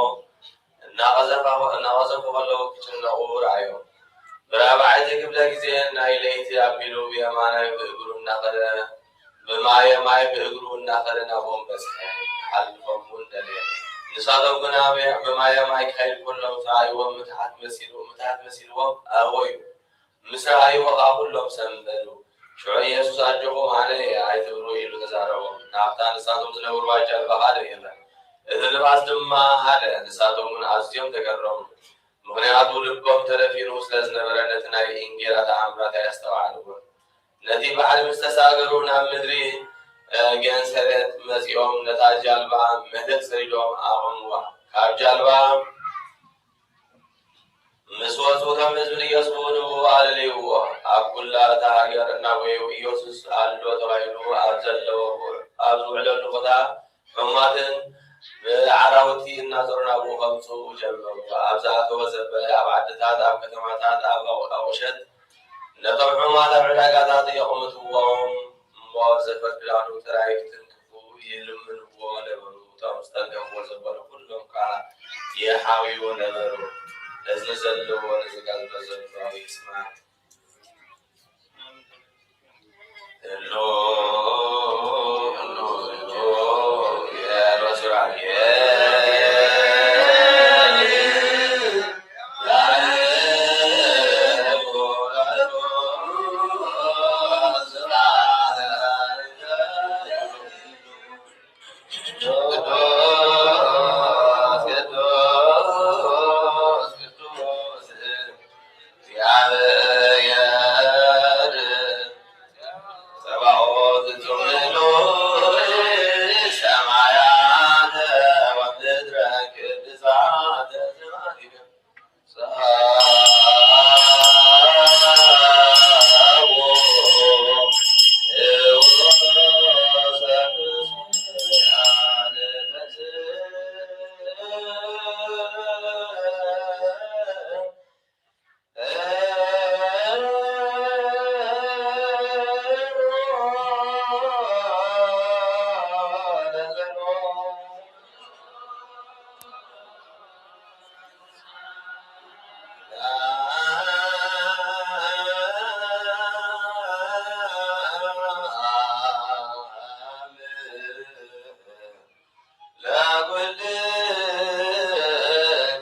እናቐዘፋ-፣ እናቐዘፉ ከለዉ ክጭነቑ ረኣዮም። ብራብዓይቲ ክፍለ ግዜ ናይ ለይቲ ኣቢሉ ብየማናይ ብእግሩ እናኸደ፣ ብማየ ማይ ብእግሩ እናኸደ ናብኦም በጽሐ፣ ክሓልፎም እውን ደለየ። ንሳቶም ግና ብ-፣ ብማየ ማይ ክኸይድ ከሎ ምስ ረኣይዎ ምትሓት መሲሉ-፣ ምትሓት መሲልዎም ኣበዩ። ምስ ረኣይዎ ኸኣ ኩሎም ሰንበዱ። ሽዑ ኢየሱስ፣ "ኣጆኹም፣ ኣነ እየ፣ ኣይትፍርሁ" ኢሉ ተዛረቦም። ናብታ ንሳቶም ዝነበርዋ ጃልባ ኸኣ ደየበ። እቲ ንፋስ ድማ ሃደ፣ ንሳቶም እውን ኣዝዮም ተገረሙ። ምኽንያቱ ልቦም ተደፊኑ ስለ ዝነበረ ነቲ ናይ እንጌራ ተኣምራት ኣየስተውዓልዎን። ነቲ ባሕሪ ምስ ተሳገሩ ናብ ምድሪ፣ እ፣ ጌንሰሬጥ መጺኦም ነታ ጃልባ መደብ ሰዲዶም ኣቖምዋ። ካብ ጃልባ ምስ ወጹ እቶም ህዝቢ ንኢየሱስ ብብንኡ ኣለልይዎ። ኣብ ኩላ እታ ሃገር እናጎየዩ ኢየሱስ ኣሎ ተባሂሉ ኣብ ዘለዎ፣ ኣብ ዝውዕለሉ ቦታ ሕሙማትን ብኣራውቲ እናዞሩ ናብኡ ከምጽኡ ጀመሩ። ኣብ ዝኣተወ ዘበለ፣ ኣብ ዓድታት፣ ኣብ ከተማታት፣ ኣብ ኣቑ-፣ ኣቑሸት ነቶም ሕሙማት ኣብ ዕዳጋታት የቕምጥዎም እሞ፣ ዘፈር ክዳኑ ጥራይ ክትንክፉ ይልምንዎ ነበሩ። እቶም ዝጠንቀቕዎ ዘበሉ ኩሎም ከኣ ይሓውዩ ነበሩ። እዝኒ ዘለዎ ነዚ ቃል ዘሎ ይስማዕ። እግዚአብሔር ጸባኦት ትምሉ ሰማያተ ወምድረ ቅድሳተ ስብሐቲከ።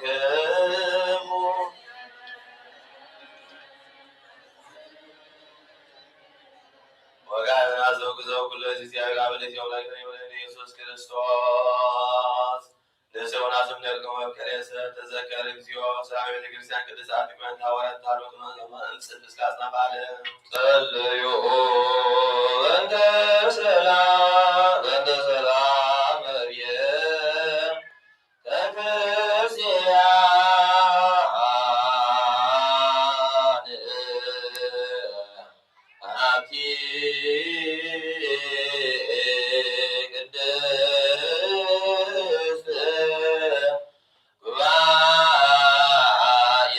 ለኩልክሙ። ወጋብና ዘውግ ዘውግ ለእግዚአብሔር አብ ልጅ የውላድ የውላድ ኢየሱስ ክርስቶስ። ንስዮናስም ደርገ መፍቀሬሰ ተዘከር እግዚኦ። ሰላም ቤተ ክርስቲያን ቅድስት አርጢማን ታወረት ታሎት መዘማ እንጽል እስከ አጽናፈ ዓለም። ጸልዩ እንተ ሰላም፣ እንተ ሰላም እብየ ተክርስቲያን አቲ ቅድስት ጉባኤ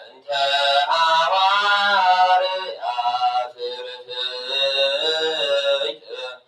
እንተ ሐዋርያት ርፍቅት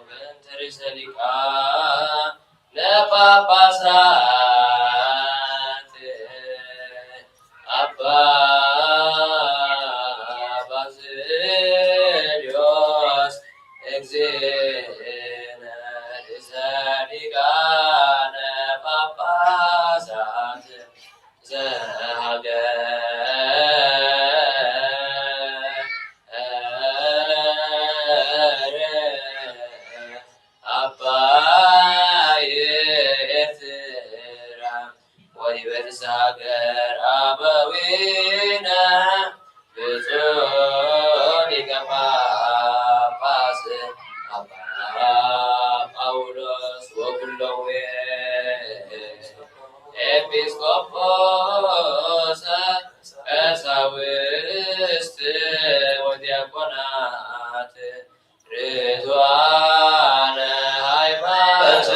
በእንተ ርእሰ ሊቃነ ጳጳሳት አባ ባስልዮስ እግዚእነ ርእሰ ሊቃነ ጳጳሳት ዘሀገረ አባይ ኤርትራ ወሊበርስ ሀገር አበዊነ ብፁዕ ሊቀ ጳጳስ አባ ጳውሎስ ወኩሎሙ ኤጲስቆጶስ ቀሳውስት ወዲያቆናት ርቱዓነ ሃይማኖት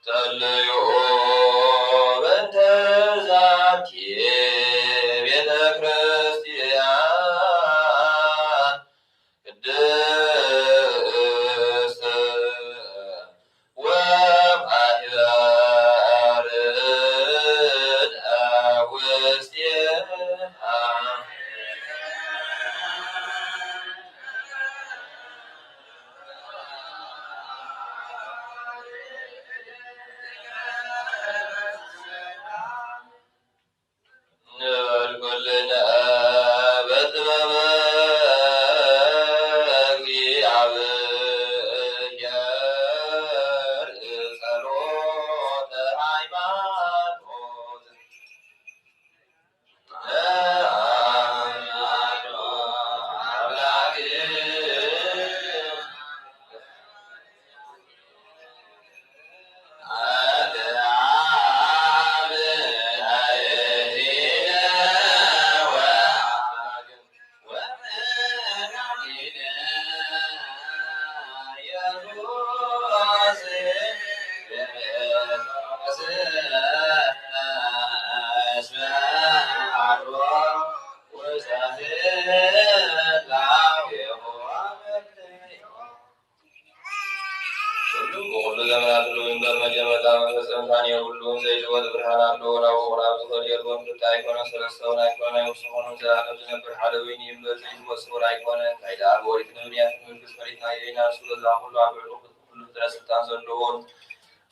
ጸልዩ በእንተ ዛቲ ቤተ ክርስቲያን ቅድስት ወማሕበር ውስቴታ። ንበል ኩልነ በጥበበ እግዚአብሔር ጸሎተ ሃይማኖት። ኩሉ ብኩሉ ዘመናት ሁሉ እምበር መጀመርታ መፈጸምታን የብሉን። ዘይልወጥ ብርሃን ኣሎ፣ ናብኡ ቁራብ ዝኸድ የልቦን። ክልተ ኣይኮነን፣ ሰለስተ እውን ኣይኮነን፣ ኣይወሰኾን። ዘላለም ዝነብር ሓደ ወይኒ እምበር ዘይልወጥ ስውር ኣይኮነን። እንታይ ደኣ ብኦሪት ነቢያት ክንብል ፈሊጥናዮ ኢና። ንሱ በዛ ኩሉ ኣብ ልዕሊ ኩሉ ፍጥረት ስልጣን ዘለዎን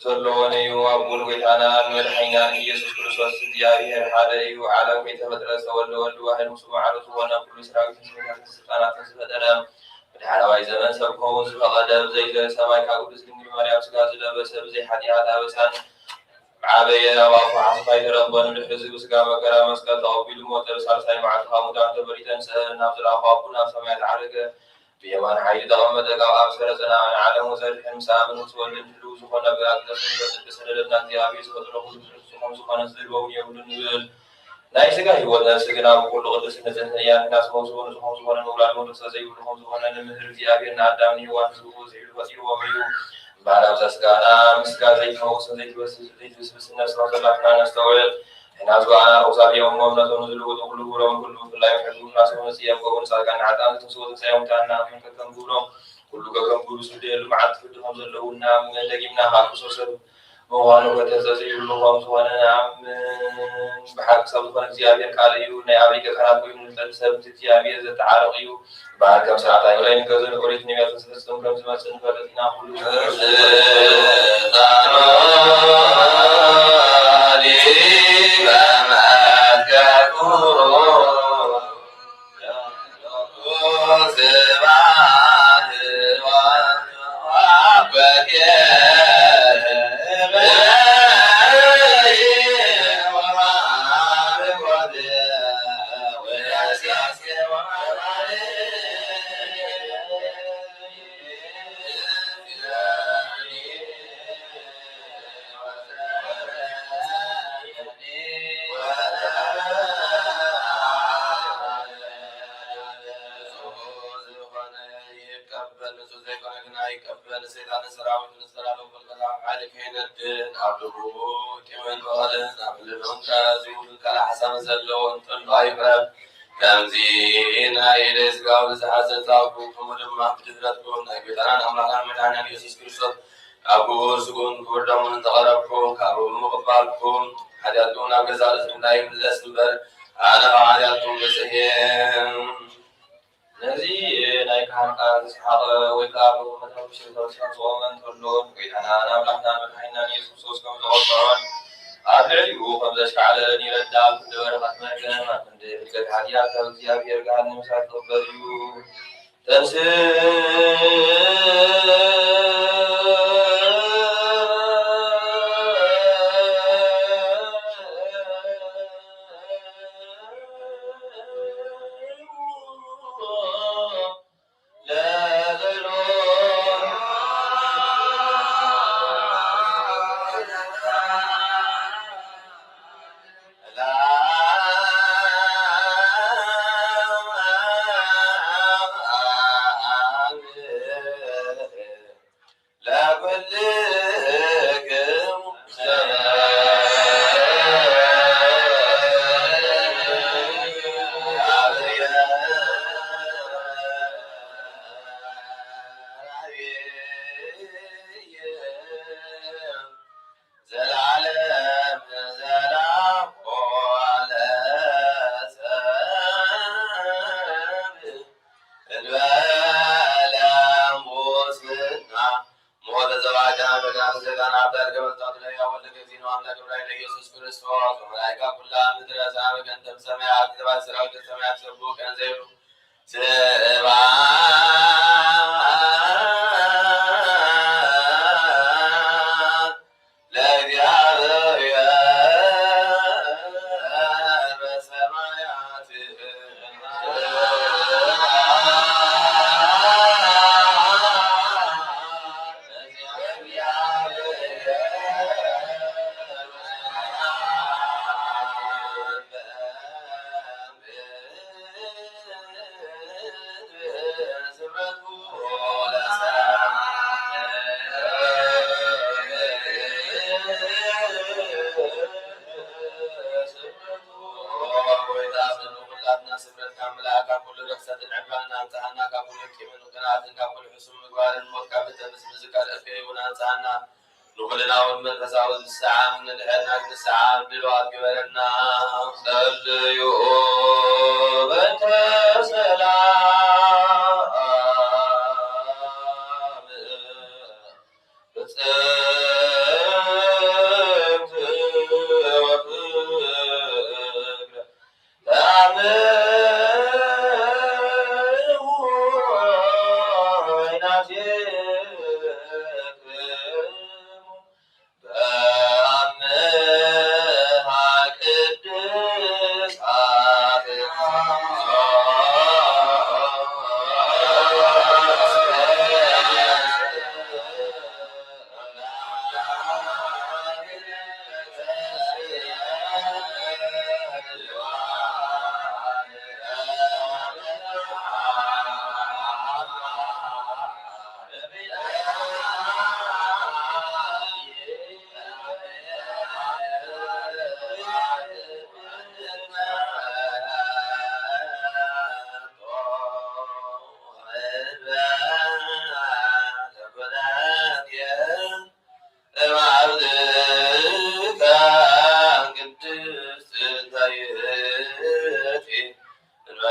ዘለዎን እዩ። ኣቡን ጐይታናን መድሓኒናን ኢየሱስ ክርስቶስ እግዚኣብሔር ሓደ እዩ። ዓለም ከይተፈጥረ ዝተወልደ ወልድ ዋሕድ ምስኡ ማዕረ ዝኾነ ኩሉ ሰራዊትን ሰበይታትን ስልጣናትን ዝፈጠረ፣ ብዳሕረዋይ ዘመን ሰብ ክኸውን ዝፈቐደ፣ ብዘይገለ ሰማይ ካብ ቅድስት ድንግል ማርያም ስጋ ዝለበሰ፣ ብዘይ ሓጢኣት ኣበሳን ዓበየ፣ ኣብ ኣፉ ሓሶት ኣይተረኽበን። ድሕሪ እዚ ብስጋ መከራ መስቀል ተቐቢሉ ሞተ። ብሳልሳይ መዓልቲ ካብ ሙታን ተፈልዩ ተንስአ፣ ናብ ዝለኣኾ ኣቡ ናብ ሰማያት ዓረገ። ብየማን ሓይሊ ተቐመጠ። ካብ ኣብ ሰረጸና ንዓለም ወዘድሕን ምስ ኣብን ምስ ወልድን ህልው ዝኾነ ብኣግደስን በጽድቅ ዝሰደደና እግዚኣብሔር ዝፈጠሮ ኩሉ ፍጥረት ንጹህ ከም ዝኾነ ዝድልዎ እውን የብሉን ንብል። ናይ ስጋ ህይወት ነፍሲ ግን ኣብ ኩሉ ቅድስት ንጽሕት እያ። ንሕናስ መውስቦ ንጹህ ከም ዝኾነ ንውላድ መውደቕሰ ዘይብሉ ከም ዝኾነ ንምህር። እግዚኣብሔር ንኣዳምን ንሄዋን ህዝቡ ክወስሕሉ ፈጢርዎም እዩ። እምበኣር ኣብዛ ስጋና ምስ ስጋ ዘይትፈውስን ዘይትበስብስን ነፍሲ ከም ዘላትና ነስተውዕል። ሕና ዝወኣና ርኹሳት እዮም እሞ፣ እምነቶም ንዝልውጡ ኩሉ ግብሮም ኩሉ ብፍላይ ምሕረት ምፍራስ ክመጽእ እዮም። ከምኡ ንጻድቃን ንሓጥኣን ዝትንስኡ ትንሳኤ ሙታን ንኣምን። ከከም ግብሮም ኩሉ ከከም ግብሩ ዝፍደየሉ መዓልቲ ፍርዲ ከም ዘለዉ እናኣምን፣ ደጊምና ከኣ ክርስቶስ ሰብ ምዃኑ ወተሰስዩ ምዃኑ ዝኾነ ንኣምን። ብሓቂ ሰብ ዝኾነ እግዚኣብሔር ቃል እዩ። ናይ ኣበይ ገፈራት ኮይኑ ንጠል ሰብ ምስ እግዚኣብሔር ዘተዓርቕ እዩ። በዓል ከም ስርዓት ኣይሁዳይ ንገዝኡን ኦሪት ነቢያትን ዝፍጽም ከም ዝመጽእ ንፈልጥ ኢና። ኩሉ ይቀበል፣ ንጹህ ዘይኮነ ግን ኣይቀበል። ሰይጣንን ሰራዊቱን ንዘለዓለሙ ብልበላ ኣብ ሓይሊ ከይነድድ፣ ኣብ ልቡ ቂምን በቐልን ኣብ ልብን ዝውልን ካልእ ሓሳብ ዘለዎ እንተሎ ኣይቕረብ። ከምዚ ናይ ኢደ ስጋው ዝሓዘ ጻውቱ ክሙ ድማ ብድፍረትኩም ናይ ጎይታናን ኣምላኽናን መድሓኒናን ኢየሱስ ክርስቶስ ኣብ ክቡር ስጉን ክቡር ደሙን እንተቐረብኩም፣ ካብኡ ብምቕባልኩም ሓጢኣትኩም ናብ ገዛእ ርእስኩም እንዳይምለስ እምበር፣ ኣነ ካብ ሓጢኣትኩም ንጽህ እየ። ነዚ ናይ ካህን ቃል ዝሰሓቐ ወይ ከኣ ብመትረብ ሽርተው ዝፈጽሞ መን ተሎ፣ ንጎይታና ንኣምላኽና ንመድሓኒናን ኢየሱስ ክርስቶስ ከም ዘቐጽዖን ኣብ ልዕሊኡ ከም ዘሽካዕለለን ይረዳ። ኣብ ክንዲ በረኸት መርገም፣ ኣብ ክንዲ ሕልቀት ሓጢኣት ካብ እግዚኣብሔር ገሃነም እሳት ክቕበል እዩ። ተንስ ዘላለም ዘላቆ ለሰብ እንበለ ሙስና ሞተ ዘባጋ በጋ ዘጋና በርገ በልጣቱ ለያ ወልደ ገዚኖ ኣምላክ እብራይ ለኢየሱስ ክርስቶስ ወመላይካ ኩላ ምድረ ዛበ ገንተም ሰማያት ዘባት ሰራዊት ሰማያት ሰቡ ቀን ዘይብሉ ስብሐት ለእግዚኣብሔር በሰማያት። ንኹልና እውን መንፈሳዊ ዝሰዓም ንድሕና ንሰዓም ድልዋት ግበረና። ጸልዩ በእንተ ሰላም ብጽምት ወፍቅር ተአምሩ ይናዜክሙ በአምሃ ቅድሳት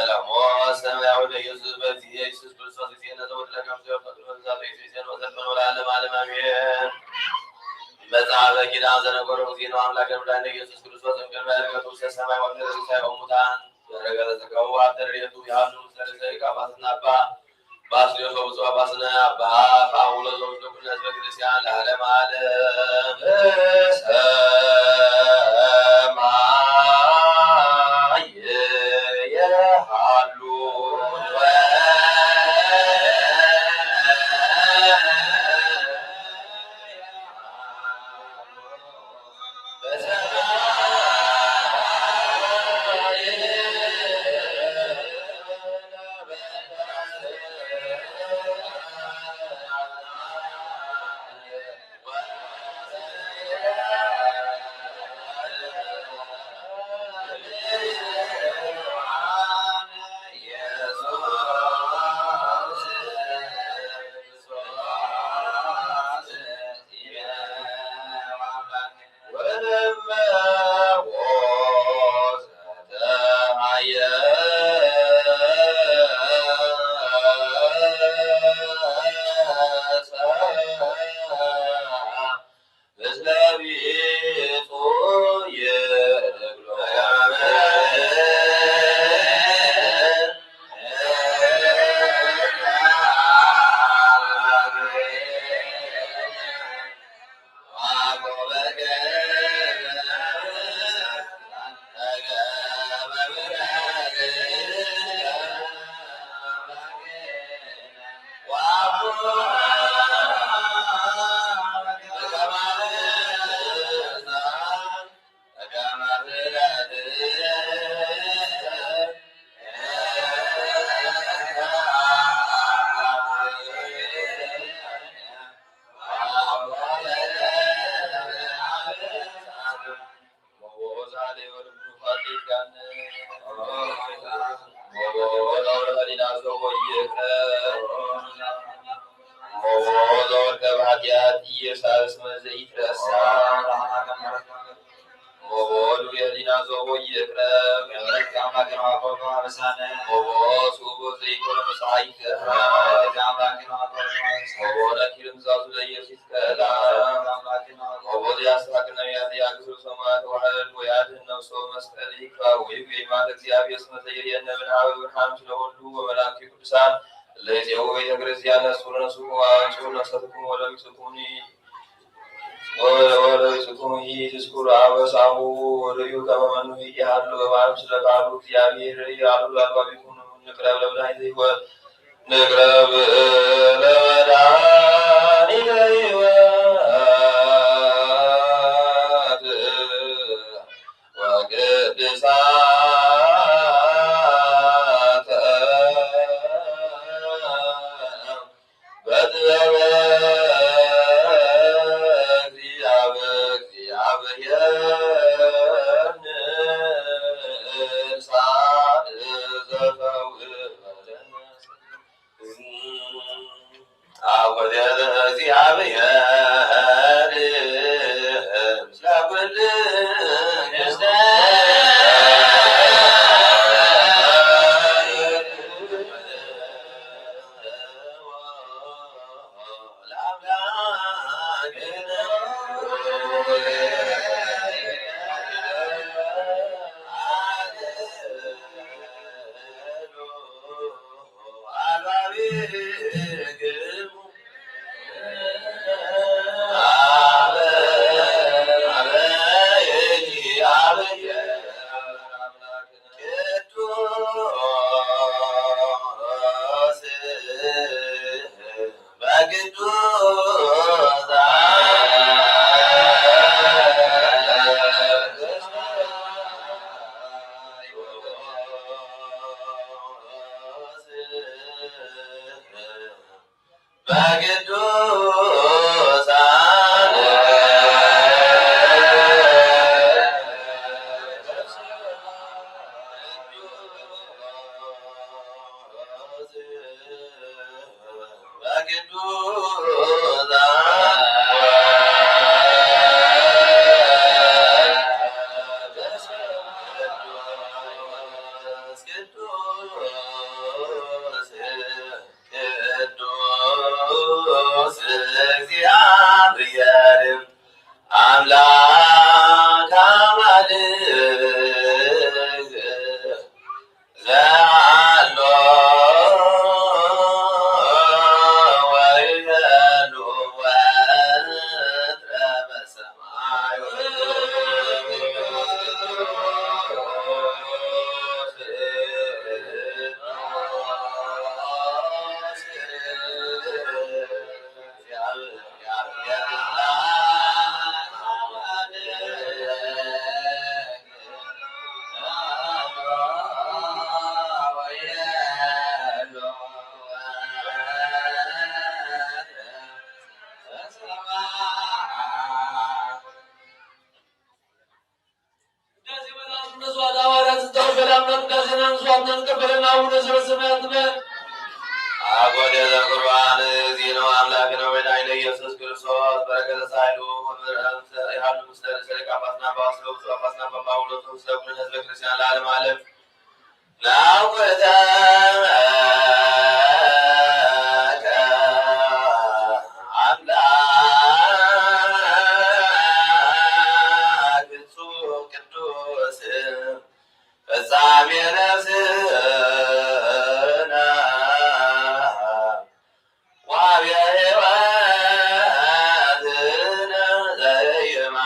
ሰማያዊ ለኢየሱስ በዚህ የኢየሱስ ክርስቶስ ጊዜ ነዘወትለ ከም ዘወትለ ቅድመ ትእዛዙ ይእዜን ወዘልፈን ወለዓለመ ዓለም አሜን። መጽሐፈ ኪዳን ዘነገሮ ጊዜ ነው። አምላክ መድኃኒነ ኢየሱስ ክርስቶስ እምቅድመ ዕርገቱ ውስተ ሰማይ ወምድር ትንሣኤ እሙታን ዘረገ ለዘከቡ አተርየቱ ያሉ ምስለ ርእሰ ሊቃነ ጳጳስና አባ ባስልዮስ ወብፁዕ ጳጳስነ አባ ጳውሎስ ወብፁዕ ኩነ ህዝበ ክርስቲያን ለዓለመ ዓለም። ሰማይ የሃሉ ሞቦ ዘወርቀ በኃጢአት ኢየሳስ መዘ ይትረሳ። ሞቦ ዱየ ሊና ዞቦ ይቅረብ። ሞቦ ሱቦ ዘይኮነ መጽሐይተ። ሞቦ ነኪር ምዛዙ ለኢየሱስ ከላ። ሞቦ ዚያስታክ ነቢያት ያግዙ ሰማዕት ወሐል ወያድህን ነፍሶ መስቀል ይክፋ ወይብ የማተ እግዚአብሔር ስመ ዘይርየነ ብንሃበ ብርሃን ስለወሉ ወመላእክቱ ቅዱሳን ለይጼው ቤተ ክርስቲያን ነስሩ ነስሩ ወአንጹ ነፍሰትኩም ወለቢስኩኒ ወለቢስኩኒ ትዝኩሩ አበሳሁ ወርእዩ ከመ መኑ ይሃሉ በማለት ስለ ቃሉ እግዚአብሔር ያሉ አልባቢኩም ንቅረብ ለመድኃኒተ ሕይወት ንቅረብ ለመድኃኒተ ሕይወት ወቅድሳተ በጥበበ እግዚአብሔር ንሳ ዘተውበለነ አኮቴተ እግዚአብሔር ምስለ ኩልነ በቅዱሳን በቅዱሳን መስዋዕተ ሐዋርያት ዝተቐበለ ኣምላክ ውዳሴና መስዋዕትና ዝቀበለና ኣቡነ ዘበሰማያት ንበል። አኮቴተ ቁርባን እግዚእነ ወአምላክነ ወመድኃኒነ ኢየሱስ ክርስቶስ በረከተ ሳይሉ ወምሕረቱ ይሃሉ ምስለ ርእሰ ሊቃነ ጳጳስና አባ ወስሎ ብፁዕ ጳጳስና አባ ጳውሎስ ምስለ ኩሉ ህዝበ ክርስቲያን ለዓለመ ዓለም። ናውቆተ አምላክ ፍጹም ቅዱስ ፍጻሜ ነፍስና ወአብየ ሕይወትነ ዘይማ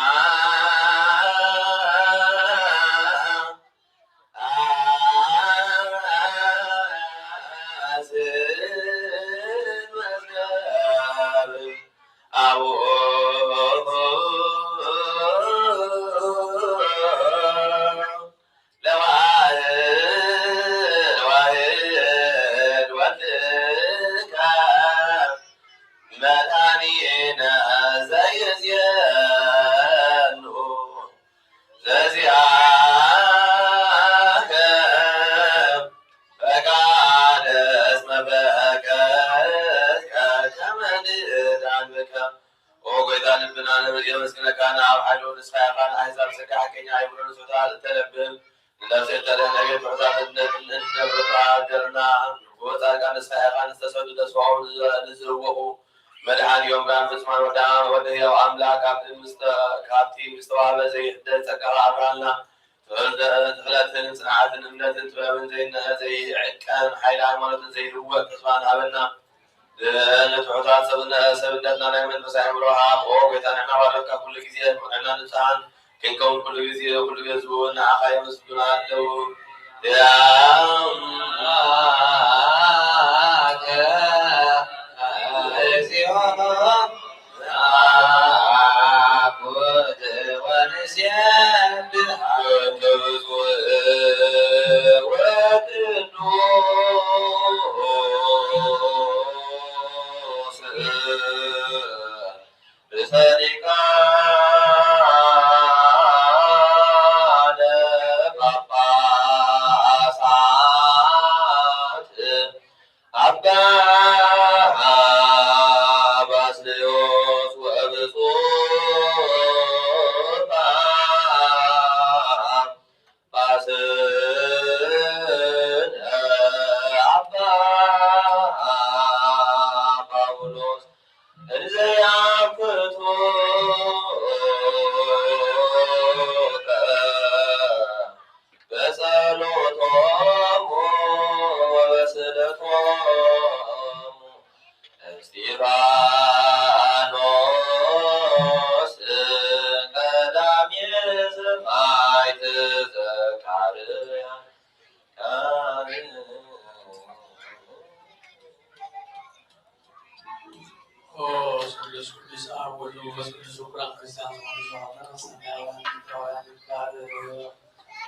መድኃኒነ ዘይዜኑ ዘዚአከ ፈቃደ እስመ ፈቀድከ ከመ ንእዳን ብከ። ኦ ጎይታ ልብና ንርኢ የመስግነካ፣ ንኣብ ሓይሎ ንስኻ ኢኻ ንኣሕዛብ ጸጋ ሓቀኛ ኣይምሮ ንጹታ እተለብም ንነፍሲ እተደህነ ቤት ውሕዛትነት እንነብርና ደርና ንጎ ጻድቃን ንስኻ ኢኻ ንዝተሰዱ ተስፋኦም ንዝርወቑ መድኃኒዮም ብርሃን ፍጹማን ወዳ ወደ ሕያው ኣምላክ ካብቲ ምስ- ካብቲ ምስተዋህበ ዘይሕደር ጸጋኻ ኣብርሃልና። ተወልደ ተኽለትን ጽንዓትን እምነትን ጥበብን ዘይነ ዘይዕቀን ሓይሊ ሃይማኖትን ዘይልወጥ ተስፋን ሃበና። ንትሑታት ሰብነ ሰብነትና ናይ መንፈሳዊ ኣእምሮ ሃብ። ኦ ጎይታ ንሕና ባሮትካ ኩሉ ግዜ ንዑዕና ንጽሃን ክንከውን ኩሉ ግዜ ኩሉ ግዜ ዝብውን ንዓኻ የመስግኑ ኣለዉ። ያምላከ እግዚኦ ናኩት ወንሴብሕ ቅዱስ ውእቱ ወቅዱስ ርእሰ ሊቃነ ጳጳሳት አባ ባስልዮስ ወብፁዕ ጳጳስነ አባ ጳውሎስ እንዘ ያክቱ በጸሎቶሙ ወበስእለቶሙ እስጢፋኖስ ቀዳሜ ሰማዕት ዘካርያ። ኦ ስሉስ ቅዱስ አብ ወልድ ወመንፈስ ቅዱስ፣ ክቡራን ክርስቲያን ዝኾኑ ዘመድና ሰማያውያን ምድራውያን ይባል።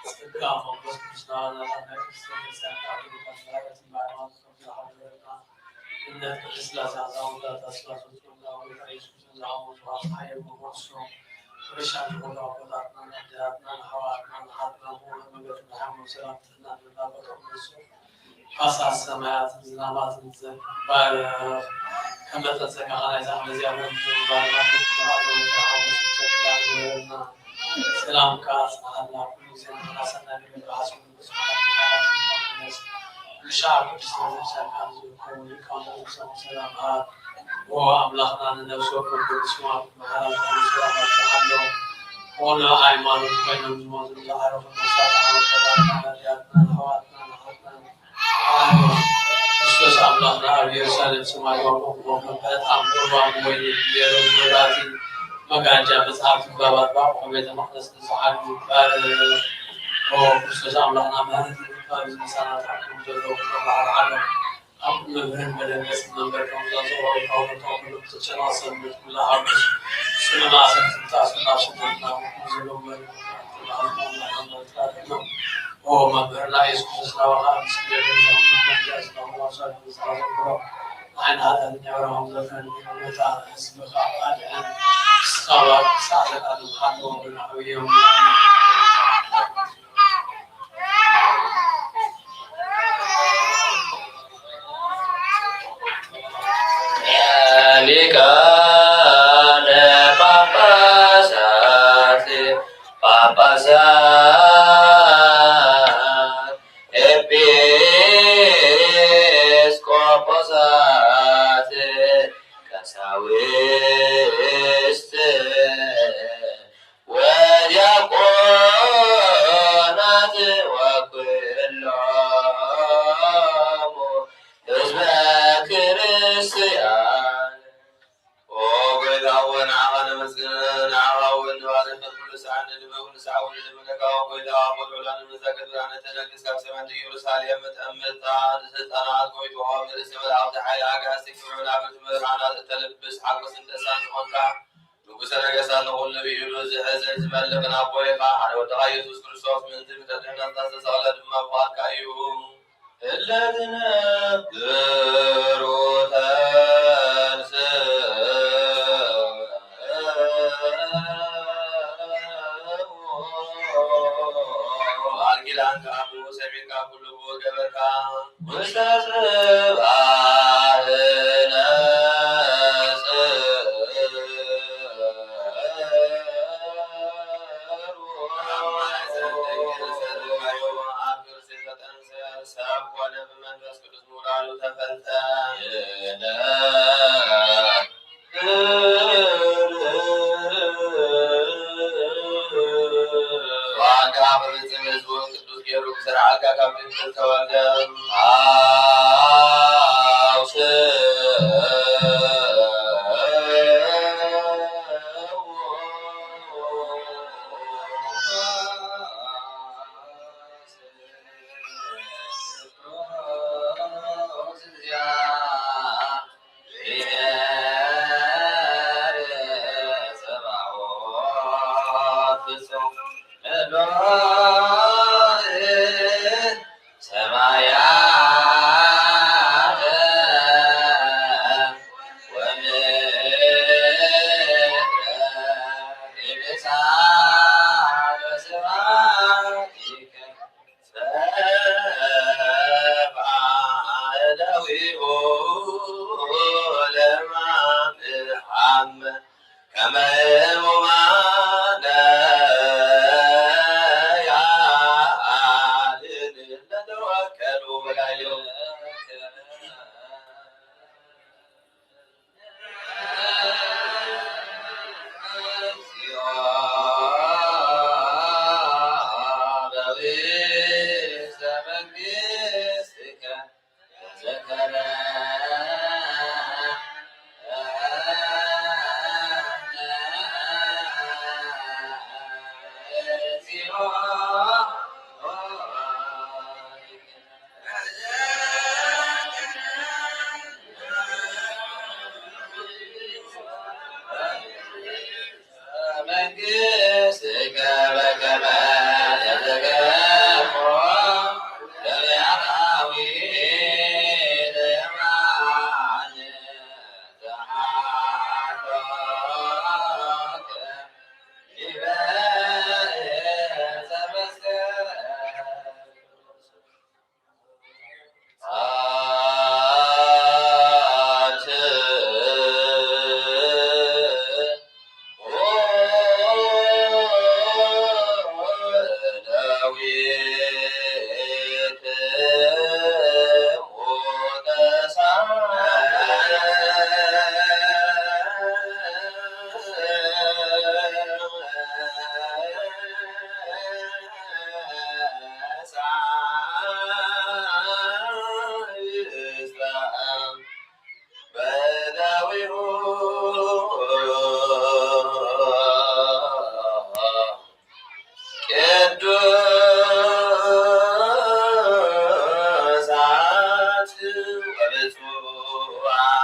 ጸጋ መንፈስ ቅዱስ ናባና ናይ ክርስቲያን ክርስቲያን ካብ ዝባል ሃይማኖት ከም ዝሓደረና እምነት ቅድስት ሥላሴ ኣዛውንታ ተስፋ ስልጡን ዳዊት ኢየሱስ ዝሃቦ ዝሃብ ሓየት መጎስኖ፣ ቅዱሳን ዝኾኑ ኣቦታትና፣ ኣዴታትና፣ ኣሕዋትና፣ ኣሓትና፣ ብሙሉ መገዲ ብሓይሊ ሰላም ጥዕና እናበረከቱ ንሱ፣ ፋሳት ሰማያትን ዝናማትን ዘባርኽ፣ ከም መጠን ጸጋኻ ናይዛ ዓለም እዚኣ ምሕረት ምግባርና፣ ክብሪ ተባዕቶ ወልድኻ ወመንፈስ ቅዱስ ጸጋ ይግበረልና። ሰላምካ ኣጽንሓልና፣ ኩሉ ግዜ ንዓና ሰናይ ነገር ብሓሳብ ንሻ ቅድስተ ነፍሳት ዝርከቡ ሊቃውንተ ቅዱሳን ሰላም ሃብ። ኦ ኣምላኽና ንነፍሲ ወከፍ ቅዱስ መዓልቲ መሓላልካ ንሰላም ኣብዝሓሎም። ኦ ንሃይማኖት ኮይኖም ዝሞቱ ዝዓረፉ ነፍሳት ኣመልከታትና ነቢያትና ኣሕዋትና ንሓትና ክርስቶስ ኣምላኽና ኣብ ኢየሩሳሌም ሰማያዊ ኣቦ ብዕጣን ቁርባን ወይኒ ገይሮም መብራህቲ መጋረጃ መጽሓፍቲ ንባባት ብኣቑሑ ቤተ መቕደስ ንዝሓሉ ባርኽ። ኦ ክርስቶስ ኣምላኽና ምሕረት ይግበረልካ፣ ኣብዚ ምሳና ተኣኪቦም ዘለዉ ኩሎም ባዕሉ ዓለም ኣብ መምህርን መደንገጽን መንበርኩም ዘዘወሩ ካውነቶም ኩሉ ብትጨና ሰንበት ኩላ ሓጎስ ስምና ሰንትንታ ስና ሽነትና ምኩም ዘለዉ መሪ ኦ መምህርና ኢየሱስ ክርስቶስ ናባኻ ኣብ ስደት ንዓይን ሓጢኣተኛ ኣብርሃም ዘፈን ነታ ህዝብኻ ኣድሕን። እስኻ ባርክ፣ ሰዓተ ቃል ምሓን ወገን ዓብዮም። ሓውሉ ልምነካ ጎይታ ኣቦት ዑላን መዛግብ ብርሃነ ተነግስ ካብ ሰማይ ኢየሩሳሌም መጠምታ ንስልጣናት ጎይትኦም ርእሲ መላእክቲ ሓይሊ ኣጋስቲ ክብሪ መናብርቲ መብርሃናት እተልብስ ሓጎስን ደስታን ዝኾንካ ንጉሰ ነገስታት ንኹሉ ብኢዱ ዝሕዝን ዝመልኽን ኣቦ ኢኻ። ሓደ ወድኻ ኢየሱስ ክርስቶስ ምእንቲ ፍትሒ ድሕነትና ዝተሰቕለ ድማ ፍቓድካ እዩ። እለ ትነብሩ ተንሥኡ። ቃል ኪዳንካ ብኡ ሰሚዕካ ኩሉ ብኡ ገበርካ። ውስተ ጽባሕ ነጽእ። ኣብ ማሕፀን ድንግል ዘርጋዮ ኣብ ክርስቶስ ተጠንሰ፣ ሰብ ኮነ፣ ብመንፈስ ቅዱስ ምውላዱ ተፈልጠ። ዋጋ ክፍጽም ህዝቡን ቅዱስ ገይሩ ክሰርዓልካ ካብ ድንግል ተወልደ። ኣውስእ። ሰማያት ወምድር ይብሳ በስብሐትከ። ሰብአ እደዊሁ ለማንሃመ ከመ ህሙማነ ያድን ለተወከሉ ወላይሉ። መንግሥትከ በከመ ተትገቦ ለያራዊት የማን ተዓሎከ ዲበ ዕፀ መስቀል። ቅዱሳት ወብፁዓት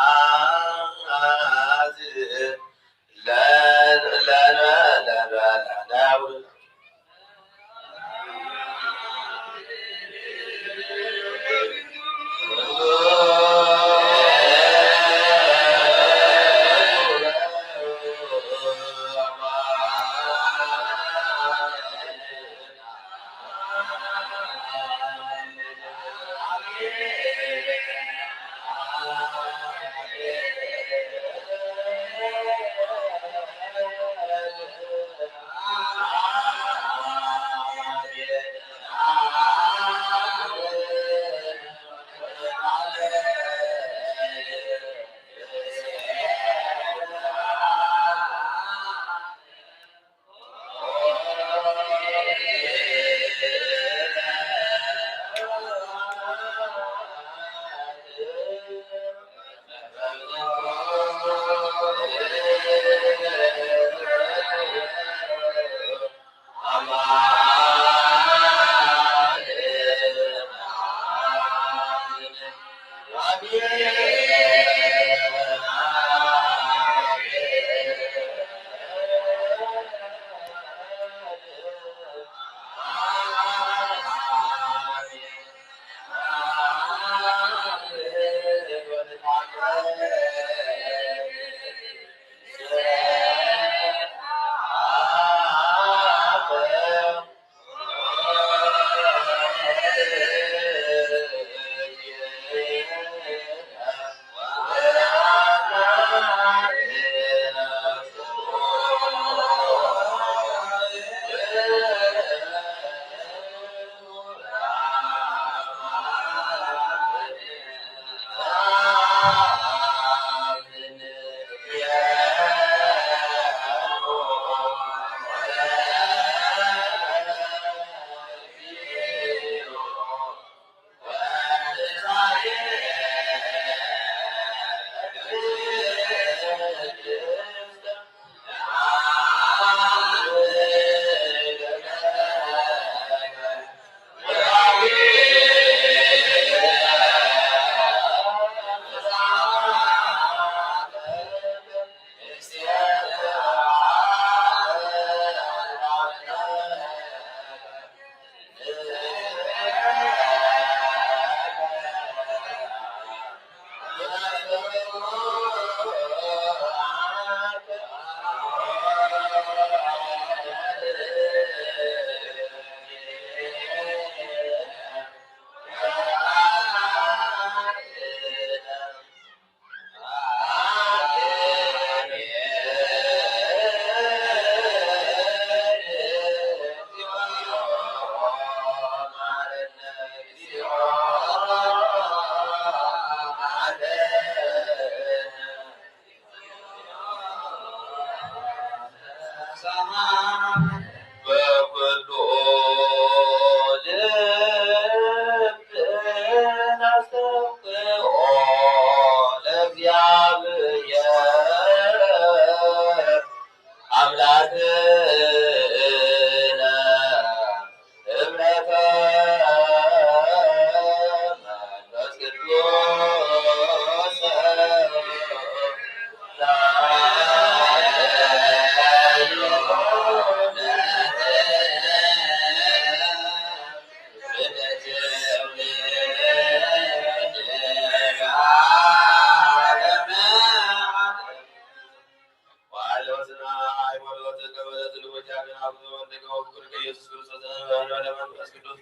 ለመንፈስ ቅዱስ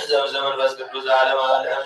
ዘምዘ መንፈስ ቅዱስ ለዓለመ ዓለም።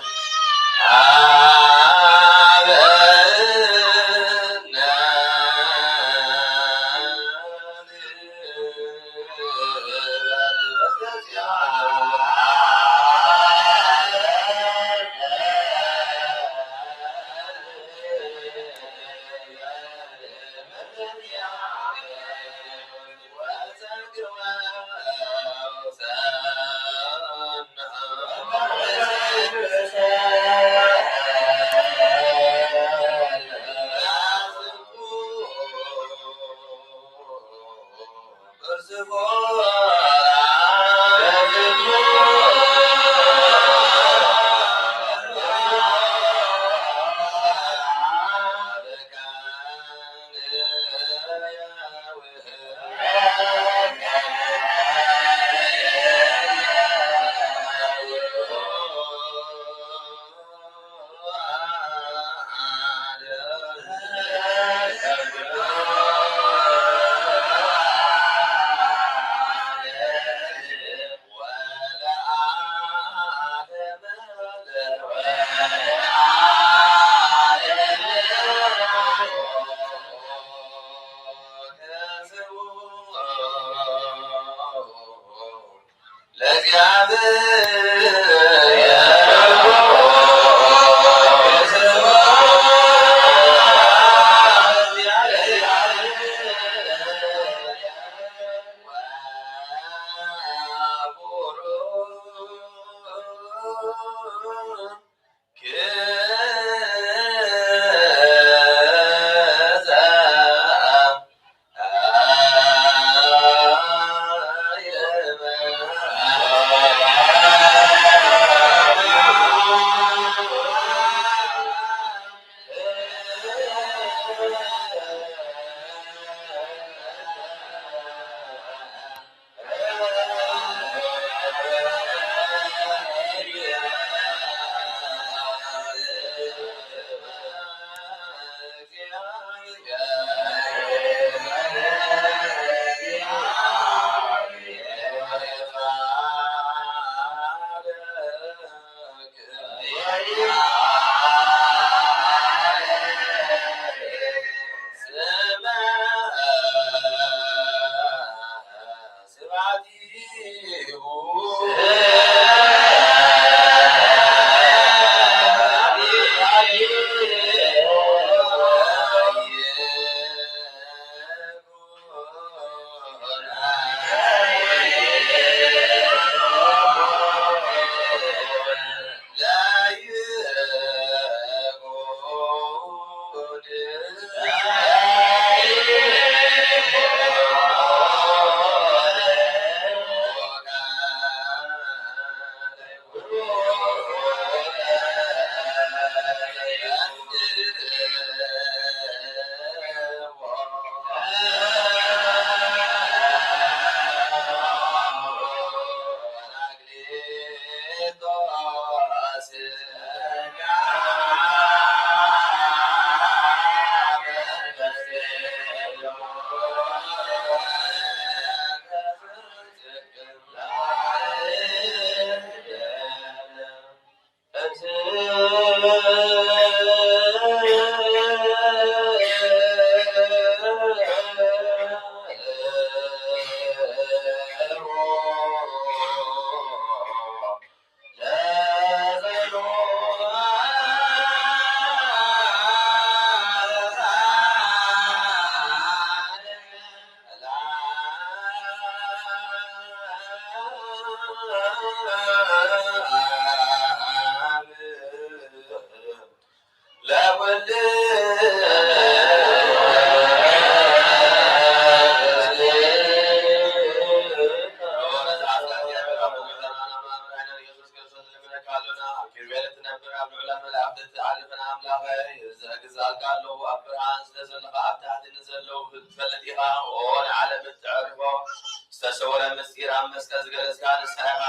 ዝተሰወረ ምስጢር ኣብ መስቀል ዝገለጽካ ንስኻ ኢኻ።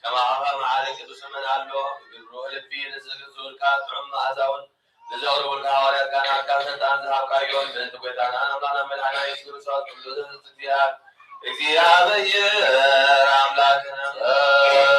ከማኻ ከማዓረ ቅዱስ መን ኣሎ? ግብሩ እልፊ ንዝብልካ ጥዑም መኣዛውን ንዘቕርቡልካ ሃዋርያትካ ናትካ ስልጣን ዝሃብካዮ ምእንቲ ጐይታና ኣምላኽና መድሓና የሱስ ክርስቶስ ቅዱስ እግዚኣብሔር እግዚኣብሔር ኣምላክ ጸልዩ።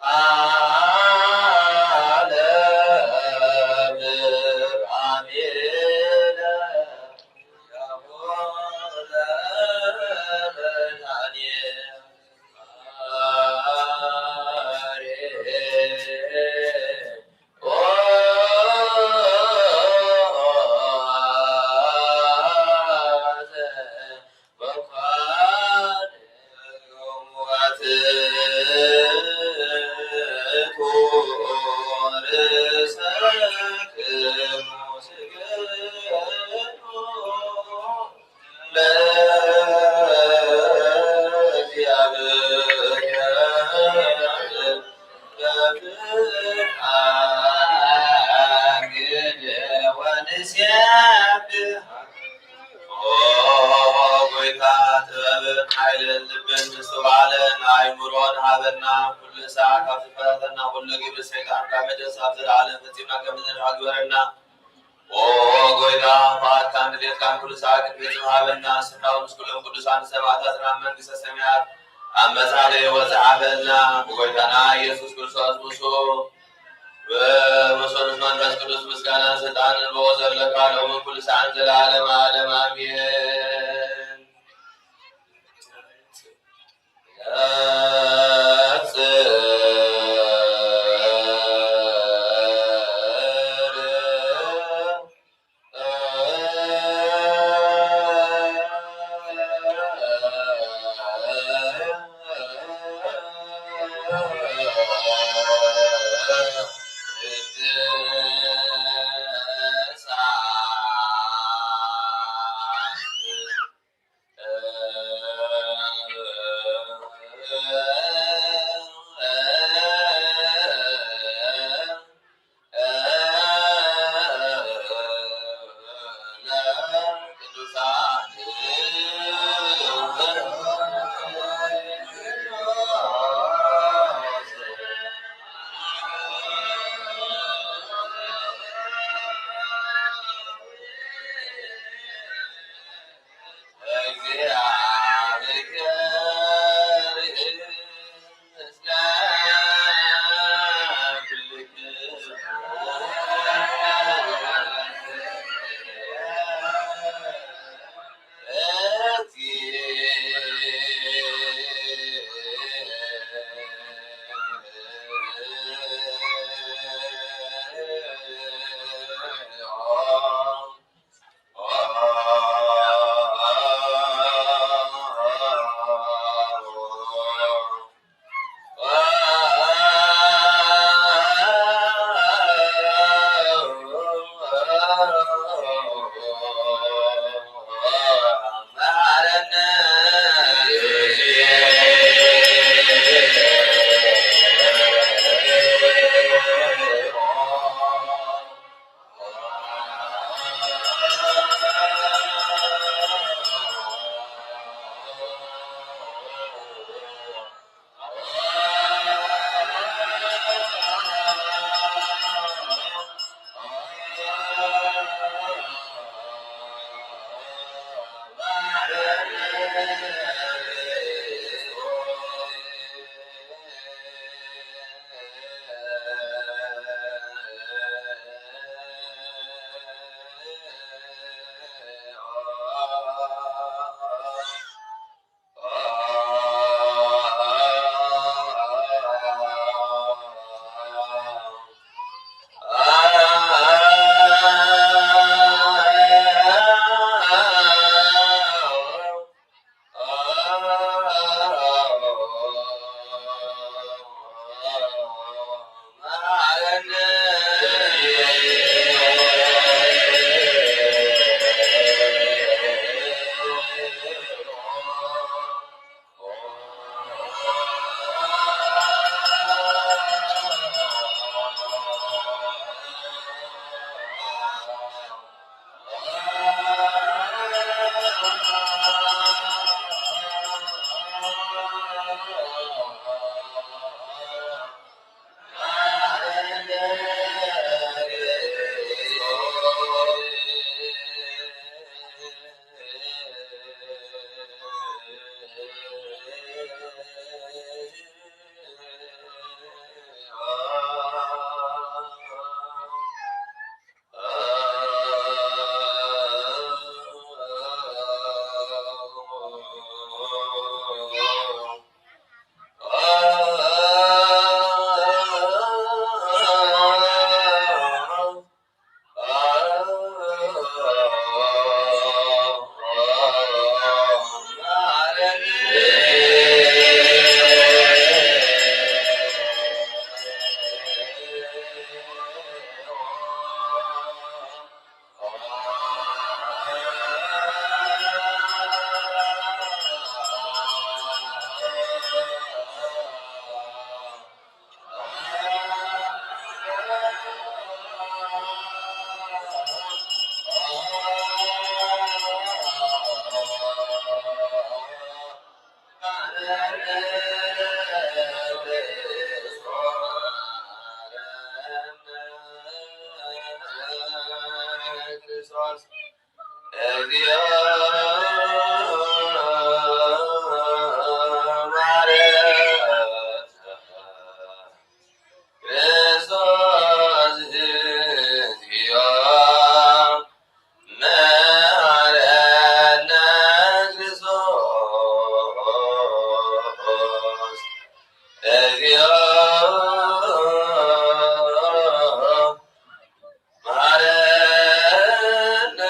ዓለም አሜን። ኦ ጎይታ፣ ጥበብን ኃይልን ልብን ምስትውዓልን ኣእምሮን ሃበና። ኩሉ ሰዓት ካብ ዝፈታተና ኩሉ ግብሪ ሰይጣን ካብ መደስ ኣብ ዘለዓለም ፈጺምና ከም ንድሕን ግበረና። ኦ ጎይታ፣ ፍቓድካን ድሌትካን ኩሉ ሰዓት ክንፈጽም ሃበና። ስናው ምስ ኩሎም ቅዱሳን ሰማዕታትና መንግሥተ ሰማያት ኣብ መጻኢ ሕይወት ዝዓበልና ብጎይታና ኢየሱስ ክርስቶስ ምስ ብሩህ መንፈስ ቅዱስ ምስጋናን ስልጣንን ብኦ ዘለካ ሎምን ኩሉ ሰዓን ዘለዓለም ዓለም ኣሜን። ማረነ ክርስቶስ እግዚኦ፣ መሐረነ ክርስቶስ እግዚኦ፣ መሐረነ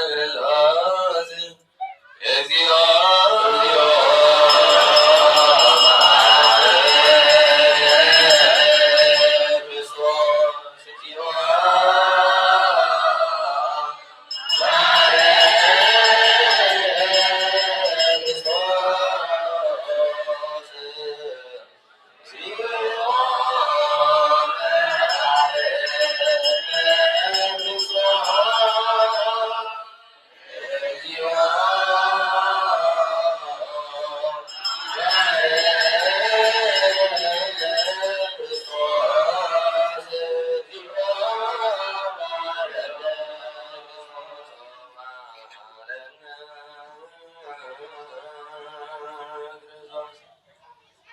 ክርስቶስ እግዚኦ፣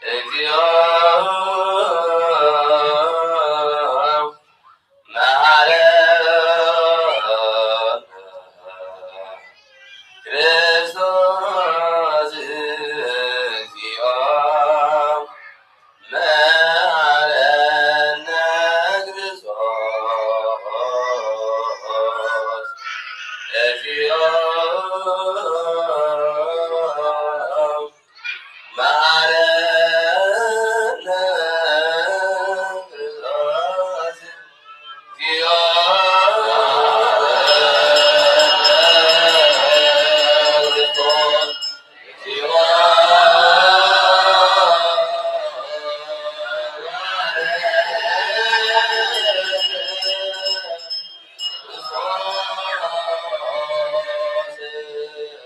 እግዚኦ፣ መሐረነ ክርስቶስ እግዚኦ፣ መሐረነ ክርስቶስ እግዚኦ መሐረነ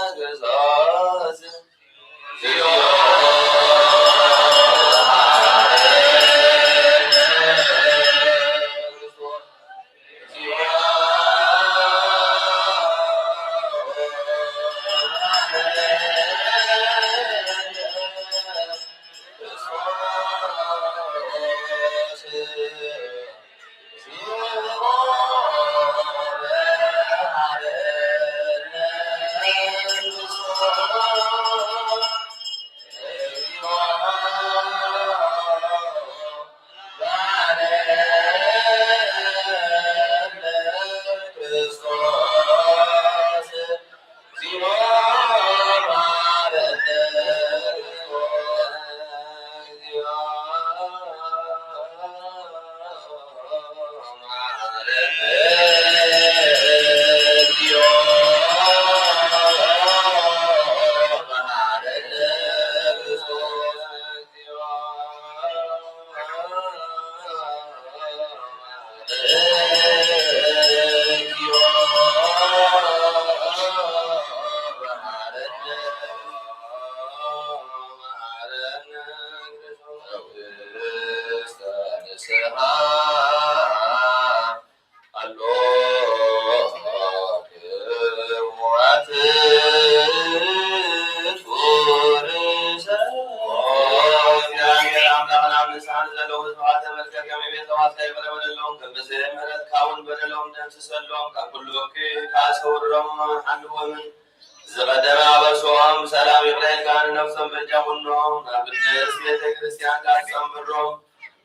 ክርስቶስ እግዚኦ መሐረነ ክርስቶስ እግዚኦ መሐረነ ክርስቶስ ንስሓ ንዘለዉ ህዝብኻ ተመልከት፣ ከም ቤት ለዋትካ ይቕረ በለሎም፣ ከም ብዝሒ ምሕረትካ እውን በደሎም ደምስሰሎም፣ ካብ ኩሉ እኩይ ከኣ ሰውሮም ሓልዎም። ዝቐደመ ኣበስኦም ሰላም ይቕረ ኢልካ ንነፍሶም በጃ ኩኖም፣ ናብ ቅድስት ቤተ ክርስቲያንካ ትጸንብሮም።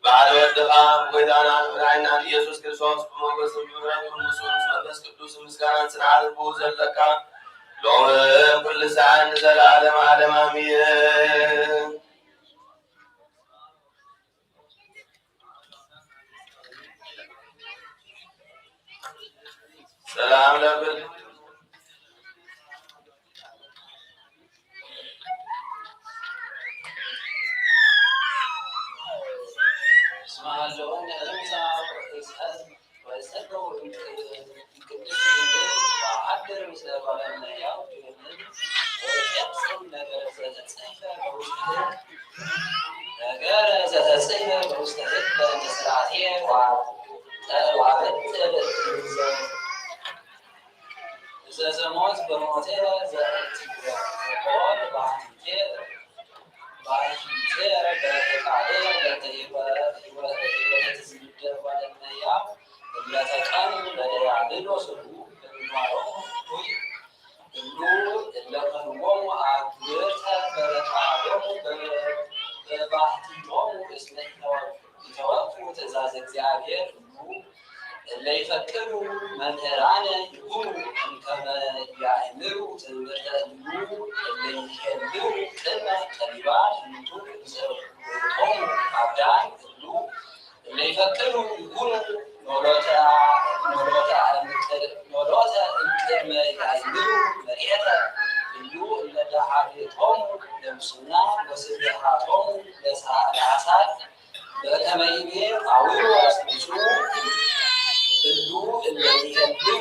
በዓል ወድኻ ጎይታናን መድሓኒናን ኢየሱስ ክርስቶስ ብሞገስን ብምሕረቱን ምስኡ ምስ መንፈስ ቅዱስ ምስጋናን ጽንዓትን ክህቡ ዘለካ ሎምን ኩሉ ሰዓትን ንዘለዓለመ ዓለም ኣሜን። ሰላም ለብል ነገረ ዘተጽሕፈ በውስተ ሕግ በእንተ ስርዓትየ ወአበጥዕ ዘዘሞት በሞቴ ዘእትቆል ባህቲቴ ባህቲቴ በፈቃዴ ለተይወ ህይወት ዝምደር ጓለመያ እለ ተቀኑ ለደያብሎስ እሉ በምግባሮም እኩይ እሉ እለ ከንዎሙ አግብርተ በረቃዶሙ በባህቲቶሙ እስመ ኢተወክፉ ትእዛዘ እግዚአብሔር እሉ እለ ይፈቅዱ መምህራነ ይኩኑ እምከመ ያእምሩ ትምህርተ እሉ እለ ይሄልው ቅድመ ጠቢባን እሙንቱ እምዘውእቶሙ አብዳን እሉ እለ ይፈቅዱ ይኩኑ ኖሎተ ኖሎተ እምቅድመ ያእምሩ መርኤተ እሉ እለ ደሃቤቶሙ ለምስና ወስብሃቶሙ ለሳልሳት በከመ ይቤ ጳውሎስ ምስሉ እሉ እለ ይሄልው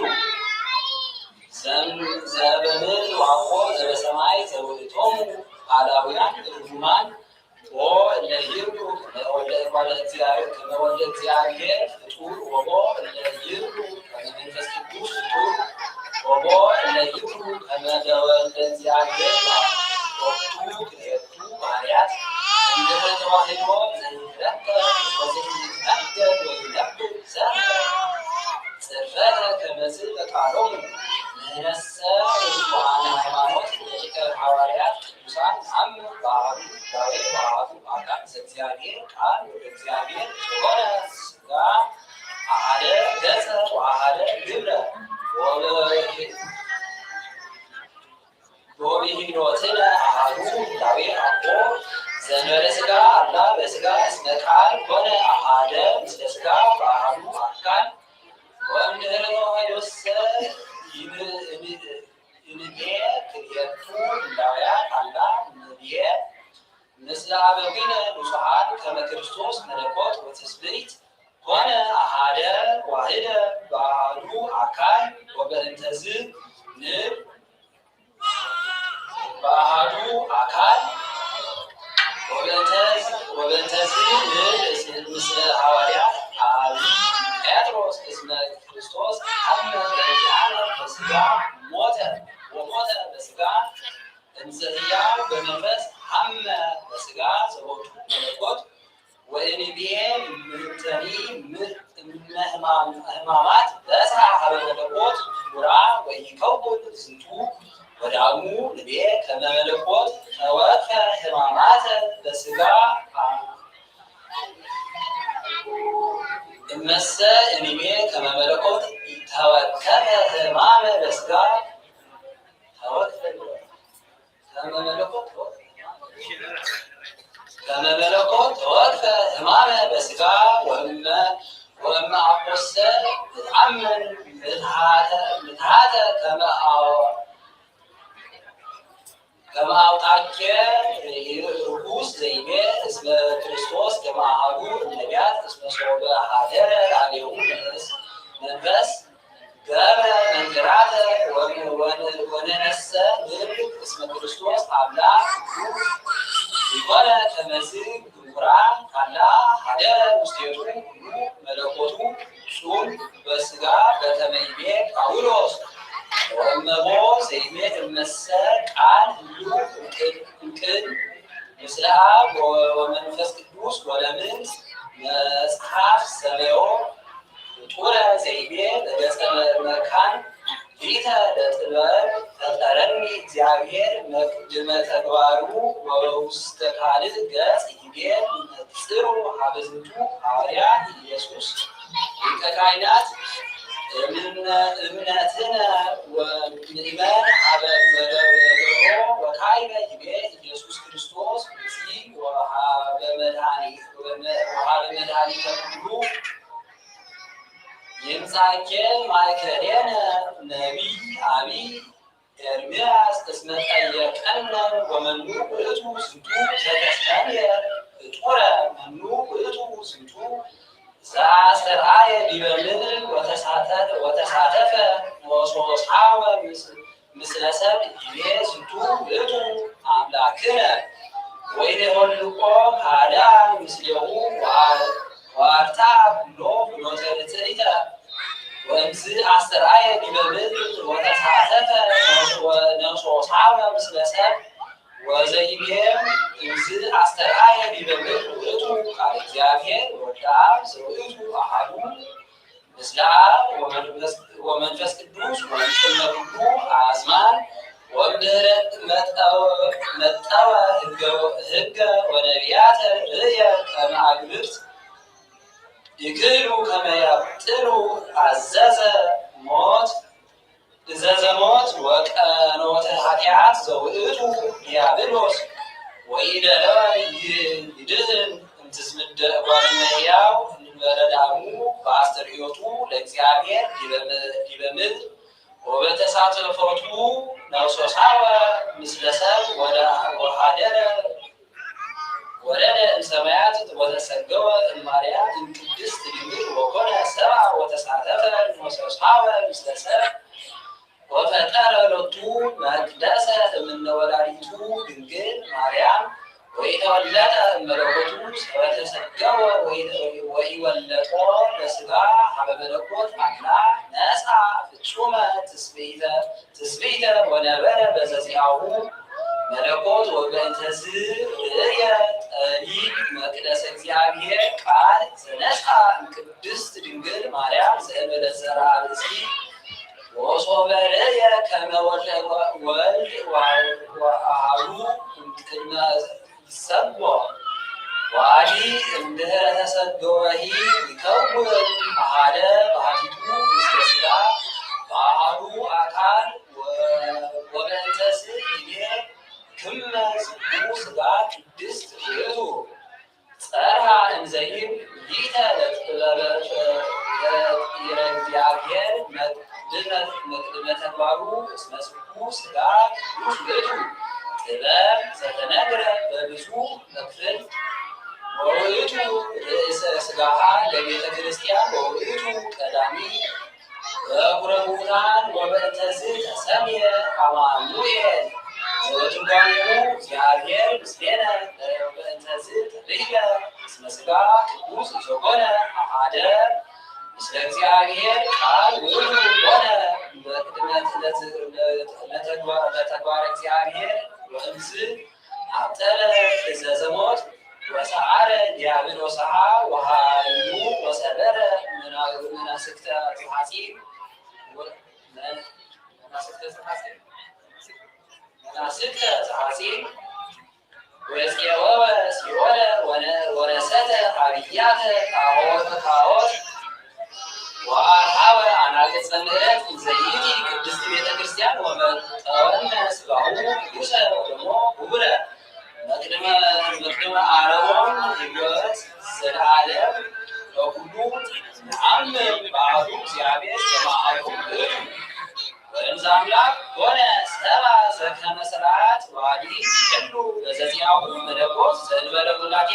ዘበምድር ዋኮ ዘበሰማይ ዘውእቶሙ አላውያን ርጉማን ኦ እለ ይብሉ ከመ ወልደ እጓለ እግዚአብሔር ከመ ወልደ እግዚአብሔር ፍጡር ወኦ እለ ይብሉ ከመ መንፈስ ቅዱስ ፍጡር ወኦ እለ ይብሉ ከመ ዘወልደ እግዚአብሔር ወቱ ክልኤቱ ባህርያት እንድሕረ ተዋህዶ ዘይትረከብ ወዘይትነገር ወይነብር ዘንተ ጽርፈተ ከመዝ በቃሎሙ ንሕነሰ ርቱዓነ ሃይማኖት ደቂቀ ሐዋርያት ቅዱሳን ነአምን በአሐዱ ዳዌ በአሐዱ አካል ዘእግዚአብሔር ቃል ወደ እግዚአብሔር የሆነ ስጋ አሐደ ገጸ ወአሐደ ግብረ ወበ ወብሂኖትነ አሐዱ ህላዌ አኮ ዘእንበለ ስጋ አላ በስጋ እስመ ቃል ኮነ አሐደ ምስለ ስጋ በአሐዱ አካል ወእምድህረ ተዋህዶሰ ይንቤ ክልኤቱ ህላውያት አላ ንቤ ምስለ አበዊነ ንጹሐን ከመ ክርስቶስ መለኮት ወትስብእት ኮነ አሐደ ዋህደ በአሐዱ አካል ወበእንተዝ ንብል በአሐዱ አካል ወበእንተዝ ወበእንተዝ ንብል ምስለ ሐዋርያት አብይ ጴጥሮስ እስመ ክርስቶስ ሐመ በእንቲአነ በስጋ ሞተ ወሞተ በስጋ እንዘ ህያው በመንፈስ ሐመ በስጋ ዘቦቱ መለኮት ወእንቤ ምንተኒ እምነ ህማማት በጽሐ ሀበ መለኮት ክቡራ ወኢይከውን ዝንቱ ወዳሙ ንቤ ከመ መለኮት ተወክፈ ህማማተ በስጋ እመሰ እንቤ ከመ መለኮት ተወከፈ ህማመ በስጋ ተወክፈ ከመ መለኮት ተወክፈ ህማመ በስጋ ወእመ ወእመ አኮሰ እትአምን ምትሃተ ምትሃተ ከመ አው ከመ አውጣኬ ርኩስ ዘይቤ እስመ ክርስቶስ ከመ አሐዱ ነቢያት እስመ ሶበ ሀደረ ላዕሌሁ መንፈስ ገብረ መንክራተ ወነነሰ ንብል እስመ ክርስቶስ አምላክ ይኮነ ከመዝ ግንኩራን ካላ ሀደረ ውስቴቱ ኩሉ መለኮቱ ጹም በስጋ በከመ ይቤ ጳውሎስ ወእመቦ ዘይቤ እመሰ ቃል ህሉ እምቅድም ምስለ አብ ወ- ወመንፈስ ቅዱስ ወለምንት መጽሐፍ ሰመዮ ፍጡረ ዘይቤ በገጸ መካን ሊተ ለጥበብ ፈጠረኒ እግዚአብሔር መቅድመ ተግባሩ ወውስተ ካልእ ገጽ ይቤ ነጽሩ ሀበ ዝንቱ ሐዋርያ ኢየሱስ ሊቀ ካህናት እምነ- እምነትነ ወምእመን ሀበ ዘገብሮ ወካይበ ይቤ ኢየሱስ ክርስቶስ ብእሲ ወሃበ መድኃኒ- ወሃበ መድኃኒተ ኩሉ ይምጻኬ ማእከሌነ ነቢይ አቢይ ኤርምያስ እስመ ጠየቀነ ወመኑ ውእቱ ዝንቱ ዘተሰምየ ፍጡረ መኑ ውእቱ ዝንቱ ዘአስተርአየ ዲበ ምድር ወተሳተ- ወተሳተፈ ወሶሳወ ምስ- ምስለ ሰብ ይቤ ዝንቱ ውእቱ አምላክነ ወይኔሆልቆ ሃዳ ምስሌሁ ወአርታ ኩሎ ፍኖተ ርትዕተ ወእምዝ አስተርአየ ዲበ ምድር ወተሳተፈ ወነሶሳወ ምስለ ሰብ ወዘይቤ እምዝ አስተርአየ ዲበ ምድር ውእቱ ቃል እግዚአብሔር ወወልድ አብ ዘውእቱ አሐዱ ምስለ አብ ወመንፈስ ቅዱስ ወእምቅድመ ኩሉ አዝማን ወእምድህረ መጠወ ህገ ወነቢያተ ርእየ ከመ አግብርት ይክእሉ ከመ ያብጥሉ አዘዘ ሞት እዘዘ ሞት ወቀኖተ ኃጢአት ዘውእቱ ዲያብሎስ ወኢደለወ ይድህን እምትስምደ እጓለ እመሕያው እንበለ ዳሙ በአስተርእዮቱ ለእግዚአብሔር ዲበ ምድር ወበተሳተፎቱ ነፍሶሳወ ምስለ ሰብ ወደ ወሃደረ ወረደ እምሰማያት ወተሰገወ እማርያም እምቅድስት ድንግል ወኮነ ሰብአ ወተሳተፈ ነፍሶሳወ ምስለ ሰብ ወፈጠረ ሎቱ መቅደሰ እምነ ወላዲቱ ድንግል ማርያም ወኢተወለጠ እመለኮቱ ሰበተሰገወ ወኢወለጦ ለስጋ ሀበ መለኮት አላ ነሳ ፍጹመ ትስብእተ ትስብእተ ወነበረ በዘዚአሁ መለኮት ወበእንተዝ ርእየ ጠቢብ መቅደሰ እግዚአብሔር ቃል ዘነሳ እምቅድስት ድንግል ማርያም ዘእንበለ ዘርአ ብእሲ ወሶበ ርእየ ከመ ወልደ ወልድ ወአሃዱ እምቅድመ ይሰጎ ወአዲ እምድህረ ተሰጎ ወሂ ይከውን አሃደ ባህቲቱ ምስለ ስጋ በአሃዱ አካል ወበእንተዝ ይቤ ክመ ዝኩ ስጋ ቅድስት ውእቱ ጸርሃ እንዘይብ ሊተ ለጥበበ ለጥበበ እግዚአብሔር መቅድመ ተግባሩ እስመ ዝኩ ስጋ ቅዱስ ውእቱ ጥበብ ዘተነግረ በብዙ መክፍል ወውእቱ ርእሰ ስጋሃ ለቤተ ክርስቲያን ወውእቱ ቀዳሚ በኩረ ሙታን ወበእንተዝ ተሰምየ አማኑኤል ዘበትርጓሜሁ እግዚአብሔር ምስሌነ ወበእንተዝ ተብህለ እስመ ስጋ ቅዱስ ዘኮነ አሐደ ምስለ እግዚአብሔር ቃል ውእቱ ኮነ። በቅድመ ለተግባረ እግዚአብሔር ወእምዝ አብጠለ ትእዛዘ ሞት ወሰዓረ ዲያብሎስሃ ወኃይሉ ወሰበረ መናስክተ ዘሐጺን መናስክተ ዘሐጺን መናስክተ ዘሐጺን ወፄወወ ሲኦለ ወነሰተ አብያተ ጣዖተ ጣዖት ወአርሃበ አናቅጸ ምሕረት ዘይእቲ ቅድስት ቤተ ክርስቲያን ወመጠወነ ስጋሁ ቅዱሰ ወደሞ ክቡረ መቅድመ መቅድመ አረቦም ህይወት ዘለዓለም ለኩሉ ነአምን በአሐዱ እግዚአብሔር በማዕረጉ ውእቱ ወእምዝ አምላክ ኮነ ሰብአ ዘከመ ስርዓት ዋዲ ይሕሉ በዘዚአሁ መለኮት ዘእንበለ ውላዴ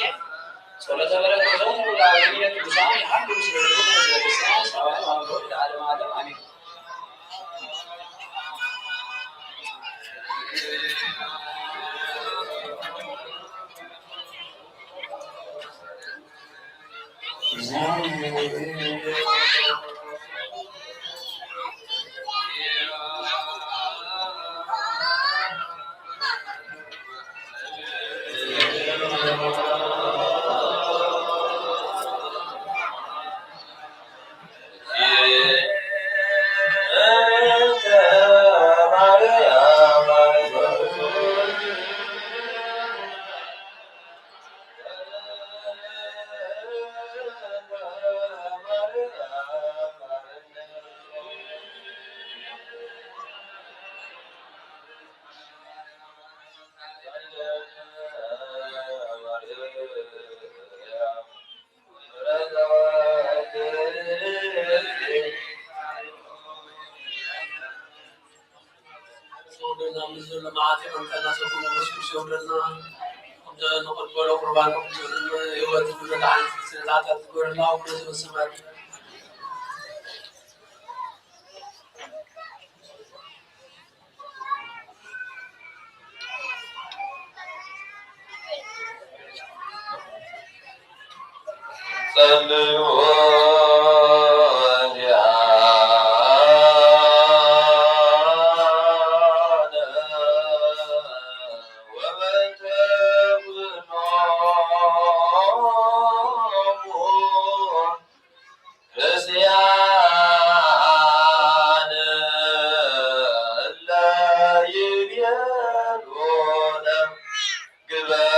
ጸሎተ በረከቶሙ ለአበዊነ ቅዱሳን ይሃሉ ምስለ ኩሉ ህዝበ ክርስቲያን እስራኤል አምሮ ለዓለመ ዓለም አሜን። ከናሰኩም መንፈስ ቅዱስ የውርደልና። ከምዚ ንቕበሎ ቁርባን ህይወት ንመድሓኒት ስእላታት ዝገበረልና ኣቡነ ዘበሰማያት። ጸልዩ እንዲአነ ወበእንተ ኩሎሙ ርእስያን እለ ይቤሉነ ግበር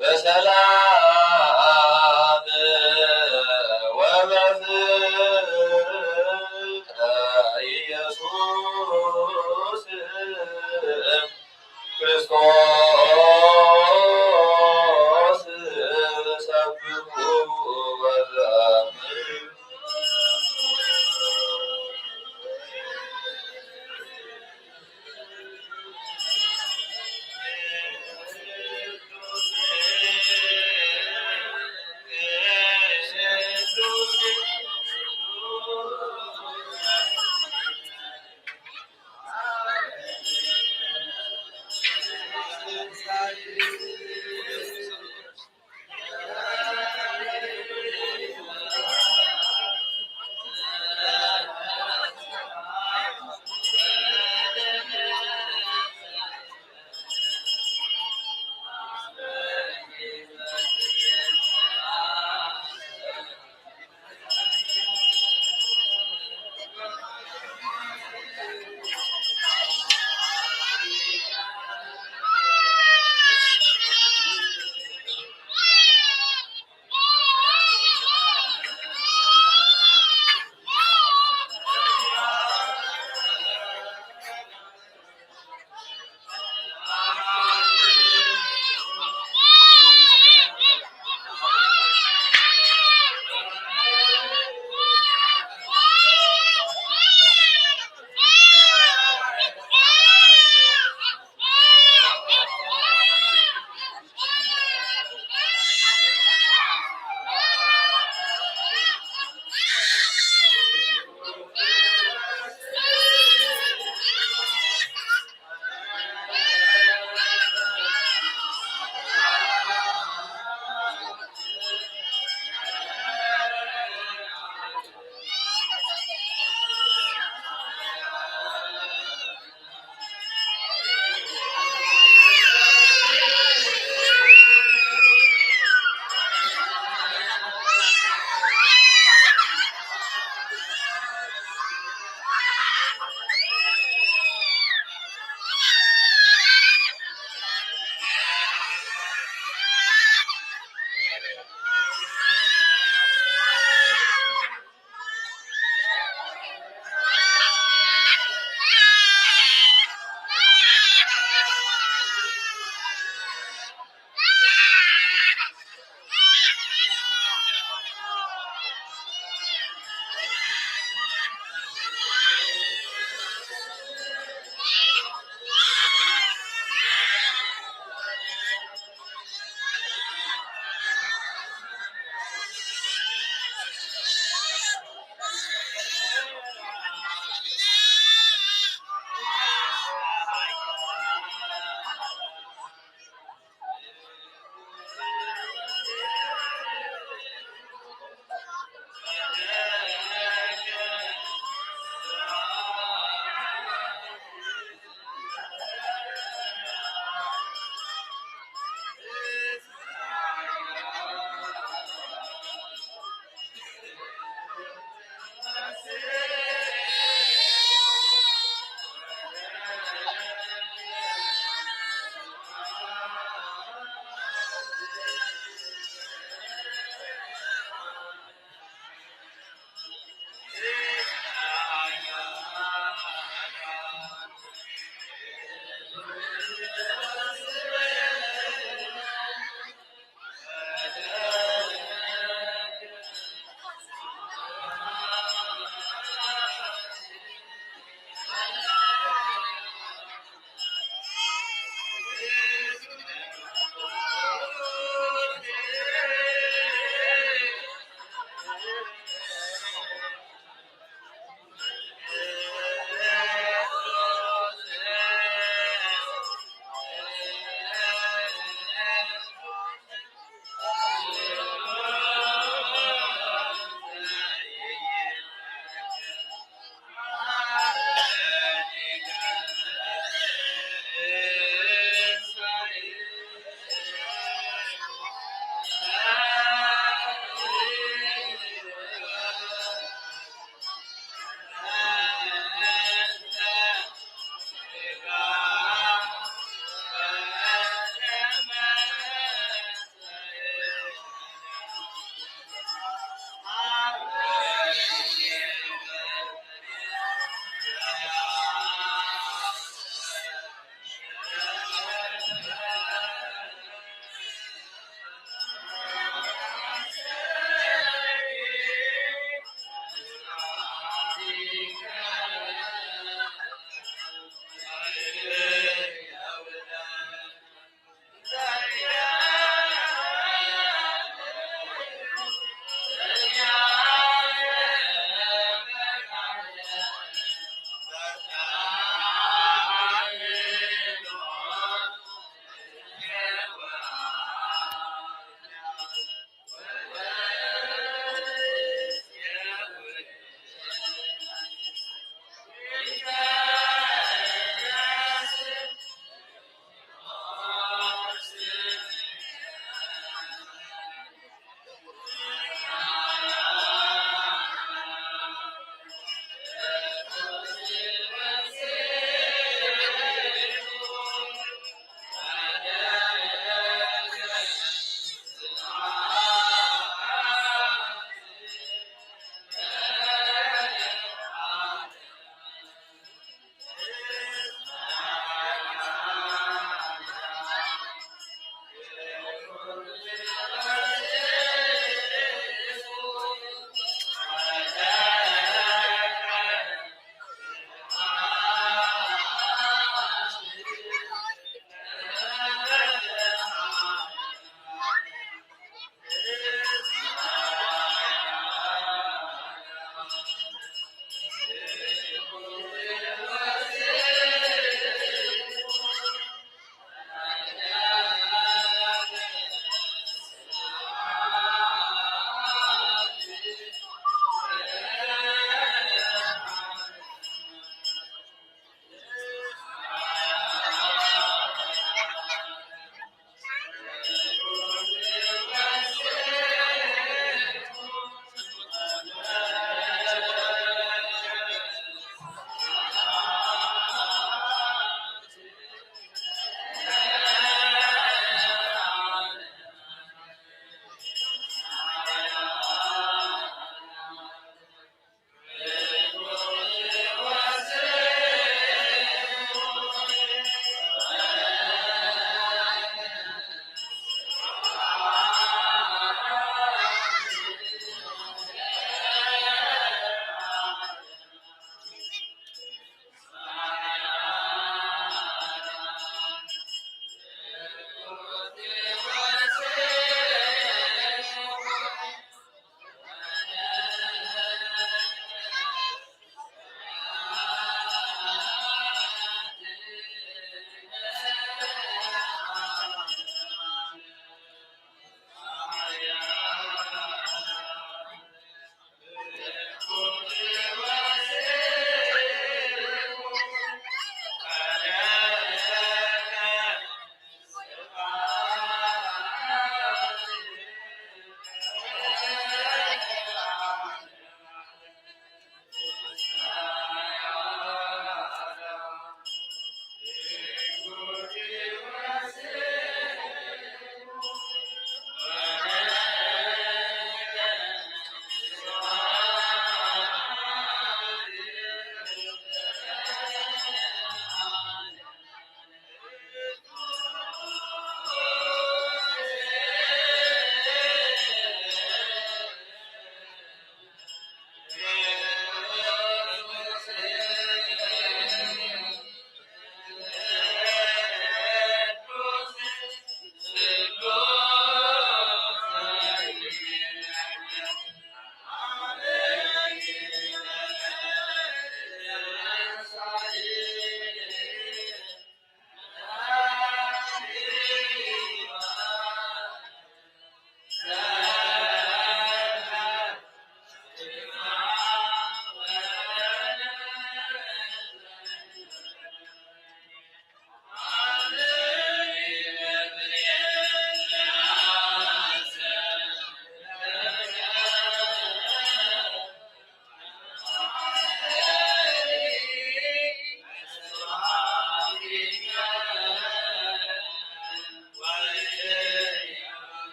በሰላም ወበፍቅር ኢየሱስ ክርስቶስ ሰብኩ ወዘምር።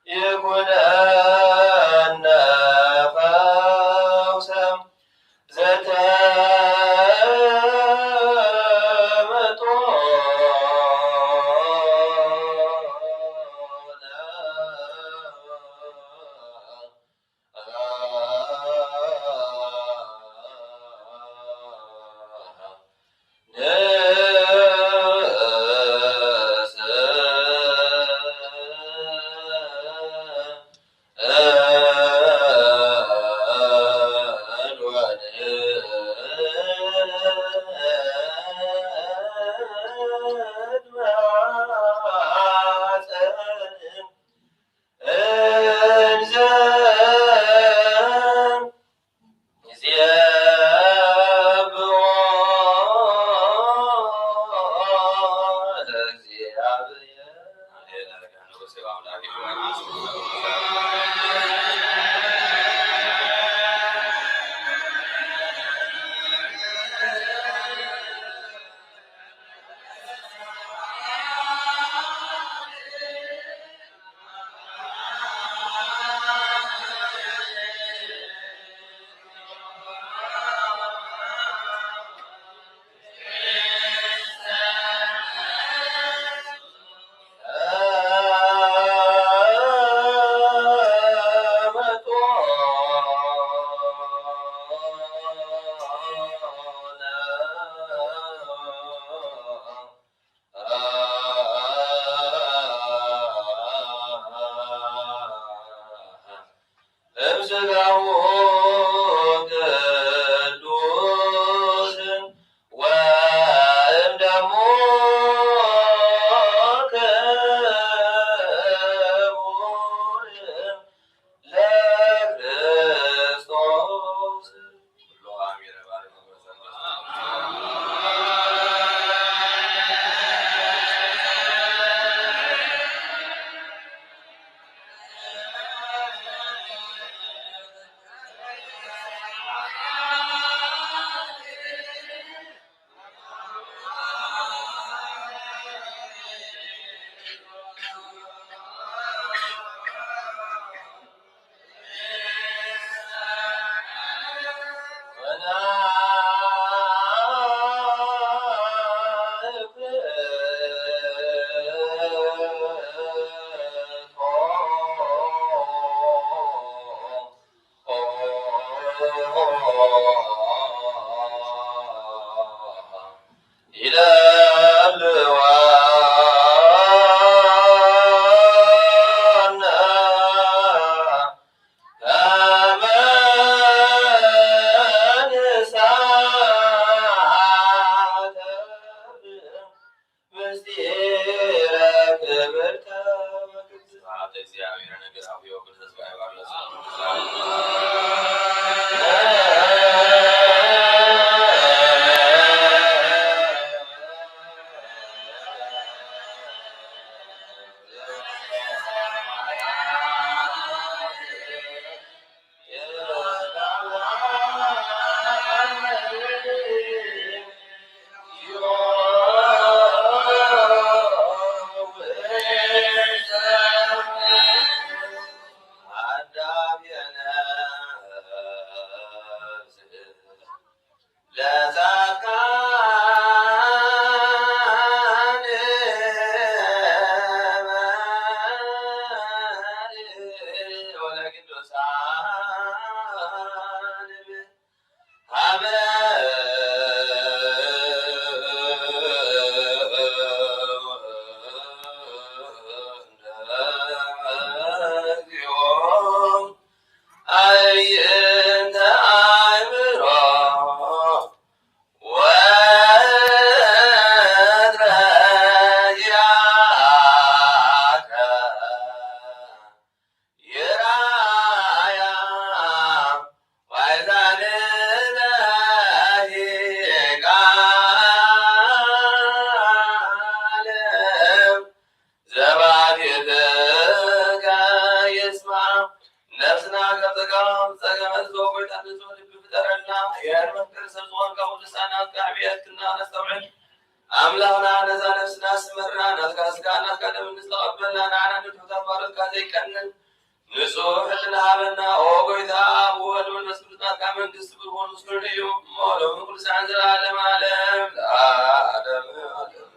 ይኩነነ ፈውሰ ዘተመጦነ። እንዘ ይዜብዎ ለእግዚኣብሔር። እምስጋሁ ቅዱስ ወእምደሙ ክቡር ለክርስቶስ። ኩሎ አሚረ ባርክ። ይለብወነ ከመ ንሳተፍ ምስጢረ ክብርተ ወክብርተ። ስብሐት ለእግዚአብሔር። ነገር አብዮ ቅዱስ ጋይ ባርለስ። ለጻድቃን ወለቅዱሳን ሀበ አዕይንተ አእምሮ ወእዝነ ዚአከ ይርአያ ወይዛንነ ቃለ ዘባሕቲትከ ይስማ። ነፍስና ከጸገም ጸገመ ዝዘወይታ ንጹሕ ልቢ ፍጠረልና። የርመን ክርስቶስ ዝኾንካ ኩሉ ሳናት ካብ ዕብየትና ነስተውዕል። ኣምላኽና ነዛ ነፍስና ስመርና ናትካ ስጋ ናትካ ደም ዝተቐበልና ንዓና ንድሑታት ባሮትካ ዘይቀንን ንጹሕ ሕልና ሃበና። ኦ ጎይታ ኣብ ወልድ መንፈስ ቅዱስ ናትካ መንግስቲ ብርሆን ምስሉን እዩ እሞ ሎሚ ኩሉ ሰዓት ዘለዓለም ዓለም ለዓለም ዓለም።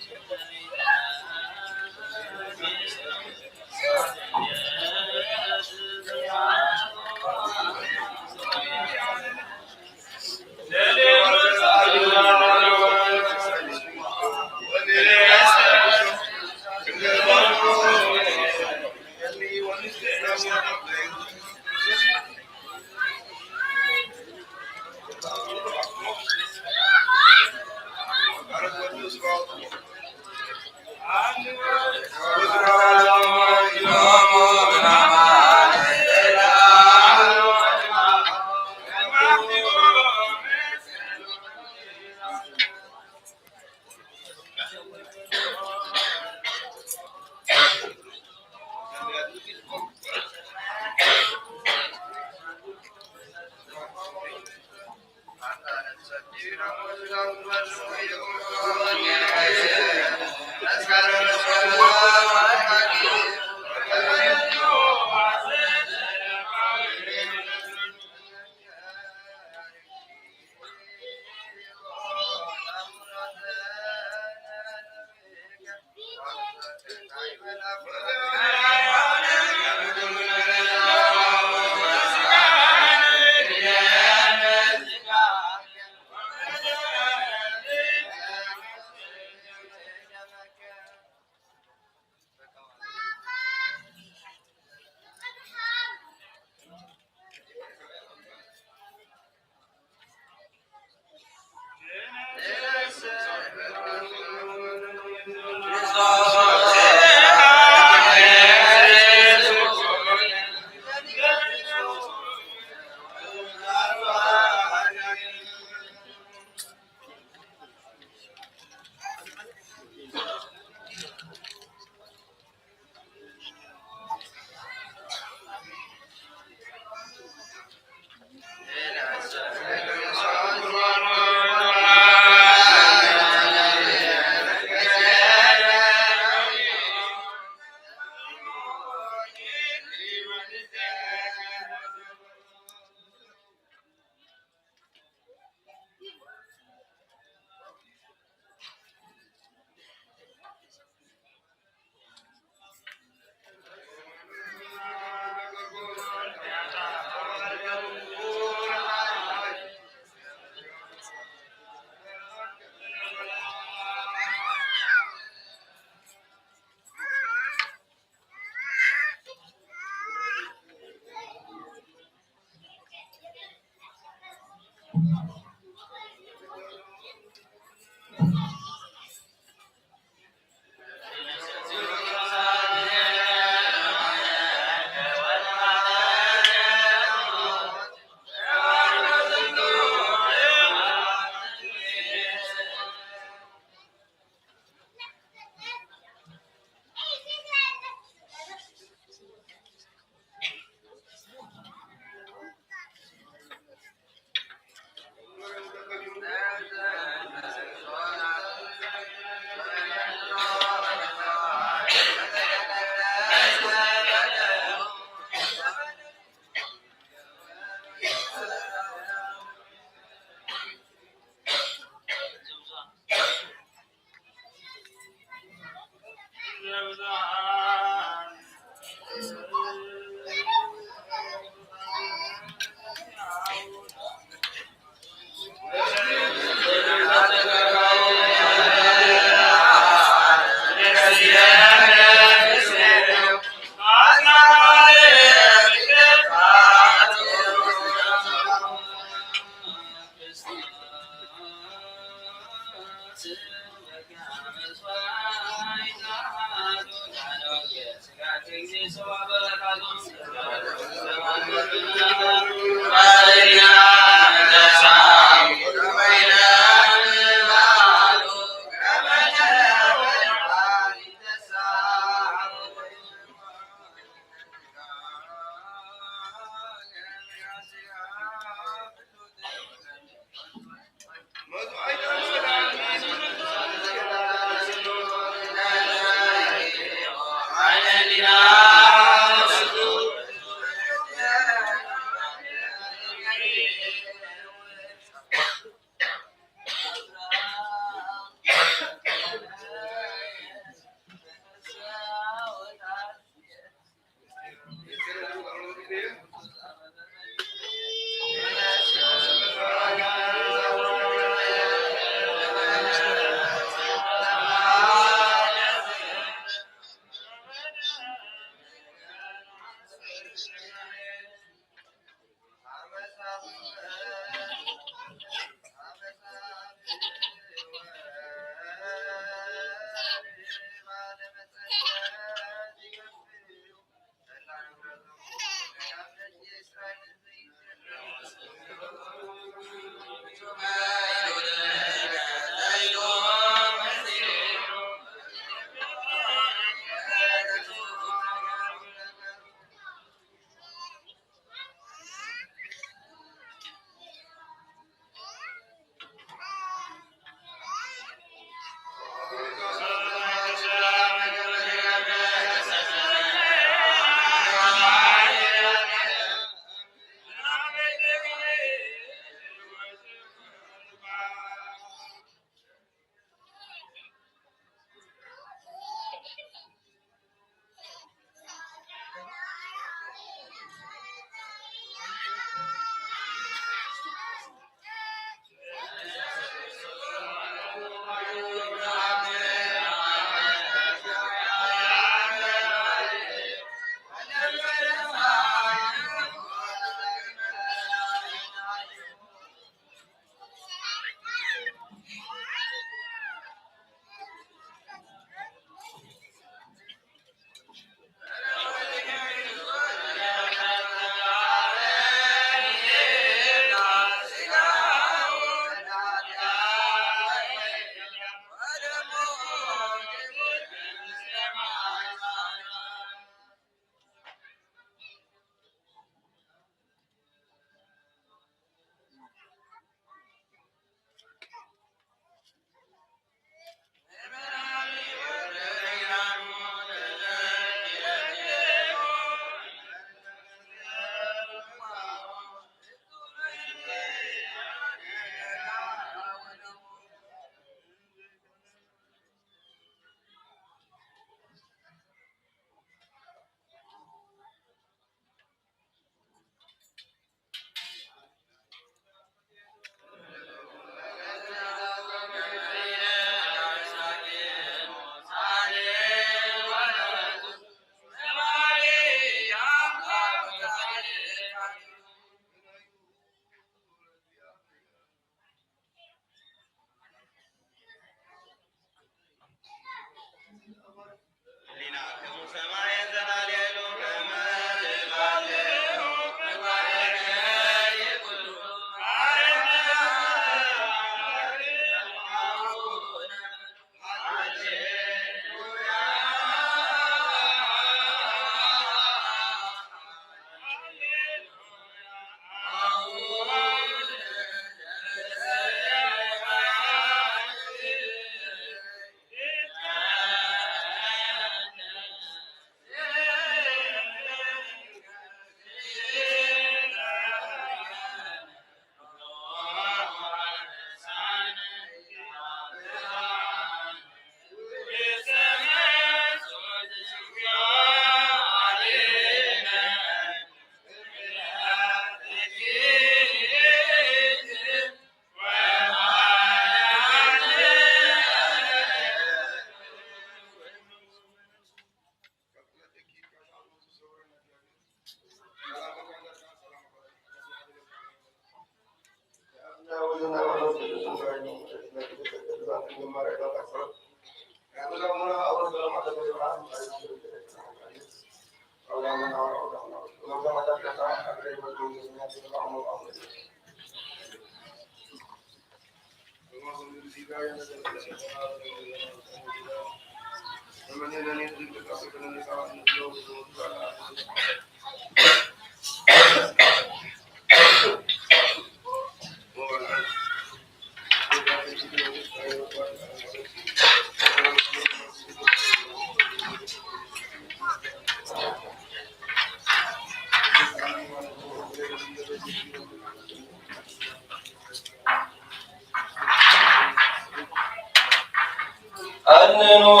أننوا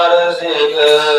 أرزقهم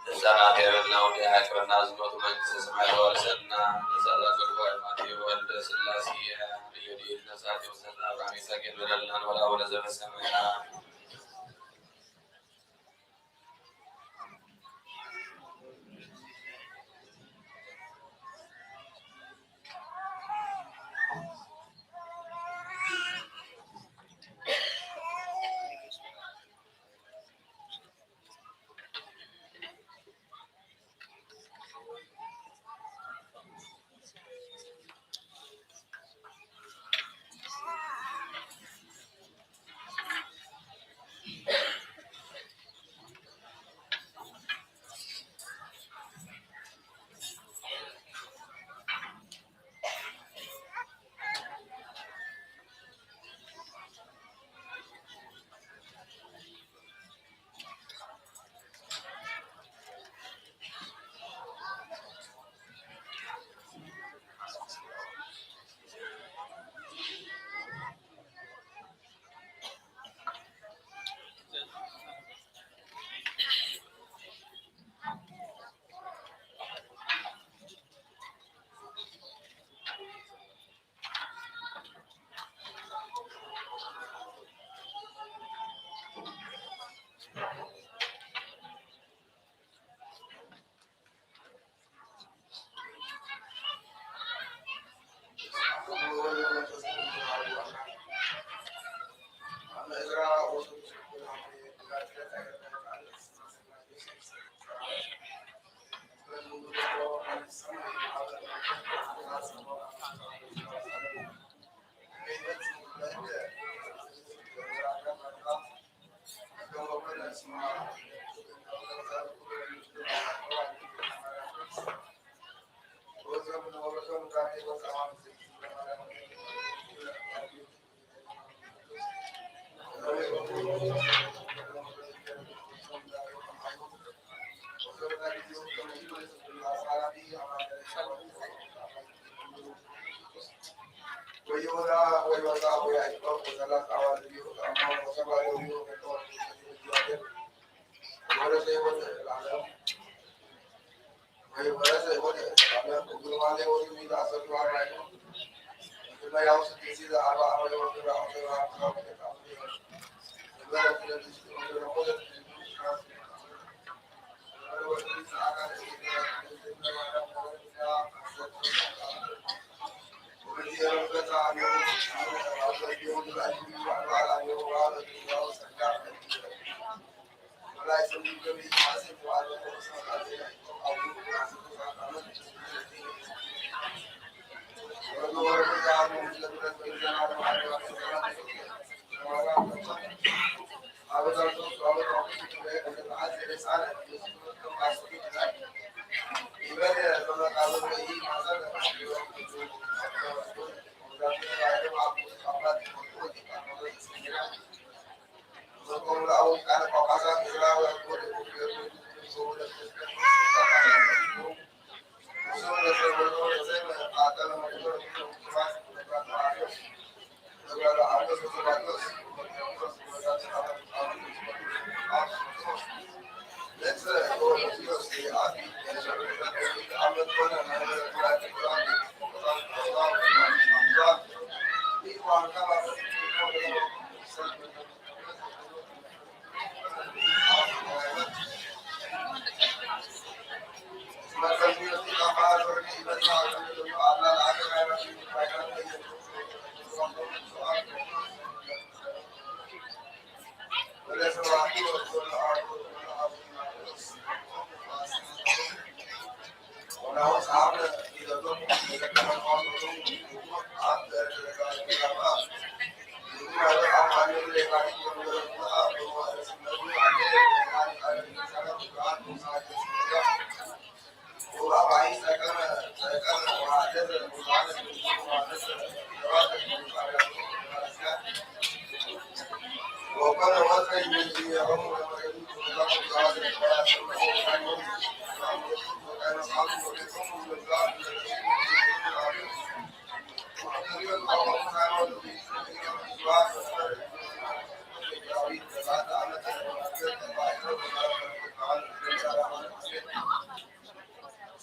ህፃናት የብልና፣ ወዲ ያዕቅበና፣ ዝሞቱ መንግስተ ሰማይ ተወርሰና፣ ነፃ ዘግቦ ማቴዎ ወልደ ስላሴ፣ ልዩ ልዩ ነፃ የውሰና፣ አብርሃም ይስሐቅ የልበለልና፣ ወላ ወለ ዘበሰማይ።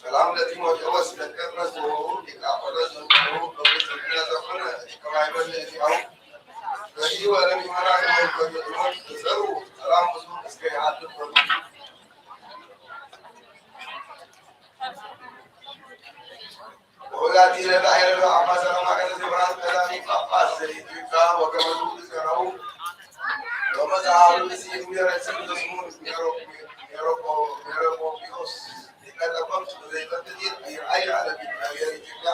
ሰላም ለጢሞቴዎስ ደቀ መዝሙሩ ሊቃ ቆሎስ ዘምሩ በብጽሕና ዘኾነ እቲ ከባይበል ለእዚኦም በዚ ወረድ ይመራ ዝመልከቱ ድሞት ተዘሩ ሰላም ምስሉ እስከ ይሃልፍ በሉ። ወላዲ ለባሕር አባ ሰላማ ቀደስ ብርሃን ቀዳሚ ጳጳስ ዘኢትዮጵያ ወከመሉ ዝገረው ወመጽሐፉ እዚ የሚረስም ስሙ ሜሮፖ ሜሮፖ ሜሮፖ ሜሮፖ ሊቀ ጠበብት ብዘይፈትት ይርአይ ኣለ ቢትናገር ኢትዮጵያ።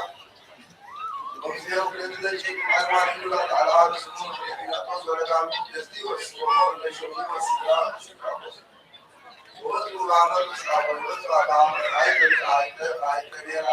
ወምስሌው ክልተ ጭቅ ማልማት ይብላ ተዓላ ስሙ ፊላጦስ ወረዳሚ ደስቲ ወስወሞ ለሸሚ ወስላ ስካቦስ ወቱ ባመር ስካቦስ ወቱ ባመር አይተ አይተ አይተ ኔራ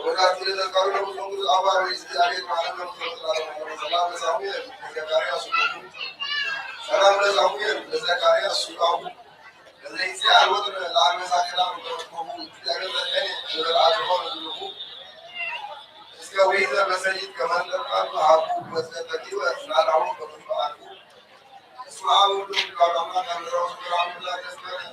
ወዳት ለተካሉ ለሙሰሙት አባሪ እግዚአብሔር ማለት ነው። ሰላም ለሳሙኤል ለዘካርያስ ሰላም ለሳሙኤል ለዘካርያስ ሱቃቡ ለዘይዚያ ወጥረ ለአመሳከላ ወጥረ ለዘልአዝሆ ለዝልኹ እስከ ወይዘ መሰሊት ከመንጠርቃሉ ሀቡ ወዘተኪወ ናዳሁ በምንበአሉ እስመ አብ ወወልድ ወመንፈስ ቅዱስ አሐዱ አምላክ አሜን።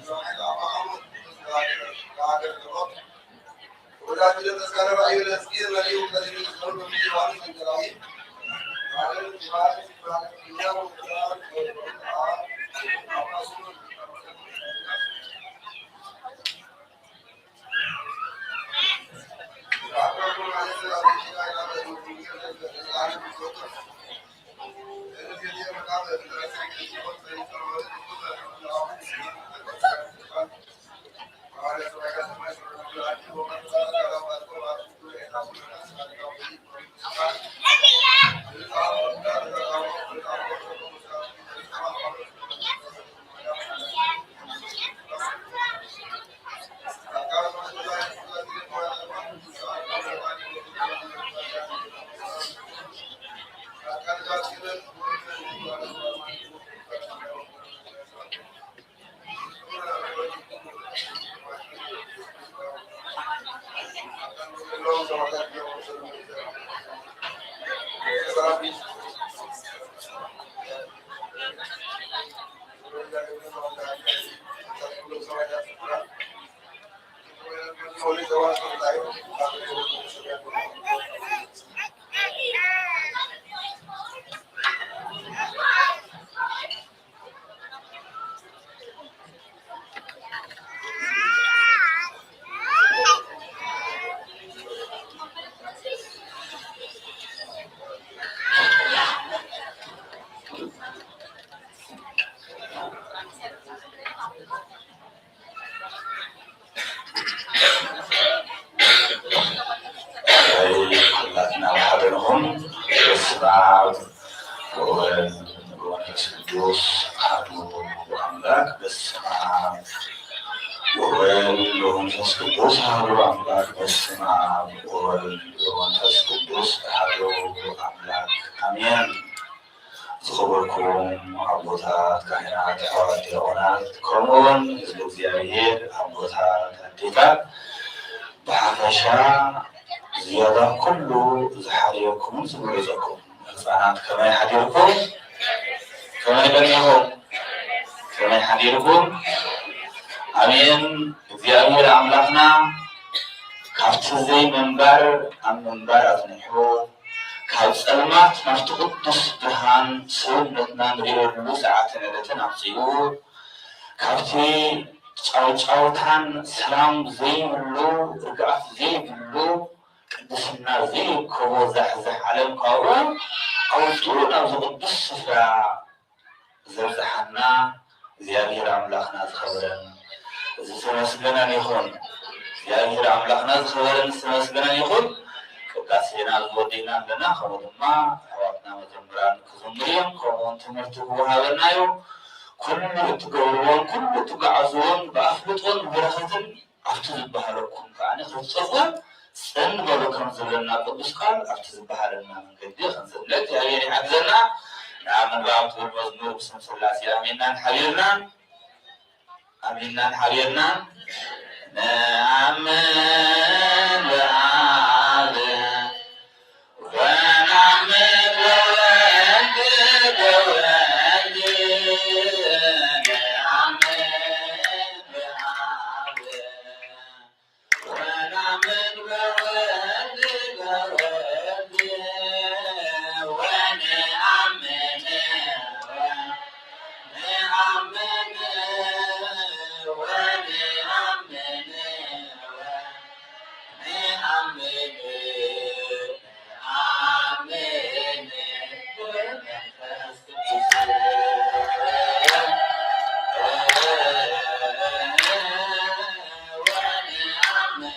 ኩላትና ብሓደ ንኹን። በስመ አብ ወወልድ ወመንፈስ ቅዱስ አሐዱ አምላክ። በስመ አብ ወወልድ ወመንፈስ ቅዱስ አሐዱ አምላክ። በስመ አብ ወወልድ ወመንፈስ ቅዱስ አሐዱ አምላክ አሜን። ዝኸበርኩም ኣቦታት፣ ካህናት፣ ኣሕዋት ዲያቆናት፣ ከምኡውን ህዝቢ እግዚኣብሔር፣ ኣቦታት፣ ኣዴታት፣ ብሓፈሻ ዝያዳ ኩሉ ዝሓርየኩምን ዝመረጸኩም ህፃናት ከመይ ሓዲርኩም? ከመይ ቀኒኹም? ከመይ ሓዲርኩም? ኣሜን። እግዚኣብሔር ኣምላኽና ካብቲ ዘይምንባር ኣብ ምንባር ኣጽኒሑ፣ ካብ ጸልማት ናብቲ ቅዱስ ብርሃን ሰብነትና ንርእየሉ ሰዓትን ዕለትን ኣምጺኡ፣ ካብቲ ጫውጫውታን ሰላም ዘይብሉ፣ ርግኣት ዘይብሉ፣ ቅድስና ዘይርከቦ ዛሕዛሕ ዓለም ካብኡ ኣውጺኡ ናብዚ ቅዱስ ስፍራ ዘብጽሓና እግዚኣብሔር ኣምላኽና ዝኸበረን ዝተመስገነን ይኹን። እግዚኣብሔር ኣምላኽና ዝኸበረን ዝተመስገነን ይኹን። ቅዳሴና ዝወደይና ኣለና፣ ከምኡ ድማ ኣሕዋትና መዘምራን ክዘምሩ እዮም፣ ከምኡውን ትምህርቲ ክወሃበና እዩ። ኩሉ እትገብርዎን ኩሉ እትጓዓዝዎን ብኣፍልጦን ብበረኸትን ኣብቲ ዝበሃለኩም ከኣ ክትጸፉ ጽን በሉ ከም ዝብለና ቅዱስ ቃል፣ ኣብቲ ዝበሃለና መንገዲ ክንጽለ እግዚኣብሔር ይሓግዘና። ንኣብ ምንባብ ትብል መዝሙር ብስም ሥላሴ ኣሚንናን ሓቢርናን፣ ኣሚንናን ሓቢርናን፣ ንኣምን ብኣብ ወናምን በወልድ በወልድ ነአምን በአብ ወናምን በወልድ በወልድ ወነአምን ነአምን ወነአምን ነአምን አሜን። በመንፈስ ቅዱስ ወነአምን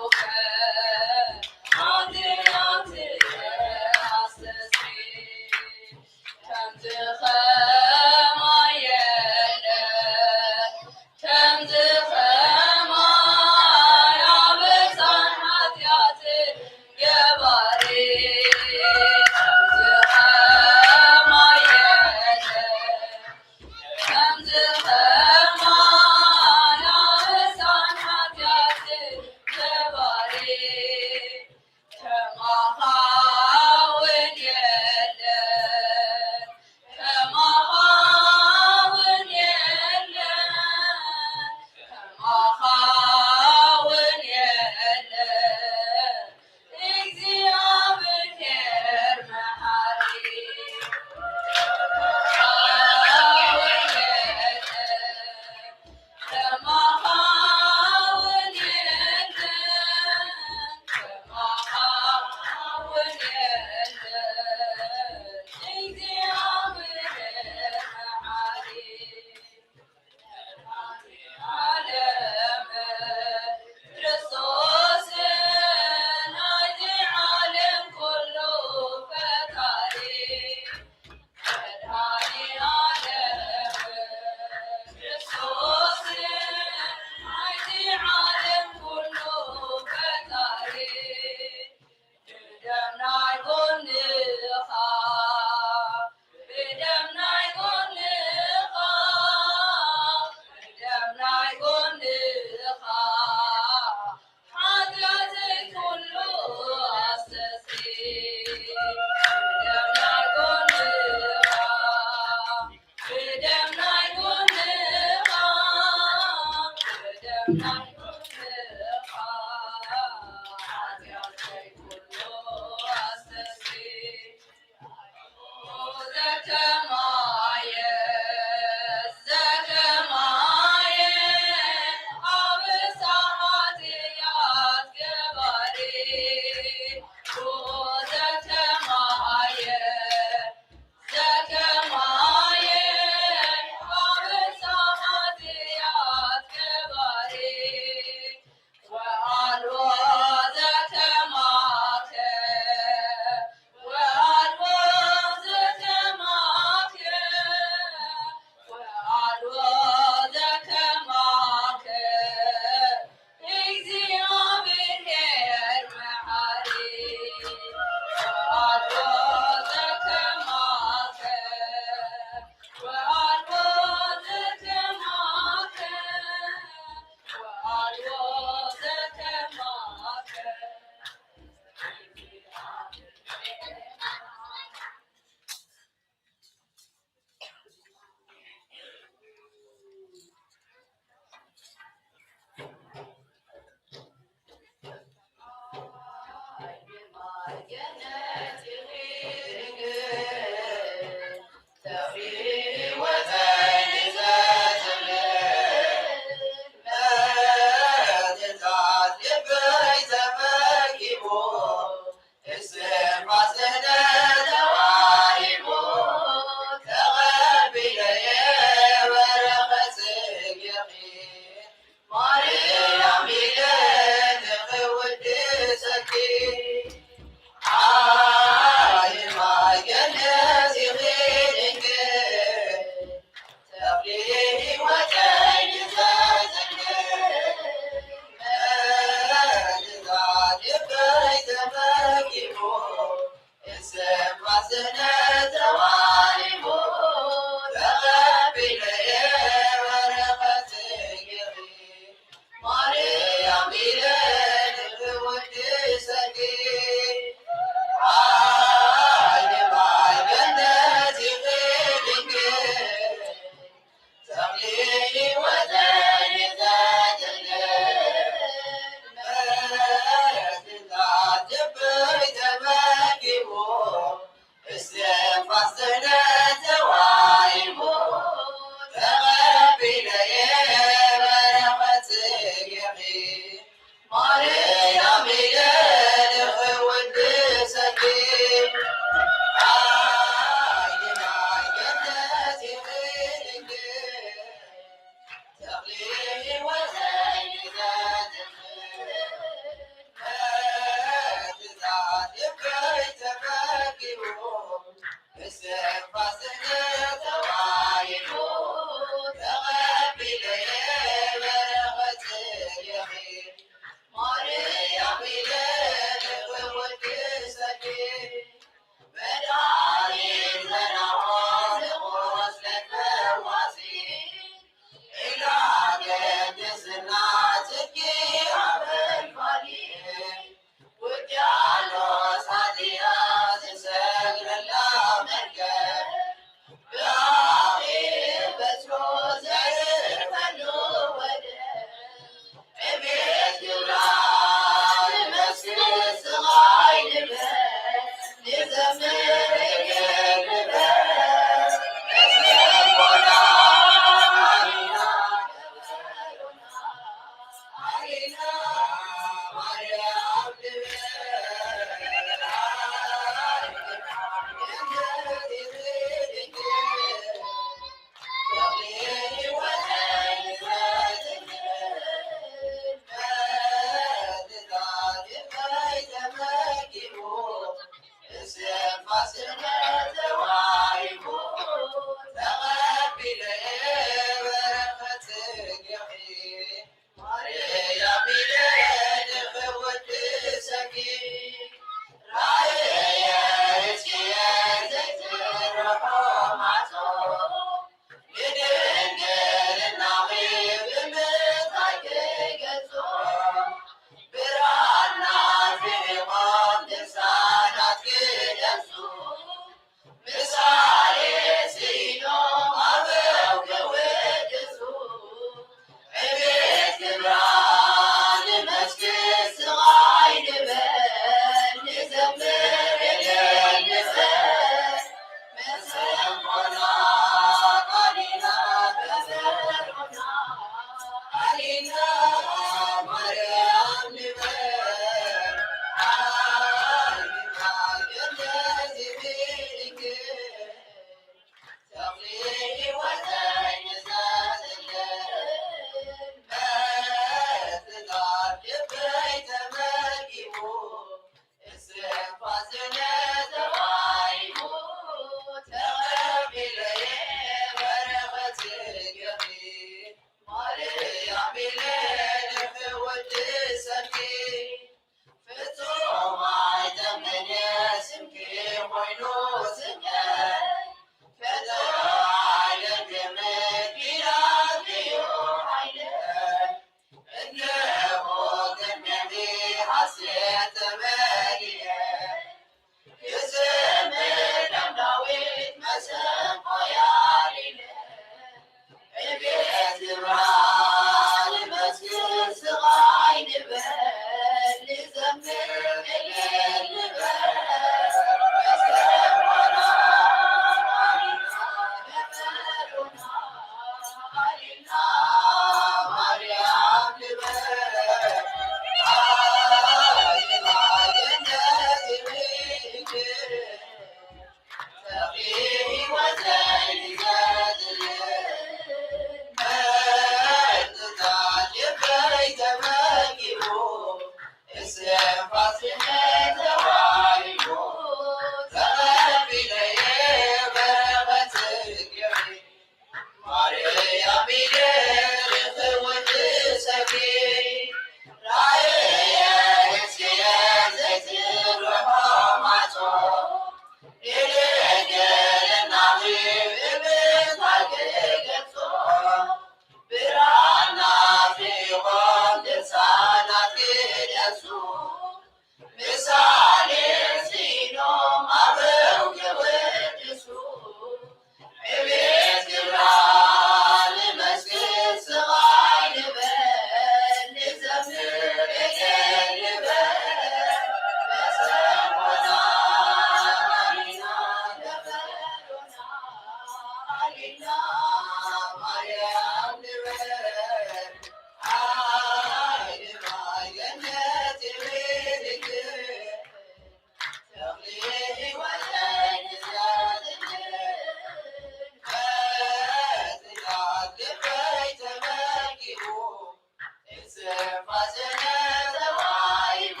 ተዋሂቡ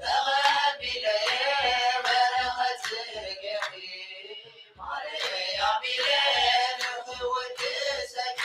ተቐቢለ በረኸት ጽጌኺ ማርያም ኢለ ንኽውድሰኪ።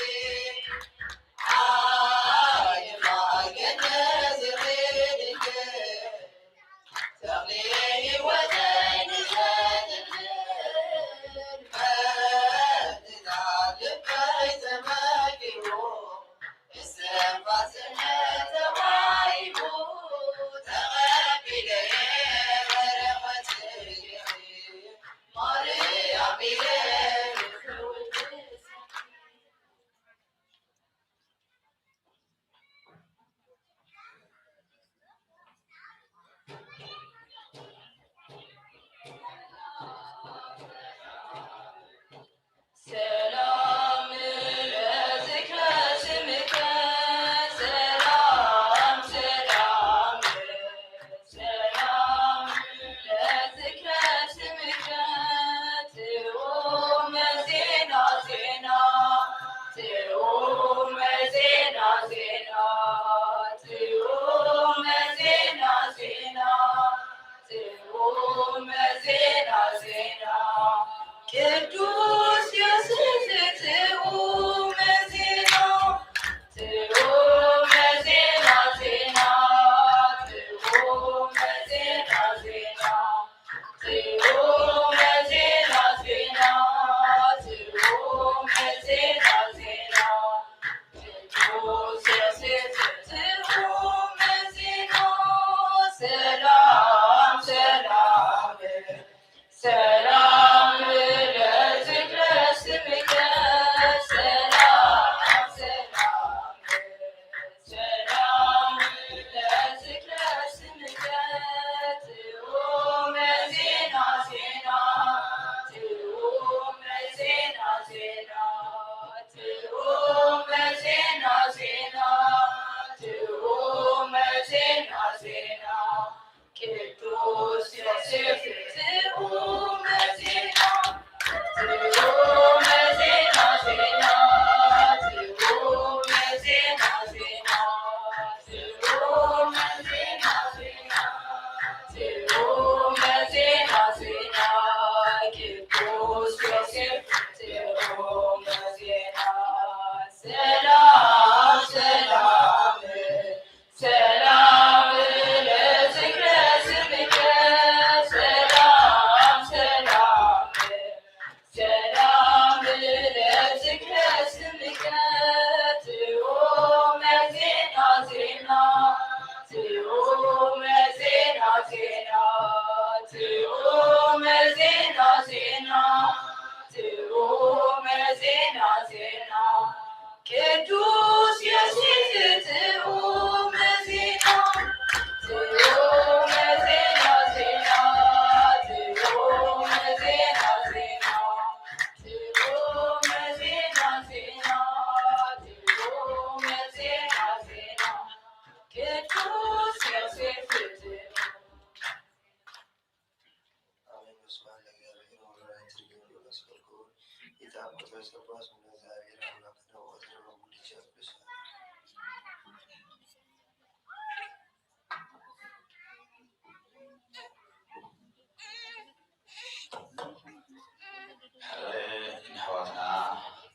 ንኣሕዋትና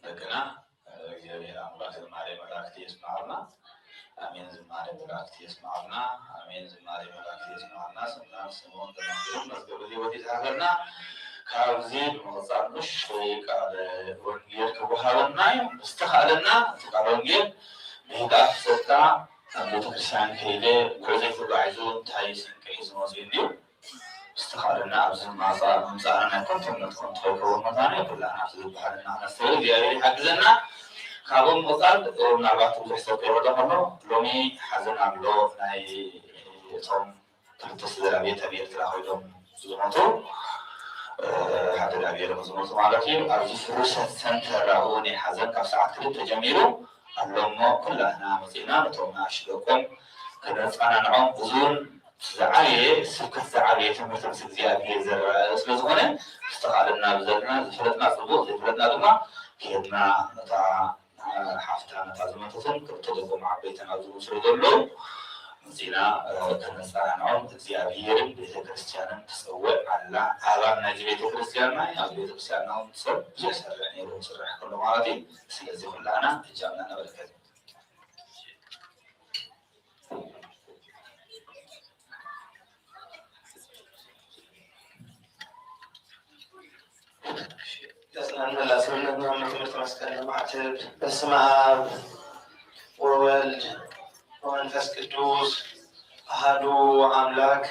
ደቅና እግዚኣብሔር ኣምላክ ዝማሬ መላእክቲ የስምዓልና። ኣሜን። ዝማሬ መላእክቲ የስምዓልና። ኣሜን። ዝማሬ መላእክቲ የስምዓልና። ስምና ንስሙ፣ ተመስገን፣ መዝገበ ህይወት ይጽሓፈልና። ካብዚ ብምቕጻል ንእሽተይ ቃለ ወንጌል ክወሃበና እዩ። ዝተኻእለና እቲ ቃለ ወንጌል ብህግኣፍ ሰጣ ኣብ ቤተክርስትያን ከይደ ጉዕዞ ተጓዒዙ እንታይ ስንቂ ሒዙ መፂኡ እንድዩ? ዝተኻእለና ኣብዚ ማፃ ምምፃእና ናይ ኮንተነት ኮንት ከይከውን መታነ ኩላና ኣብቲ ዝበሃለና ክነስተውዕል እግዚኣብሔር ይሓግዘና። ካብኡ ምቕፃል ምናልባት ብዙሕ ሰብ ከይረዶ ከሎ ሎሚ ሓዘን ኣሎ ናይ እቶም ክልተ ስድራ ቤት ኣብ ኤርትራ ኮይዶም ዝሞቱ ሓደ ዳብየሎም ዝሞቱ ማለት እዩ። ኣብዚ ፍሩሰት ሰንተር ኣብኡ ናይ ሓዘን ካብ ሰዓት ክልተ ጀሚሩ ኣሎ እሞ ኩላህና መፂና ነቶም ንኣሽቱ ደቆም ክነፀናንዖም እዚ እውን ዝዓበየ ስብከት ዝዓበየ ትምህርቲ ምስ እግዚኣብሔር ዝረኣየ ስለዝኾነ ዝተኻእለና ብዘለና ዝፈለጥና ፅቡቕ ዘይፈለጥና ድማ ከድና ነታ ሓፍታ ነታ ዝመተትን ክልተ ደቆም ዓበይትን ኣብዚ ምስሉ ዘለዉ መጺና፣ እ፣ ከነጸናንዖም እግዚኣብሔርን ቤተ ክርስቲያንን ትጸውዕ ኣላ። ኣባል ናይዚ ቤተ ክርስቲያን ናይ ኣብ ቤተ ክርስቲያንና እውን ሰብ ብዙሕ ይሰርሕ ነይሩ፣ ክስራሕ ከሎ ማለት እዩ። ስለዚ ኩላና እጃምና ነበርከት። ተጽናንና ሰውነትና ትምህርት መስቀል ማዕተብ። በስመ አብ ወወልድ ወመንፈስ ቅዱስ አሐዱ አምላክ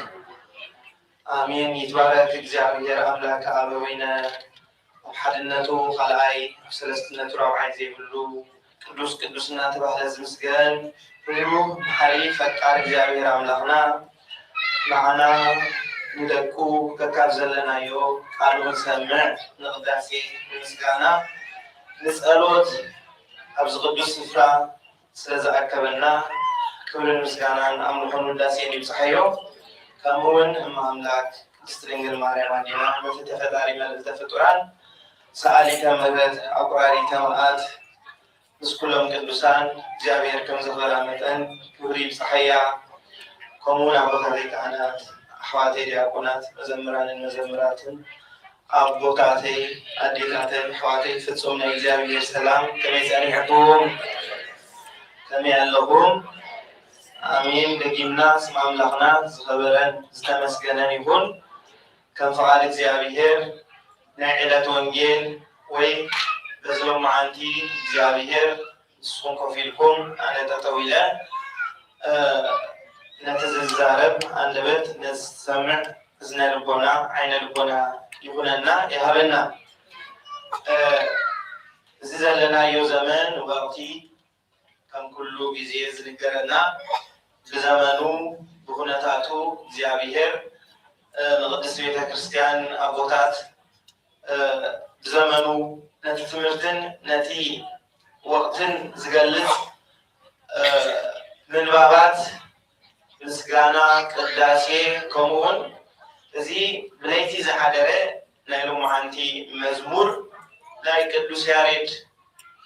አሜን። ይትባረክ እግዚአብሔር አምላክ አበዊነ፣ ኣብ ሓድነቱ ካልኣይ፣ ኣብ ሰለስትነቱ ራብዓይ ዘይብሉ፣ ቅዱስ ቅዱስ እናተባህለ ዝምስገን ርህሩህ መሓሪ ፈቃር እግዚኣብሔር ኣምላኽና፣ ንዓና ንደቁ ከካብ ዘለናዮ ቃሉ ክንሰምዕ፣ ንቅዳሴ፣ ንምስጋና፣ ንጸሎት ኣብዚ ቅዱስ ስፍራ ስለ ዝኣከበና፣ ክብርን ምስጋናን ኣምልኾን ውዳሴን ይብጽሓዮ። ከምኡ እውን እመ ኣምላክ ቅድስት ድንግል ማርያም ኣዴና፣ ንፍትሕተ ፈጣሪ፣ መልእልተ ፍጡራን፣ ሰኣሊተ ምሕረት፣ ኣቁራሪተ መዓት፣ ምስ ኩሎም ቅዱሳን እግዚኣብሔር ከም ዘኽበራ መጠን ክብሪ ይብጽሓያ። ከምኡ እውን ኣቦታተይ ካህናት፣ ኣሕዋተይ ዲያቆናት፣ መዘምራንን መዘምራትን፣ ኣቦታተይ፣ ኣዴታተይ፣ ኣሕዋተይ፣ ፍጹም ናይ እግዚኣብሔር ሰላም ከመይ ጸኒሕኩም? ከመይ ኣለኹም? ኣሜን። ደጊምና ስም ኣምላኽና ዝኸበረን ዝተመስገነን ይኹን። ከም ፍቓድ እግዚኣብሔር ናይ ዕለት ወንጌል ወይ በዚ ሎማዓንቲ እግዚኣብሔር ንስኹም ኮፍ ኢልኩም ኣነ ጠጠው ኢለ፣ እ፣ ነቲ ዝዛረብ ኣንደበት ነቲ ዝሰምዕ እዝነ ልቦና ዓይነ ልቦና ይኹነና ይሃበና። እ፣ እዚ ዘለናዮ ዘመን ወቕቲ ከም ኩሉ ግዜ ዝንገረና ብዘመኑ ብኹነታቱ እግዚኣብሔር፣ እ፣ ንቅድስት ቤተ ክርስቲያን ኣቦታት፣ እ፣ ብዘመኑ ነቲ ትምህርትን ነቲ ወቕትን ዝገልጽ፣ እ፣ ምንባባት፣ ምስጋና፣ ቅዳሴ፣ ከምኡውን እዚ ብለይቲ ዝሓደረ ናይ ሎማዓንቲ መዝሙር ናይ ቅዱስ ያሬድ፣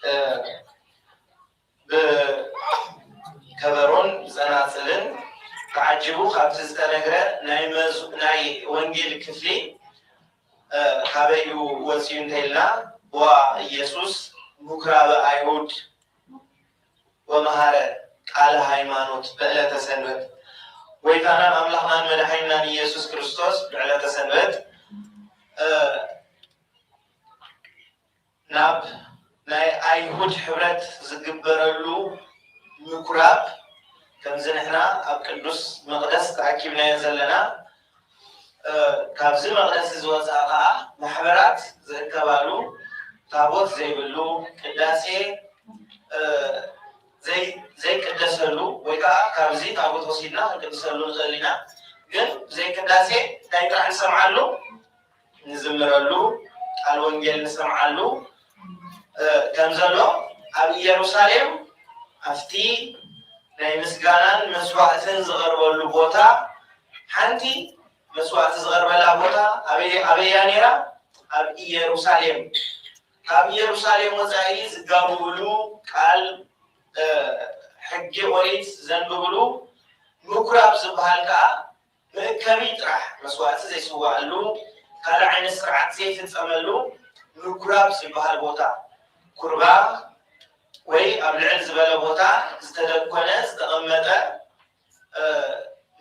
እ፣ ብከበሮን ብጸናጽልን ተዓጂቡ ካብቲ ዝተነግረ ናይ መዝ-፣ ናይ ወንጌል ክፍሊ፣ እ፣ ካበይ እዩ ወጺኡ እንተኢልና፣ ብዋ ኢየሱስ ምኩራበ ኣይሁድ ወመሃረ ቃለ ሃይማኖት በዕለተ ሰንበት፣ ጎይታናን ኣምላኽናን መድሓኒናን ኢየሱስ ክርስቶስ ብዕለተ ሰንበት፣ እ፣ ናብ ናይ ኣይሁድ ሕብረት ዝግበረሉ ምኩራብ፣ ከምዚ ንሕና ኣብ ቅዱስ መቕደስ ተኣኪብናዮ ዘለና፣ እ፣ ካብዚ መቕደስ እዚ ወፃኢ ከዓ ማሕበራት ዝእከባሉ፣ ታቦት ዘይብሉ፣ ቅዳሴ፣ እ፣ ዘይ-፣ ዘይቅደሰሉ፣ ወይ ከዓ ካብዚ ታቦት ወሲድና ክንቅድሰሉ ንኽእል ኢና። ግን ብዘይ ቅዳሴ እንታይ ጥራሕ ንሰምዓሉ? ንዝምረሉ፣ ቃል ወንጌል ንሰምዓሉ፣ እ፣ ከም ዘሎ፣ ኣብ ኢየሩሳሌም ኣብቲ ናይ ምስጋናን መስዋዕትን ዝቐርበሉ ቦታ፣ ሓንቲ መስዋዕቲ ዝቐርበላ ቦታ ኣበይ-፣ ኣበያ ነይራ? ኣብ ኢየሩሳሌም። ካብ ኢየሩሳሌም ወጻኢ ዝጋብኡሉ፣ ቃል፣ እ፣ ሕጊ ኦሪት ዘንብብሉ ምኩራብ ዝበሃል ከኣ መእከቢ ጥራሕ መስዋዕቲ ዘይስዋኣሉ፣ ካልእ ዓይነት ስርዓት ዘይፍጸመሉ ምኩራብ ዝበሃል ቦታ፣ ኩርባ ወይ ኣብ ልዕል ዝበለ ቦታ ዝተደኮነ፣ ዝተቐመጠ፣ እ፣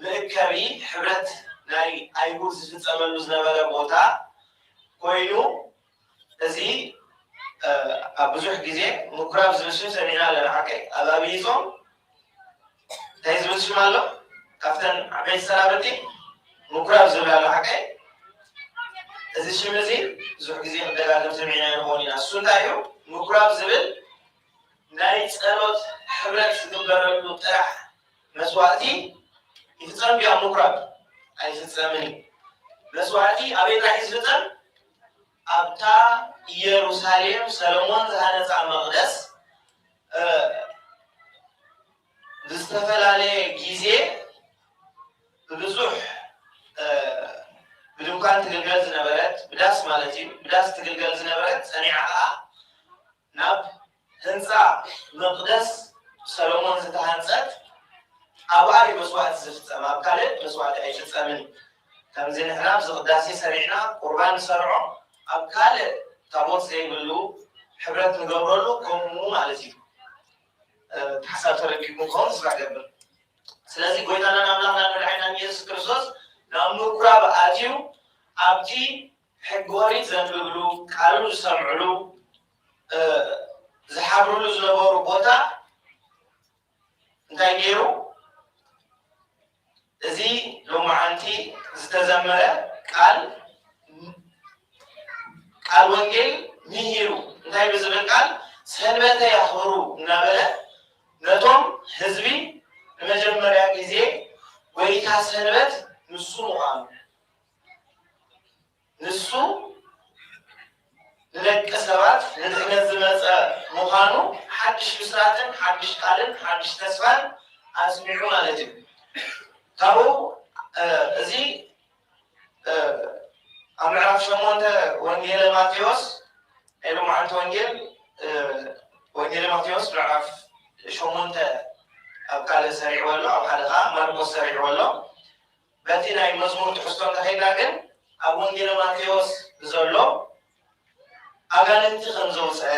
መእከቢ ሕብረት ናይ ኣይሁድ ዝፍጸመሉ ዝነበረ ቦታ ኮይኑ፣ እዚ፣ እ፣ ኣብ ብዙሕ ግዜ ምኩራብ ዝብል ሽም ሰሚዕና ኣለና። ሓቀይ? ኣብ ኣብይ ጾም እንታይ ዝብል ሽም ኣሎ? ካብተን ዓበይቲ ሰናብቲ ምኩራብ ዝብል ኣሎ። ሓቀይ? እዚ ሽም እዚ ብዙሕ ግዜ ክደጋገም ሰሚዕና ንኸውን ኢና። እሱ እንታይ እዩ? ምኩራብ ዝብል ናይ ጸሎት ሕብረት ዝግበረሉ ጥራሕ መስዋዕቲ ይፍጸም ድዩ ኣብ ምኩራብ? ኣይፍጸምን እዩ። መስዋዕቲ ኣበይ ጥራሕ እዩ ዝፍጸም? ኣብታ ኢየሩሳሌም ሰሎሞን ዝሃነጻ መቕደስ፣ እ፣ ብዝተፈላለየ ግዜ ብብዙሕ፣ እ፣ ብድንኳን ትግልገል ዝነበረት፣ ብዳስ ማለት እዩ፣ ብዳስ ትግልገል ዝነበረት ጸኒዓ ኸኣ ናብ ህንፃ መቕደስ ሰሎሞን ዝተሃንፀት ኣብኣ እዩ መስዋዕቲ ዝፍፀም፣ ኣብ ካልእ መስዋዕቲ ኣይፍፀምን። ከምዚ ንሕና ኣብዚ ቅዳሴ ሰሪዕና ቁርባን ንሰርዖ ኣብ ካልእ ታቦት ዘይብሉ ሕብረት ንገብረሉ ከምኡ ማለት እዩ። እ፣ ሓሳብ ተረዲእኩም ክኸውን ተስፋ እገብር። ስለዚ ጎይታናን ኣምላኽናን መድሓኒናን ኢየሱስ ክርስቶስ ናብ ምኩራብ ኣትዩ ኣብቲ ሕጊ ኦሪት ዘንብብሉ፣ ቃሉ ዝሰምዕሉ፣ እ፣ ዝሓብርሉ ዝነበሩ ቦታ እንታይ ገይሩ? እዚ ሎማዓንቲ ዝተዘመረ ቃል፣ ቃል ወንጌል ምሂሩ፣ እንታይ ብዝብል ቃል? ሰንበተይ ኣኽብሩ እናበለ ነቶም ህዝቢ ንመጀመርያ ግዜ ጎይታ ሰንበት ንሱ ምዃኑ፣ ንሱ ንደቂ ሰባት ንድሕነት ዝመጸ ምዃኑ ሓድሽ ብስራትን ሓድሽ ቃልን ሓድሽ ተስፋን ኣስሚዑ ማለት እዩ። ካብኡ፣ እ፣ እዚ፣ እ፣ ኣብ ምዕራፍ ሸሞንተ ወንጌለ ማቴዎስ፣ ናይ ሎማዓንቲ ወንጌል፣ እ፣ ወንጌለ ማቴዎስ ምዕራፍ ሸሞንተ ኣብ ካልእ ሰሪዕዎ ኣሎ፣ ኣብ ሓደ ኸዓ ማርቆስ ሰሪዕዎ ኣሎ። በቲ ናይ መዝሙር ትሕዝቶ እንተኸይድና ግን ኣብ ወንጌለ ማቴዎስ ዘሎ ኣጋንንቲ ከም ዘውፅአ፣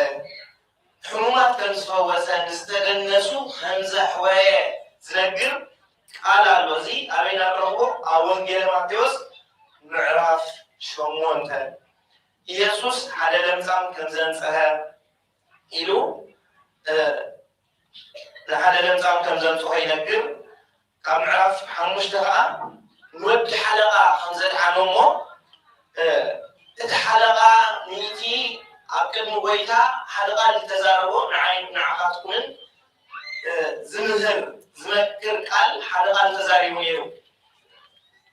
ሕሙማት ከም ዝፈወሰ፣ ንዝተደነሱ ከም ዘሕወየ ዝነግር ቃል ኣሎ። እዚ ኣበይ ኢና ንረኽቦ? ኣብ ወንጌለ ማቴዎስ ምዕራፍ ሸሞንተ። ኢየሱስ ሓደ ለምጻም ከም ዘንጽሀ ኢሉ፣ እ፣ ንሓደ ለምጻም ከም ዘንጽሆ ይነግር። ካብ ምዕራፍ ሓሙሽተ ኸዓ ንወዲ ሓለቓ ከም ዘድሓኖ እሞ፣ እ፣ እቲ ሓለቓ ሚእቲ ኣብ ቅድሚ ጎይታ ሓደ ቃል ዝተዛረቦ ንዓይ ንዓኻትኩምን፣ እ፣ ዝምህር ዝመክር ቃል ሓደ ቃል ተዛሪቡ ነይሩ።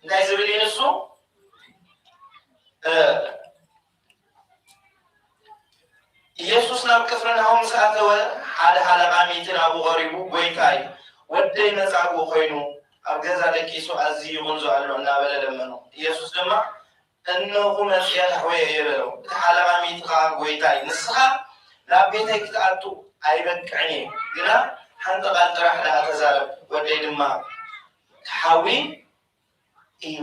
እንታይ ዝብል እዩ ንሱ? እ፣ ኢየሱስ ናብ ቅፍርናሆም ምስ ኣተወ፣ ሓደ ሓለቓ ሚእቲ ናብኡ ቐሪቡ፣ "ጐይታይ፣ ወደይ መጻጉዕ ኾይኑ ኣብ ገዛ ደቂሱ ኣዝዩ ይቕንዞ ኣሎ" እናበለ ለመኖ። ኢየሱስ ድማ፣ "እነኹ መጺአ ከሕውዮ እየ" በሎ። እቲ ሓለቓ ሚእቲ ኸኣ፣ "ጐይታይ፣ ንስኻ ናብ ቤተይ ክትኣቱ ኣይበቅዕን እየ፣ ግና ሓንቲ ቃል ጥራሕ ደኣ ተዛረብ፣ ወደይ ድማ ክሓዊ እዩ።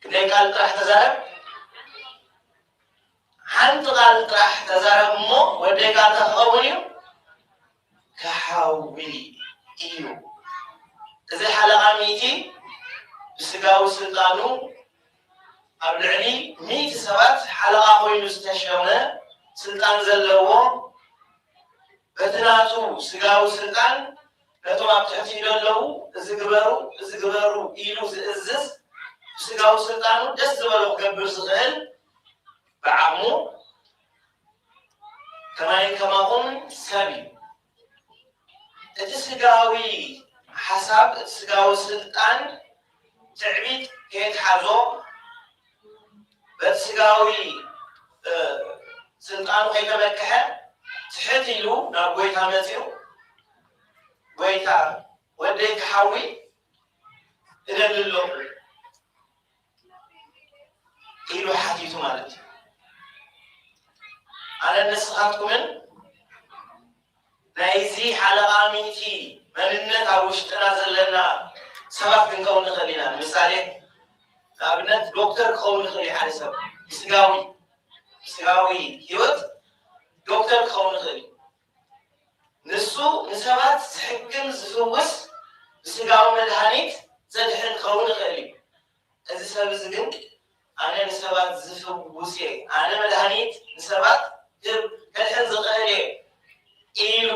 ክንደይ ቃል ጥራሕ ተዛረብ? ሓንቲ ቃል ጥራሕ ተዛረብ እሞ ወደይ ከኣ እንታይ ክኸውን እዩ? ክሓዊ እዩ። እዚ ሓለቓ ሚእቲ ብስጋዊ ስልጣኑ ኣብ ልዕሊ ሚእቲ ሰባት ሓለቓ ኮይኑ ዝተሸመ፣ ስልጣን ዘለዎ፣ በቲ ናቱ ስጋዊ ስልጣን ነቶም ኣብ ትሕቲኡ ዘለዉ እዚ ግበሩ፣ እዚ ግበሩ ኢሉ ዝእዝዝ፣ ብስጋዊ ስልጣኑ ደስ ዝበሎ ክገብር ዝኽእል ብዓቕሙ ከማይን ከማኹም ሰብ እዩ። እቲ ስጋዊ ሓሳብ፣ እቲ ስጋዊ ስልጣን ትዕቢት ከየትሓዞ፣ በቲ ስጋዊ፣ እ፣ ስልጣኑ ከይተመክሐ ትሕት ኢሉ ናብ ጐይታ መጺኡ፣ "ጐይታ፣ ወደይ ክሓዊ እደሊ ኣለኹ" ኢሉ ሓቲቱ ማለት እዩ። ኣነን ንስኻትኩምን ናይዚ ሓለቓ ሚእቲ መንነት ኣብ ውሽጥና ዘለና ሰባት ክንከውን ንኽእል ኢና። ንምሳሌ፣ ንኣብነት ዶክተር ክኸውን ይኽእል እዩ ሓደ ሰብ። ብስጋዊ፣ ብስጋዊ ህይወት ዶክተር ክኸውን ይኽእል እዩ። ንሱ ንሰባት ዝሕክም፣ ዝፍውስ፣ ብስጋዊ መድሃኒት ዘድሕን ክኸውን ይኽእል እዩ። እዚ ሰብ እዚ ግን ኣነ ንሰባት ዝፍውስ እየ፣ ኣነ መድሃኒት ንሰባት ክብ-፣ ከድሕን ዝኽእል እየ ኢሉ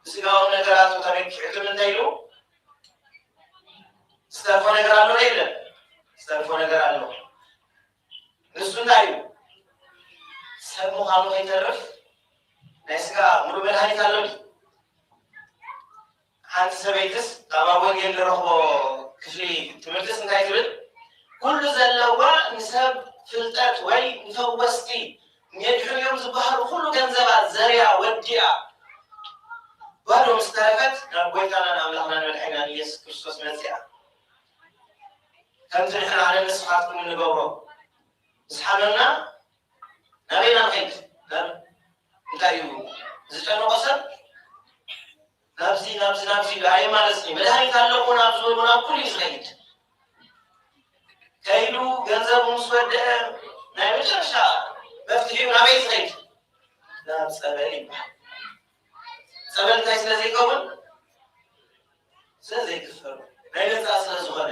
ብስጋዊ ነገራቱ ተመኪዑ ግን እንታይ ኢሉ? ዝተርፎ ነገር ኣሎ ዶ የለን? ዝተርፎ ነገር ኣሎ። ንሱ እንታይ እዩ? ሰብ ምዃኑ ከይተርፍ ናይ ስጋ ሙሉእ መድሃኒት ኣሎ ድዩ? ሓንቲ ሰበይትስ ካብ ኣብ ወንጌል ንረኽቦ ክፍሊ ትምህርትስ እንታይ ትብል? "ኩሉ ዘለዋ ንሰብ ፍልጠት ወይ ንፈወስቲ ንየድሕኑ እዮም ዝበሃሉ ኩሉ ገንዘባ ዘርያ ወዲኣ ባዶ ምስ ተረፈት ናብ ጐይታናን ኣምላኽናን መድሓኒናን ኢየሱስ ክርስቶስ መጺኣ." ከምቲ ንሕና ኣነ ንስኻትኩም እንገብሮ ምስ ሓመምና ናበይ ኢና ንኸይድ? ናብ እንታይ እዩ? ዝጨነቆ ሰብ ናብዚ ናብዚ ናብዚ ኢሉ ኣየማለስን እዩ። መድሃኒት ኣለዎ ናብ ዝበሉ ናብ ኩሉ እዩ ዝኸይድ። ከይዱ ገንዘቡ ምስ ወደአ ናይ መጨረሻ መፍትሒኡ ናበይ ዝኸይድ? ናብ ጸበል ይበሃል። ጸበል እንታይ ስለ ዘይከውን? ስለ ዘይክፈሉ ናይ ነጻ ስለ ዝኾነ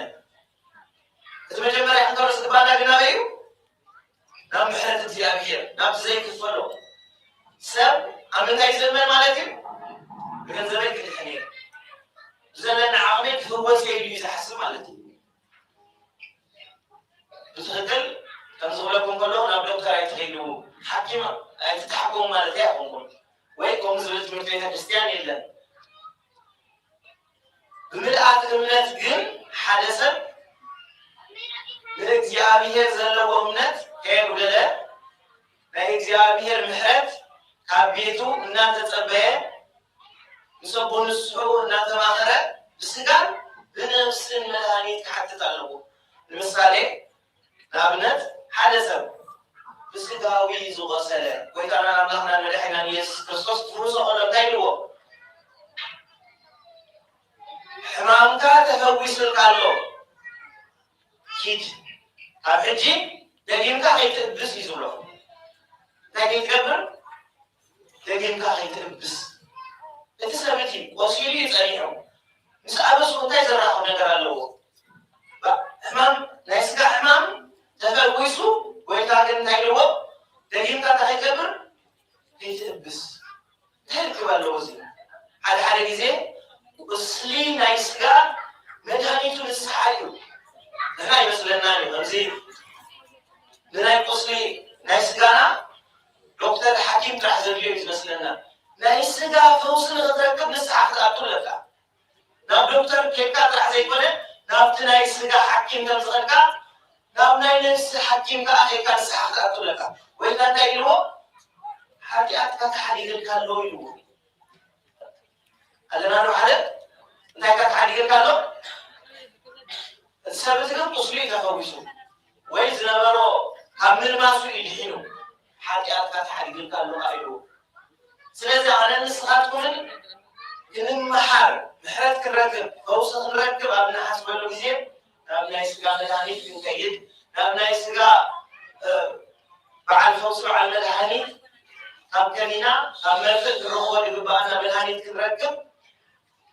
እቲ መጀመርያ ክንተሎ ዝግባና ግን ኣበይ እዩ? ናብ ምሕረት እግዚኣብሔር ናብቲ ዘይክፈሎ። ሰብ ኣብ ምንታይ ይዘመር ማለት እዩ? ብገንዘበይ ክድሕን እየ፣ ብዘለኒ ዓቕመይ ክፍወስ እየ ኢሉ እዩ ዝሓስብ ማለት እዩ። ብትኽክል ከም ዝብለኩም ከለኹ ናብ ዶክተር ኣይትኸይዱ፣ ሓኪም ኣይትተሓከሙ ማለት ኣይኮንኩም፣ ወይ ከምኡ ዝብል ትምህርቲ ቤተ ክርስቲያን የለን። ብምልኣት እምነት ግን ሓደ ሰብ ንእግዚኣብሔር ዘለዎ እምነት ከየጉደለ ናይ እግዚኣብሔር ምሕረት ካብ ቤቱ እናተጸበየ ምስ ኣቦ ንስሑ እናተማኸረ ብስጋን ብነፍስን መድሃኒት ክሓትት ኣለዎ። ንምሳሌ ንኣብነት ሓደ ሰብ ብስጋዊ ዝቆሰለ ጎይታናን ኣምላኽናን መድሓኒናን ኢየሱስ ክርስቶስ ክፍውሶ ከሎ እንታይ ኢልዎ? ሕማምካ ተፈዊሱልካ ኣሎ፣ ኪድ ካብ ሕጂ ደጊምካ ከይትእብስ እዩ ዝብሎ። እንታይ ከይትገብር? ደጊምካ ከይትእብስ። እቲ ሰብ እቲ ቆሲሉ እዩ ጸኒሑ። ምስ ኣበሱ እንታይ ዘራኽብ ነገር ኣለዎ? ሕማም ናይ ስጋ ሕማም ተፈዊሱ፣ ጎይታ ግን እንታይ ኢልዎ? ደጊምካ እንታይ ከይትገብር? ከይትእብስ። እንታይ ርክብ ኣለዎ እዚ? ሓደ ሓደ ግዜ ቁስሊ ናይ ስጋ መድሃኒቱ ንስሓ እዩ። ንሕና ይመስለና እዩ ከምዚ ንናይ ቁስሊ ናይ ስጋና ዶክተር ሓኪም ጥራሕ ዘድልዮ እዩ ዝመስለና። ናይ ስጋ ፈውሲ ንኽትረክብ ንስሓ ክትኣቱ ኣለካ። ናብ ዶክተር ኬድካ ጥራሕ ዘይኮነ ናብቲ ናይ ስጋ ሓኪም ከም ዝኸድካ ናብ ናይ ነፍሲ ሓኪም ከዓ ኬድካ ንስሓ ክትኣቱ ኣለካ። ወይ እንታይ ኢልዎ? ሓጢኣትካ ተሓዲገልካ ኣለዎ ኢልዎ። ኣለና ዶ ሓደ እንታይ ካ ተሓዲገልካ ኣሎ? እቲ ሰብ እዚ ግን ቁስሉ እዩ ተፈዊሱ ወይ ዝነበሮ ካብ ምልማሱ እዩ ድሒኑ። ሓጢኣትካ ተሓዲገልካ ኣሎ ኢልዎ። ስለዚ ኣነ ንስኻትኩምን ክንመሓር ምሕረት ክንረክብ ፈውሲ ክንረክብ ኣብ ንሓስበሉ ግዜ ናብ ናይ ስጋ መድሃኒት ክንከይድ ናብ ናይ ስጋ በዓል ፈውሲ በዓል መድሃኒት ካብ ከኒና ካብ መርፍእ ክንረኽቦ ዝግባኣና መድሃኒት ክንረክብ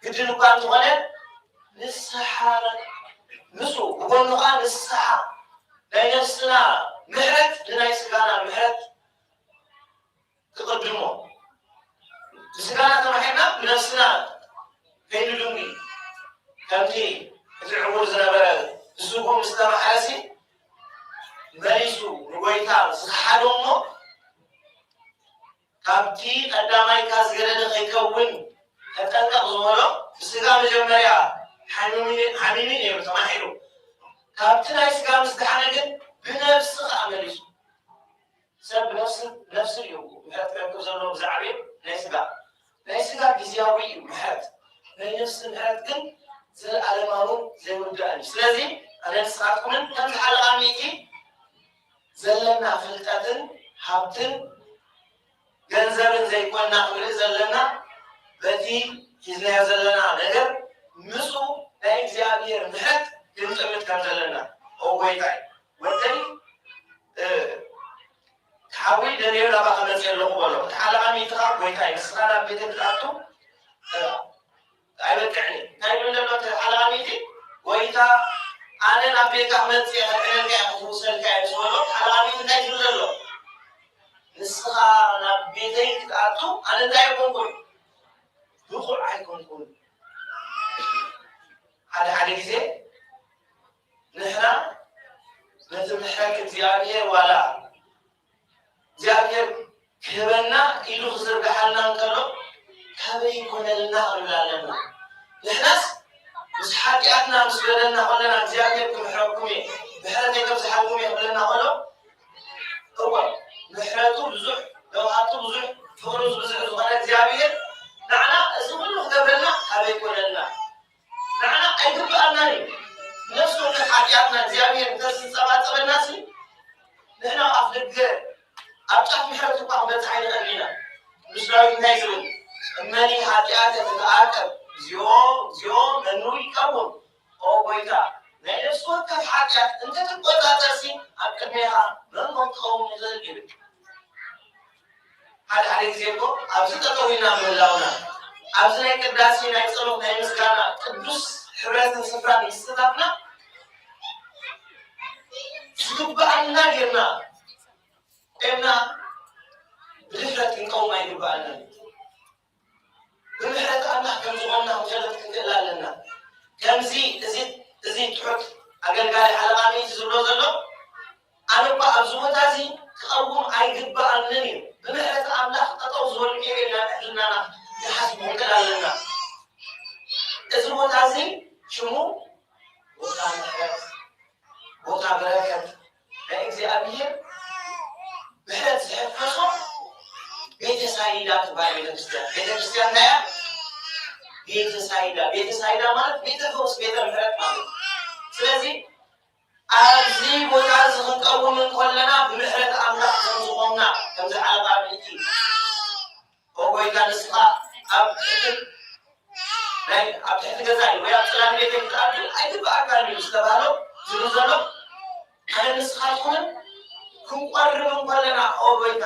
ግድን እኳ እንተኾነ ንስሓ ምስኡ ብጎኑ ከዓ ንስሓ ናይ ነፍስና ምሕረት ንናይ ስጋና ምሕረት ክቕድሞ ብስጋና ተማሒርና ብነፍስና ከይንድንጉ ከምቲ እቲ ዕውር ዝነበረ ብስጉ ምስ ተማሓረሲ መሊሱ ንጎይታ ዝኸሓዶ እሞ ካብቲ ቀዳማይካ ዝገደደ ከይከውን ተጠንቀቕ ዝበሎ ብስጋ መጀመርያ ሓሚሙ ነይሩ ተማሒሩ ካብቲ ናይ ስጋ ምስ ደሓነ ግን ብነፍሲ ከዓ መሊሱ ሰብ ብነፍሲ ነፍሲ እዩ ምሕረት ክረክብ ዘለዎ ብዛዕባ ናይ ስጋ ናይ ስጋ ግዜያዊ እዩ ምሕረት ናይ ነፍሲ ምሕረት ግን ዘለኣለማውን ዘይውዳእን እዩ ስለዚ ኣነ ንስኻትኩምን ከምዚ ሓለቓ ሚእቲ ዘለና ፍልጠትን ሃብትን ገንዘብን ዘይኮንና ክንርኢ ዘለና በቲ ሒዝናዮ ዘለና ነገር ምስኡ ናይ እግዚኣብሔር ምሕረት ክንጥምት ከም ዘለና ኦ ጎይታይ ወደይ ሓዊ ደልዮ ናባኻ መፅእ ኣለኹ በሎ እቲ ሓለቓ ሚእቲ ከዓ ጎይታይ ንስኻ ናብ ቤተ ክትኣቱ ኣይበቅዕን እዩ እንታይ ይብል ዘሎ እቲ ሓለቓ ሚእቲ ጎይታ ኣነ ናብ ቤትካ ክመፅእ እየ ከድሕነልካ እየ ክፍውሰልካ እየ ዝበሎ ሓለቓ ሚእቲ እንታይ ትብል ዘሎ ንስኻ ናብ ቤተይ ክትኣቱ ኣነ እንታይ ኣይኮንኩን ብቑዕ ኣይኮንኩን ሓደ ሓደ ግዜ ንሕና ነቲ ምሕረት እግዚኣብሔር ዋላ እግዚኣብሔር ክህበና ኢዱ ክዝርግሓልና እንከሎ ካበይ ይኮነልና ክንብል ኣለና። ንሕናስ ምስ ሓጢኣትና ምስ በደልና ከለና እግዚኣብሔር ክምሕረኩም እየ ምሕረተይ ከብዝሓልኩም እየ ክብለና ከሎ እወ ምሕረቱ ብዙሕ ለውሃቱ ብዙሕ ፍቕሩ ብዙሕ ዝኾነ እግዚኣብሔር ንዓና እዚ ኩሉ ክገብረልና ካበይ ይኮነልና ንዓና ኣይግብኣናን እዩ። ነፍሲ ወከፍ ሓጢኣትና እግዚኣብሔር እንተዝጸባጸበልናሲ ንሕና ኣብ ኣፍ ደገ ኣብ ጫፍ ምሕረት እኳ ክንበጽሕ ኣይንኽእልን ኢና። እንታይ ዝብል? እመኒ ኃጢአተ ትትዓቀብ እግዚኦ፣ እግዚኦ መኑ ይቀውም። ኦ ጐይታ፣ ናይ ነፍሲ ወከፍ ኃጢአት እንተ ትቆጻጸርሲ፣ ኣብ ቅድሜኻ መን ከም ክኸውን ይኽእል? ይብል። ሓደ ሓደ ግዜ እኮ ኣብዚ ጠጠው ኢልና ምህላውና፣ ኣብዚ ናይ ቅዳሴ፣ ናይ ጸሎት፣ ናይ ምስጋና ቅዱስ ኅብረትን ስፍራን ምስታፍና፣ ዝግብኣና ጌርና ቆምና ብድፍረት ክንቀውም ኣይግብኣናን። ብምሕረት ኣምላኽ ከም ዝኾንና ክንፈልጥ ክንክእል ኣለና። ከምዚ እዚ፣ እዚ ትሑት ኣገልጋሊ ሓለቓ ሚእቲ ዝብሎ ዘሎ፣ ኣነ እኳ ኣብዚ ቦታ እዚ ክቐውም ኣይግብኣንን እዩ። ብምሕረት ኣምላኽ ጠጠው ዝበሉ ኢለ ኢልና ሕልናና ክንሓስብ ክንክእል ኣለና። እዚ ቦታ እዚ ሽሙ ቦታ ምሕረት፣ ቦታ በረከት፣ ናይ እግዚኣብሔር ምሕረት ዝሕፈሶ ቤተ ሳይዳ ትበሃል ቤተክርስትያን። ቤተክርስትያን እንታይ እያ? ቤተ ሳይዳ። ቤተ ሳይዳ ማለት ቤተ ፈውስ፣ ቤተ ምሕረት ማለት እዩ። ስለዚ ኣብዚ ቦታ እዚ ክንቀውም እንከለና ብምሕረት ኣምላኽ ከም ዝኾንና፣ ከምዚ ሓለቓ ሚእቲ፣ ኦ ጐይታ፣ ንስኻ ኣብ ትሕቲ ናይ፣ ኣብ ትሕቲ ገዛይ ወይ ኣብ ጽላል ቤተይ ክትኣቱ ኣይግብኣካን እዩ ዝተባህሎ ዝብል ዘሎ፣ ኣነ ንስኻትኩምን ክንቆርብ እንከለና፣ ኦ ጐይታ፣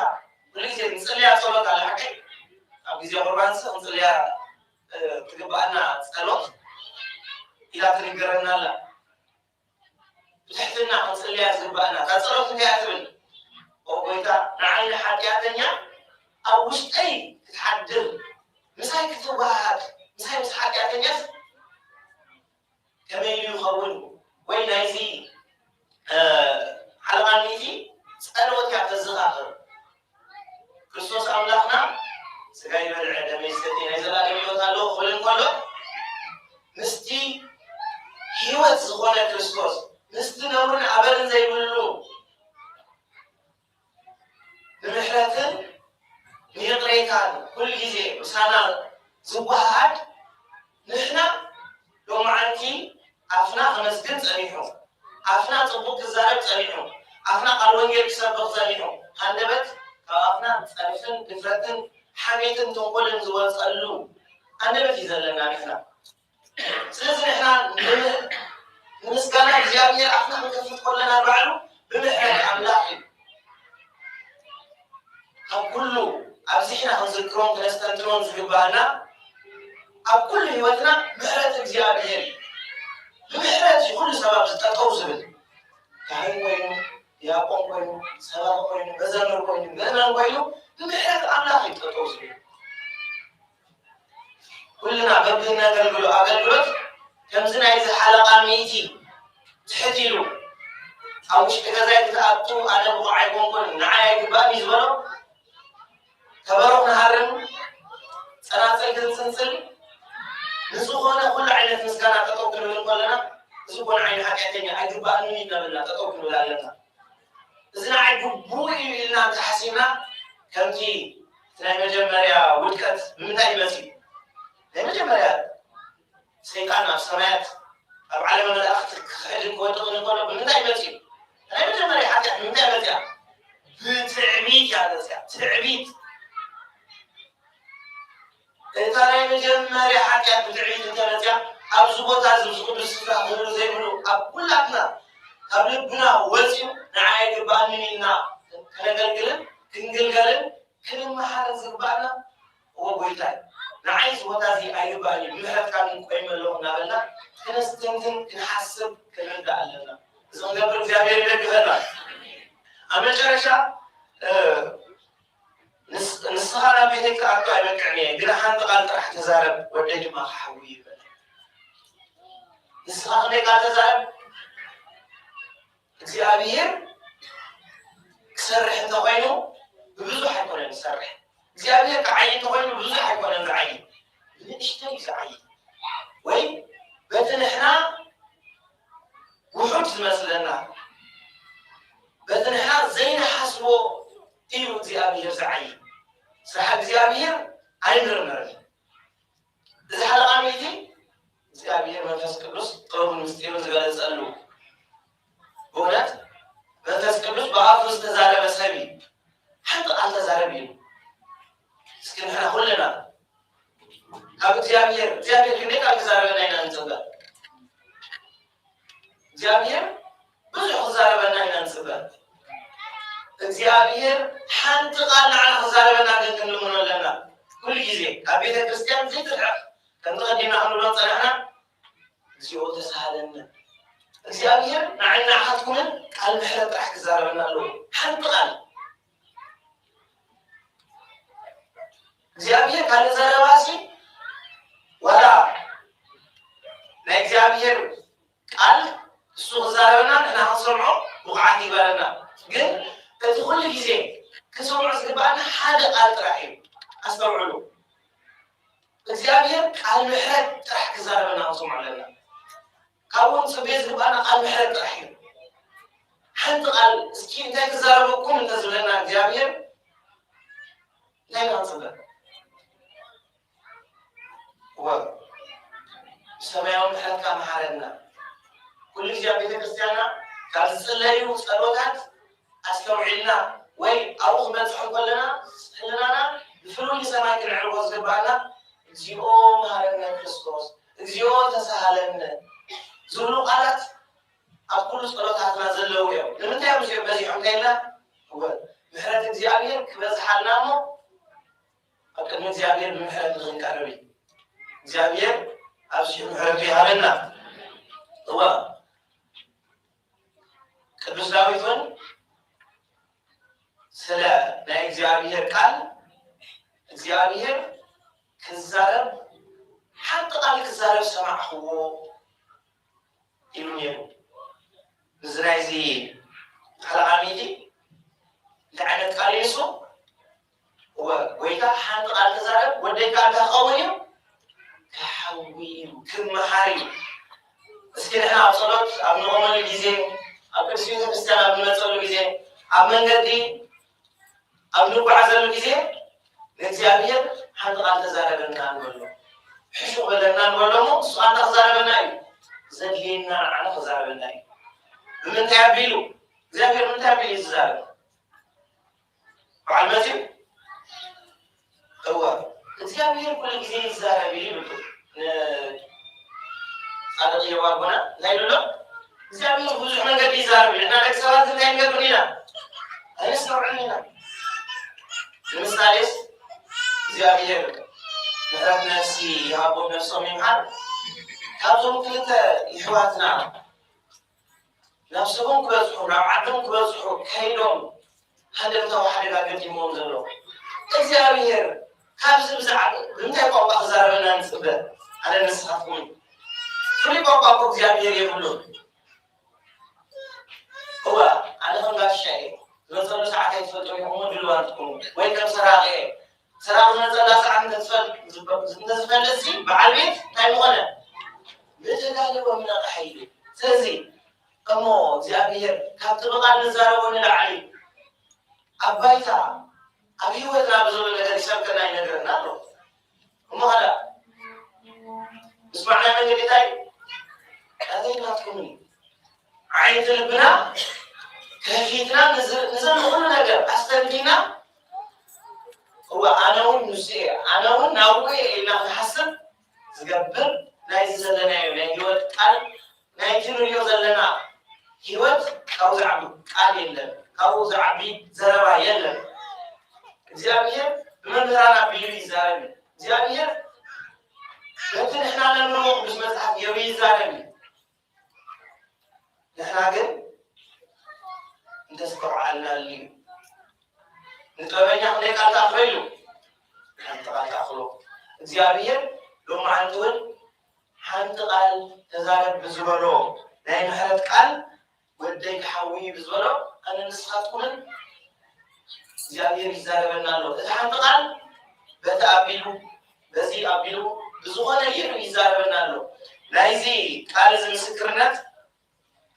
ኩሉ ግዜ ንጽልያ ጸሎት ኣለ ሓቀይ። ኣብ ግዜ ቁርባንስ ክንጽልያ፣ እ፣ ትግብኣና ጸሎት ኢላ ትንገረና ኣላ። ብትሕትና ክንጽልያ ዝግብኣና እታ ጸሎት እንታይ እያ ትብል? ኦ ጐይታ፣ ንዓይ ንሓጢኣተኛ ኣብ ውሽጠይ ክትሓድር፣ ምሳይ ክትወሃሃድ፣ ምሳይ ምስ ሓጢኣተኛስ ከመይ ኢሉ ይኸውን? ወይ ናይዚ፣ እ፣ ሓለቓ ሚእቲ ጸሎት እያ ተዘኻኽር። ክርስቶስ ኣምላኽና ስጋይ በልዐ ደመይ ዝሰትየ ናይ ዘላለም ህይወት ኣለዎ ክብል እንከሎ፣ ምስቲ ህይወት ዝኾነ ክርስቶስ፣ ምስቲ ነውርን ኣበርን ዘይብሉ ንምሕረትን ንይቕሬታን ኩሉ ግዜ ምሳና ዝወሃሃድ፣ ንሕና ሎማዓንቲ ኣፍና ከመስግን ጸኒሑ፣ ኣፍና ጽቡቕ ክዛረብ ጸኒሑ፣ ኣፍና ቃል ወንጌል ክሰብኽ ጸኒሑ፣ ሃንደበት ካብ ኣፍና ጸርፍን ድፍረትን ሓሜትን ተንኮልን ዝወጸሉ ኣንደበት እዩ ዘለና ንሕና። ስለዚ ንሕና ንም-፣ ንምስጋና እግዚኣብሔር ኣፍና ክንከፍት ከለና ባዕሉ ብምሕረት ኣምላኽ እዩ። ካብ ኩሉ ኣብዚሕና ክንዝክሮን ክነስተንትኖን ዝግባኣና ኣብ ኩሉ ህይወትና ምሕረት እግዚኣብሔር እዩ። ብምሕረት እዩ ኩሉ ሰብ ኣብዚ ጠጠው ዝብል። ካህን ኮይኑ፣ ዲያቆን ኮይኑ፣ ሰባኺ ኮይኑ፣ መዘምር ኮይኑ፣ ምእመን ኮይኑ ብምሕረት ኣምላኽ እዩ ጠጠው ዝብል። ኩልና በብእነገልግሎ ኣገልግሎት ከምዚ ናይዚ ሓለቓ ሚእቲ ትሕት ኢሉ ኣብ ውሽጢ ገዛይ ክትኣቱ ኣነ ብቑዕ ኣይኮንኩን፣ ንዓይ ኣይግባእን እዩ ዝበሎ ከበሮ ክንሃርም፣ ጸናጽል ክንጽንጽል፣ ንዝኾነ ኩሉ ዓይነት ምስጋና ጠጠው ክንብል ከለና፣ እዚ እኮ ንዓይ ንሓጢኣተኛ ኣይግባእንን እዩ እናበልና ጠጠው ክንብል ኣለና። እዚ ንዓይ ግቡእ እዩ ኢልና እንተሓሲብና፣ ከምቲ እቲ ናይ መጀመርያ ውድቀት ብምንታይ ይመጽእ እዩ? ናይ መጀመርያ ሰይጣን ኣብ ሰማያት ኣብ ዓለመ መላእኽቲ ክኽሕድን ክወድቕን እንከሎ ብምንታይ መጺኡ? ናይ መጀመርያ ሓጢኣት ብምንታይ መጺኣ? ብትዕቢት እያ መጺኣ። ትዕቢት። እታ ናይ መጀመርያ ሓጢኣት ብትዕቢት እንተመጺኣ፣ ኣብዚ ቦታ እዚ፣ ኣብዚ ቅዱስ ስፍራ ክህሉ ዘይብሉ፣ ኣብ ኩላትና፣ ካብ ልብና ወጺኡ፣ ንዓይ ኣይግባኣንን ኢልና ከነገልግልን ክንግልገልን ክንመሃርን ዝግባኣና፣ እወ ጐይታይ፣ ንዓይ እዚ ቦታ እዚ ኣይግባእን እዩ፣ ብምሕረትካ ግን ቆይመ ኣለኹ እናበልና ክነስተንትን ክንሓስብ ክንርዳእ ኣለና። እዚ ክንገብር እግዚኣብሔር ይደግፈና። ኣብ መጨረሻ፣ እ፣ ንስ-፣ ንስኻ ናብ ቤተይ ክትኣቱ ኣይበቅዕን እየ፣ ግና ሓንቲ ቃል ጥራሕ ተዛረብ፣ ወደይ ድማ ክሓዊ እዩ በለ። ንስኻ ክንደይ ቃል ተዛረብ? እግዚኣብሔር ክሰርሕ እንተኾይኑ ብብዙሕ ኣይኮነን ዝሰርሕ። እግዚኣብሔር ክዓይ እንተኾይኑ ብብዙሕ ኣይኮነን ዝዓይ፣ ብንእሽተይ እዩ ዝዓይ። ወይ በቲ ንሕና ውሑድ ዝመስለና፣ በቲ ንሕና ዘይንሓስቦ እዩ እግዚኣብሔር ዝዓይ። ስራሕ እግዚኣብሔር ኣይምርመርን። እዚ ሓለቓ ሚእቲ እግዚኣብሔር መንፈስ ቅዱስ ጥበቡን ምስጢሩን ዝገለጸሉ፣ ብእውነት መንፈስ ቅዱስ ብኣፉ ዝተዛረበ ሰብ እዩ። ሓንቲ ቃል ተዛረብ እዩ። እስኪ ንሕና ክንደይ ቃል ክዛረበና ኢና ንፅበ? እግዚኣብሔር ብዙሕ ክዛረበና ኢና ንፅበ። እግዚኣብሔር ሓንቲ ቃል ንዓና ክዛረበና ግን ክንልምኖ ኣለና። ኩሉ ግዜ ካብ ቤተ ክርስቲያን ዘይትርሕቕ፣ ከምቲ ቀዲምና ክንብሎ ዝፀናሕና፣ "እግዚኣብሔር ተሳሃለኒ፣ እግዚኣብሔር ንዓይ ንዓኻትኩምን ቃል ምሕረት ጥራሕ ክዛረበና ኣለዎ። ሓንቲ ቃል እግዚኣብሔር ካልእ ዘረባሲ ዋላ ናይ እግዚኣብሔር ቃል እሱ ክዛረበና ንሕና ክንሰምዖ ብቑዓት ይግበረና። ግን እቲ ኩሉ ግዜ ክንሰምዖ ዝግባኣና ሓደ ቃል ጥራሕ እዩ። ኣስተውዕሉ። እግዚኣብሔር ቃል ምሕረት ጥራሕ ክዛረበና ክንሰምዖ ኣለና። ካብኡ ንጽበዮ ዝግባኣና ቃል ምሕረት ጥራሕ እዩ። ሓንቲ ቃል እስኪ እንታይ ክዛረበኩም እንተዝብለና እግዚኣብሔር እንታይ ኢና ክንጽበ? እወ፣ ብሰማያዊ ምሕረትካ መሓረና። ኩሉ ግዜ ኣብ ቤተ ክርስቲያንና ካብ ዝጽለዩ ጸሎታት ኣስተውዒልና ወይ ኣብኡ ክንበጽሕ እንከለና ህልናና ብፍሉይ ንሰማይ ክነዕርጎ ዝግባኣና፣ "እግዚኣብሔር መሓረነ ክርስቶስ፣ እግዚኣብሔር ተሳሃለነ" ዝብሉ ቃላት ኣብ ኩሉ ጸሎታትና ዘለዉ እዮም። ንምንታይ እዮም እዚኦም በዚሖም እንተኢልና፣ እወ፣ ምሕረት እግዚኣብሔር ክበዝሓልና እሞ ኣብ ቅድሚ እግዚኣብሔር ብምሕረት ንኽንቀርብ እዩ። እግዚኣብሔር ኣብዚሑ ምሕረቱ ይሃበና። እወ፣ ቅዱስ ዳዊት እውን ስለ ናይ እግዚኣብሔር ቃል፣ "እግዚኣብሔር ክዛረብ፣ ሓንቲ ቃል ክዛረብ ሰማዕኽዎ" ኢሉ ነይሩ። እዚ ናይዚ ቃል ዓሚቲ እንታይ ዓይነት ቃል እዩ ንሱ? እወ፣ ጎይታ ሓንቲ ቃል ክዛረብ፣ "ወደይ ከኣ እንታይ ክኸውን እዩ? ክሓዊ እዩ፣ ክመሃር እዩ።" እስኪ ንሕና ኣብ ጸሎት ኣብ ንቖመሉ ግዜ፣ ኣብ ቅድስቲ ቤተክርስትያን ኣብ ንመጸሉ ግዜ፣ ኣብ መንገዲ ኣብ ንጓዓዘሉ ግዜ ንእግዚኣብሔር ሓንቲ ቃል ተዛረበና ንበሎ፣ ሕሹኽ በለና ንበሎ እሞ እሱ ቃል ክዛረበና እዩ። ዘድልየና ንዓና ክዛረበና እዩ። ብምንታይ ኣቢሉ? እግዚኣብሔር ብምንታይ ኣቢሉ እዩ ዝዛረብ? በዓል መጺኡ? እወ፣ እግዚኣብሔር ኩሉ ግዜ ይዛረብ እዩ ይብል። ጻድቕ እዮብ ኣቦና እንታይ ይብሎ? እግዚኣብሔር ብዙሕ መንገዲ ይዛረብ እዩ። ንሕና ደቂ ሰባት እንታይ ንገብር ኢና? ኣይነስተውዕልን ኢና። ንምሳሌስ እግዚኣብሔር ምሕረት ነፍሲ ይሃቦም ነፍሶም ይምሓር። ካብዞም ክልተ ይሕዋትና ናብ ስቦም ክበጽሑ፣ ናብ ዓዶም ክበጽሑ ከይዶም ሃንደበታዊ ሓደጋ ገጢምዎም ዘሎ እግዚኣብሔር ካብዚ ብዛዕባ ብምንታይ ቋንቋ ክዛረበና ንጽበ? ኣነ ንስኻትኩም ፍሉይ ቋንቋ እኮ እግዚኣብሔር የብሉን። እወ፣ ኣነ ከም ጋሻ እየ። ዝመጸሉ ሰዓት ኣይትፈልጦ ኢኹም እሞ ድሉዋት ኩኑ። ወይ ከም ሰራቂ እየ። ሰራቂ ዝመጸላ ሰዓት እንተዝፈል-፣ እንተዝፈልጥሲ በዓል ቤት እንታይ ምኾነ? ምተዳለወ ምነቕሐ እዩ። ስለዚ እሞ እግዚኣብሔር ካብቲ ብቓል ንዛረቦ ንላዕሊ ኣብ ባይታ ኣብ ህይወትና ብዘሎ ነገር ይሰብከና ይነግረና ኣሎ። እሞ ኸዳ ምስማዕና መንገዲ እንታይ እዩ? ናተይ ናትኩምን እዩ። ዓይንቲ ልብና ከፊትና ንዝ-፣ ንዘሎ ኩሉ ነገር ኣስተንቲና፣ እወ፣ ኣነ እውን ንሱ እየ፣ ኣነ እውን ናብኡ እየ ኢልና ክንሓስብ ዝገብር ናይዚ ዘለናዮ ናይ ህይወት ቃል ናይቲ ንሪኦ ዘለና ህይወት ካብኡ ዝዓቢ ቃል የለን፣ ካብኡ ዝዓቢ ዘረባ የለን። እግዚኣብሔር ብመምህራን ኣቢሉ ይዛረብ እዩ። እግዚኣብሔር በቲ ንሕና ነንብቦ ቅዱስ መጽሓፍ ገይሩ ይዛረብ እዩ። ንሕና ግን እንተስተውዓልና እዩ። ንጥበበኛ ክንደይ ቃል ተኣኽሎ ኢሉ? ሓንቲ ቃል ተኣኽሎ። እግዚኣብሔር ሎማዓንቲ እውን ሓንቲ ቃል ተዛረብ ብዝበሎ ናይ ምሕረት ቃል ወደይ ክሓዊ ብዝበሎ ኣነ ንስኻትኩምን እግዚኣብሔር ይዛረበና ኣሎ። እቲ ሓንቲ ቃል በቲ ኣቢሉ፣ በዚ ኣቢሉ፣ ብዝኾነ ገይሩ ይዛረበና ኣሎ። ናይዚ ቃል እዚ ምስክርነት፣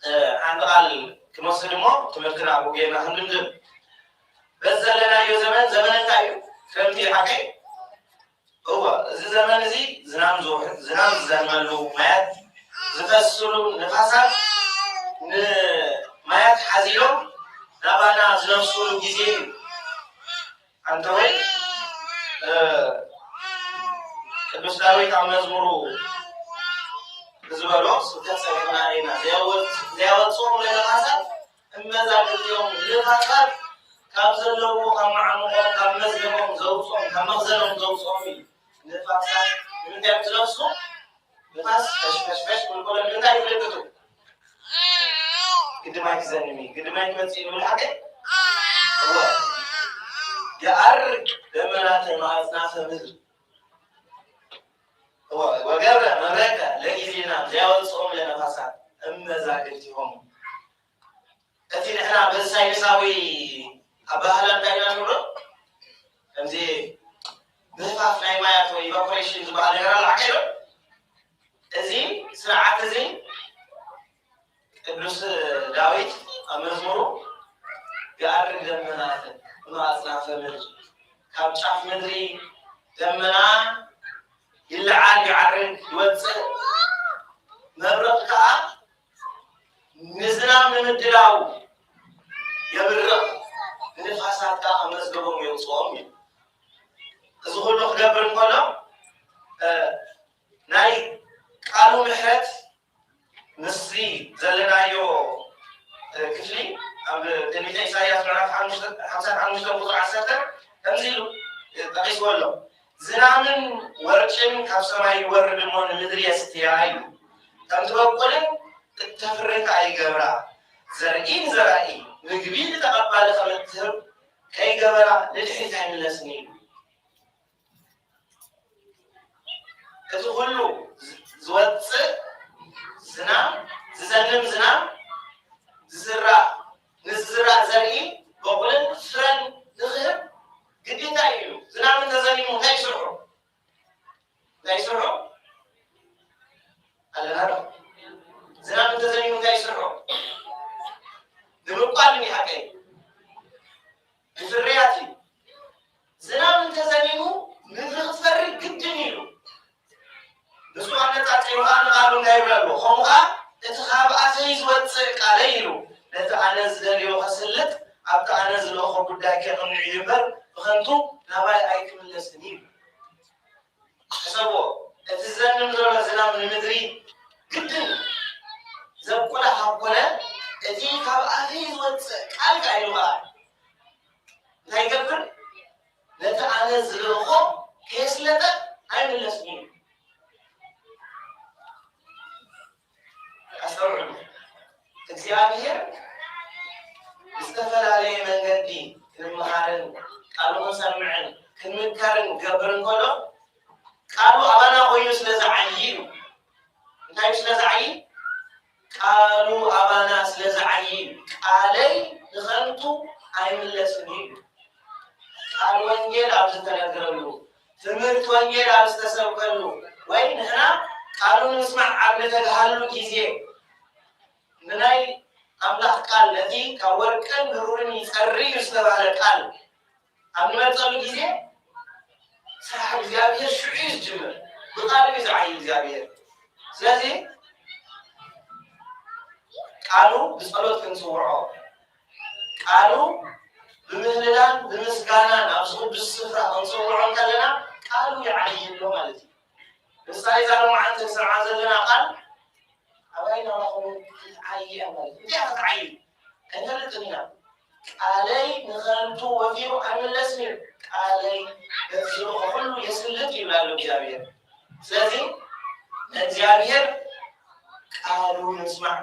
እ፣ ሓንቲ ቃል ክመስል እሞ ትምህርትና ኣብኡ ጌርና ክንድምድም። በዚ ዘለናዮ ዘመን፣ ዘመን እንታይ እዩ? ክረምቲ እዩ፣ ሓቂ? እወ፣ እዚ ዘመን እዚ ዝናም ዝውሕ-፣ ዝናም ዝዘንመሉ፣ ማያት ዝፈስሉ፣ ንፋሳት ን-፣ ማያት ሓዚሎም ናባና ዝነፍስሉ ግዜ እዩ። ኣንተ ወይ፣ እ፣ ቅዱስ ዳዊት ኣብ መዝሙሩ ዝበሎ፣ ስብከት ሰሚዕና ኢና፣ ዘያወጽ-፣ ዘያወጽኦም ለነፋሳት እመዛግብቲኦም፣ ንፋሳት ካብ ዘለውዎ፣ ካብ መዓሙቖም፣ ካብ መዝገቦም ዘውፅኦም፣ ካብ መኽዘኖም ዘውፅኦም እዩ። ንፋሳት ንምንታይ እዮም ዝነፍሱ? ንፋስ ፈሽፈሽፈሽ ክብል ከሎ ንምንታይ ይፍልጥጡ? ግድማይ ክዘንሚ፣ ግድማይ ክመጽእ ይብል ሓቂ። እወ። የዐርግ ደመናተ ማዕጽናፈ ምድር። እወ፣ ወገብረ መብረቀ ለጊዜና ዘያወጽኦም ለነፋሳት እመዛግብቲሆሙ። እቲ ንሕና በዚ ሳይንሳዊ ኣበሃህላ እንታይ ኢና ንብሎ? ከምዚ ምህፋፍ ናይ ማያት ወይ ኢቫፖሬሽን ዝበሃል ነገር ኣሎ፣ ሓቀይ ዶ? እዚ ስርዓት እዚ ቅዱስ ዳዊት ኣብ መዝሙሩ፣ "ይዐርግ ደመናተ እምኣጽናፈ ምድር"፣ ካብ ጫፍ ምድሪ ደመና ይለዓል፣ ይዓርግ፣ ይወጽእ፣ መብረቕ ከኣ ንዝናም ንምድላው የብርቕ፣ ንንፋሳት ከኣ ካብ መዝገቦም የውጽኦም እዩ። እዚ ኩሉ ክገብር እንከሎ፣ እ፣ ናይ ቃሉ ምሕረት ምስዚ ዘለናዮ፣ እ፣ ክፍሊ ኣብ ትንቢተ ኢሳይያስ ምዕራፍ ሓሙሽተ፣ ሓምሳን ሓሙሽተን ቁጽሪ ዓሰርተ ከምዚ ኢሉ፣ እ፣ ጠቒስዎ ኣሎ። "ዝናምን ወርጭን ካብ ሰማይ ይወርድ እሞ ንምድሪ የስትያ" ኢሉ። "ከም ትበቁልን እተፍርን ከኣ ይገብራ። ዘርኢ ንዘራኢ፣ ምግቢ ንተቐባሊ ከም እትህብ፣ ከይገበራ ንድሕሪት ኣይምለስን" ኢሉ። እቲ ኩሉ ዝ-፣ ዝወጽእ ዝናም፣ ዝዘንም ዝናም፣ ዝዝራእ፣ ንዝዝራእ ዘርኢ በቑልን ፍረን ንኽህብ ግዴታ እዩ። ዝናም እንተዘኒሙ እንታይ ይስርሑ? እንታይ ይስርሑ? ኣለና ዶ? ዝናም እንተዘኒሙ እንታይ ይስርሑ? ንምብቋል እዩ ሓቀይ። ንፍርያት እዩ። ዝናም እንተዘኒሙ ምድሪ ክትፈሪ ግድን ኢሉ። ንሱ ኣነጻጺሩ ኸኣ ንቓሉ እንታይ ይብል ኣሎ? ከምኡ ኸኣ እቲ ካብ ኣፈይ ዝወጽእ ቃለይ ኢሉ፣ ነቲ ኣነ ዝደልዮ ኸስልጥ፣ ኣብቲ ኣነ ዝልእኾ ጉዳይ ኬቕንዕ እዩ እምበር፣ ብኸንቱ ናባይ ኣይክምለስን እዩ። ሕሰብዎ፣ እቲ ዝዘንም ዘሎ ዝናም ንምድሪ ግድን ዘብቁላ ካብ ኮነ፣ እቲ ካብ ኣፈይ ዝወጽእ ቃል ከኣ ኢሉ ኸኣ እንታይ ይገብር? ነቲ ኣነ ዝልእኾ ከየስለጠ ኣይምለስን እዩ። ኣስተውዕሉ። እግዚኣብሔር ብዝተፈላለየ መንገዲ ክንመሃርን ቃሉ ክንሰምዕን ክንምከርን ክገብር እንከሎ፣ ቃሉ ኣባና ኮይኑ ስለ ዝዓዪ እዩ። እንታይ እዩ ስለ ዝዓዪ? ቃሉ ኣባና ስለ ዝዓዪ እዩ። "ቃለይ ንኸንቱ ኣይምለስን እዩ" ኢሉ። ቃል ወንጌል ኣብ ዝተነገረሉ፣ ትምህርቲ ወንጌል ኣብ ዝተሰብከሉ፣ ወይ ንሕና ቃሉ ንምስማዕ ኣብ ንተግሃሉ ግዜ፣ ንናይ ኣምላኽ ቃል፣ ነቲ ካብ ወርቅን ብሩርን ይጸሪ እዩ ዝተባህለ ቃል ኣብ ንመርጸሉ ግዜ፣ ስራሕ እግዚኣብሔር ሽዑ እዩ ዝጅምር። ብቃሉ እዩ ዝዓዪ እግዚኣብሔር። ስለዚ ቃሉ ብጸሎት ክንጽውዖ፣ ቃሉ ብምህልላን ብምስጋናን ኣብዚ ቅዱስ ስፍራ ክንጽውዖ እንከለና፣ ቃሉ ይዓዪ ኣሎ ማለት እዩ። ምሳሌ እዛ ሎማዓንቲ ንሰምዓ ዘለና ቃል ኣባይ ናባኹም ክትዓዪ እያ ማለት እዩ። እንታይ ክትዓዪ? ኣይንፈልጥን ኢና። ቃለይ ንኸንቱ ወፊሩ ኣይምለስን እዩ። ቃለይ በቲ ዝልእኾ ኩሉ የስልጥ ይብል ኣሎ እግዚኣብሔር። ስለዚ ንእግዚኣብሔር ቃሉ ንምስማዕ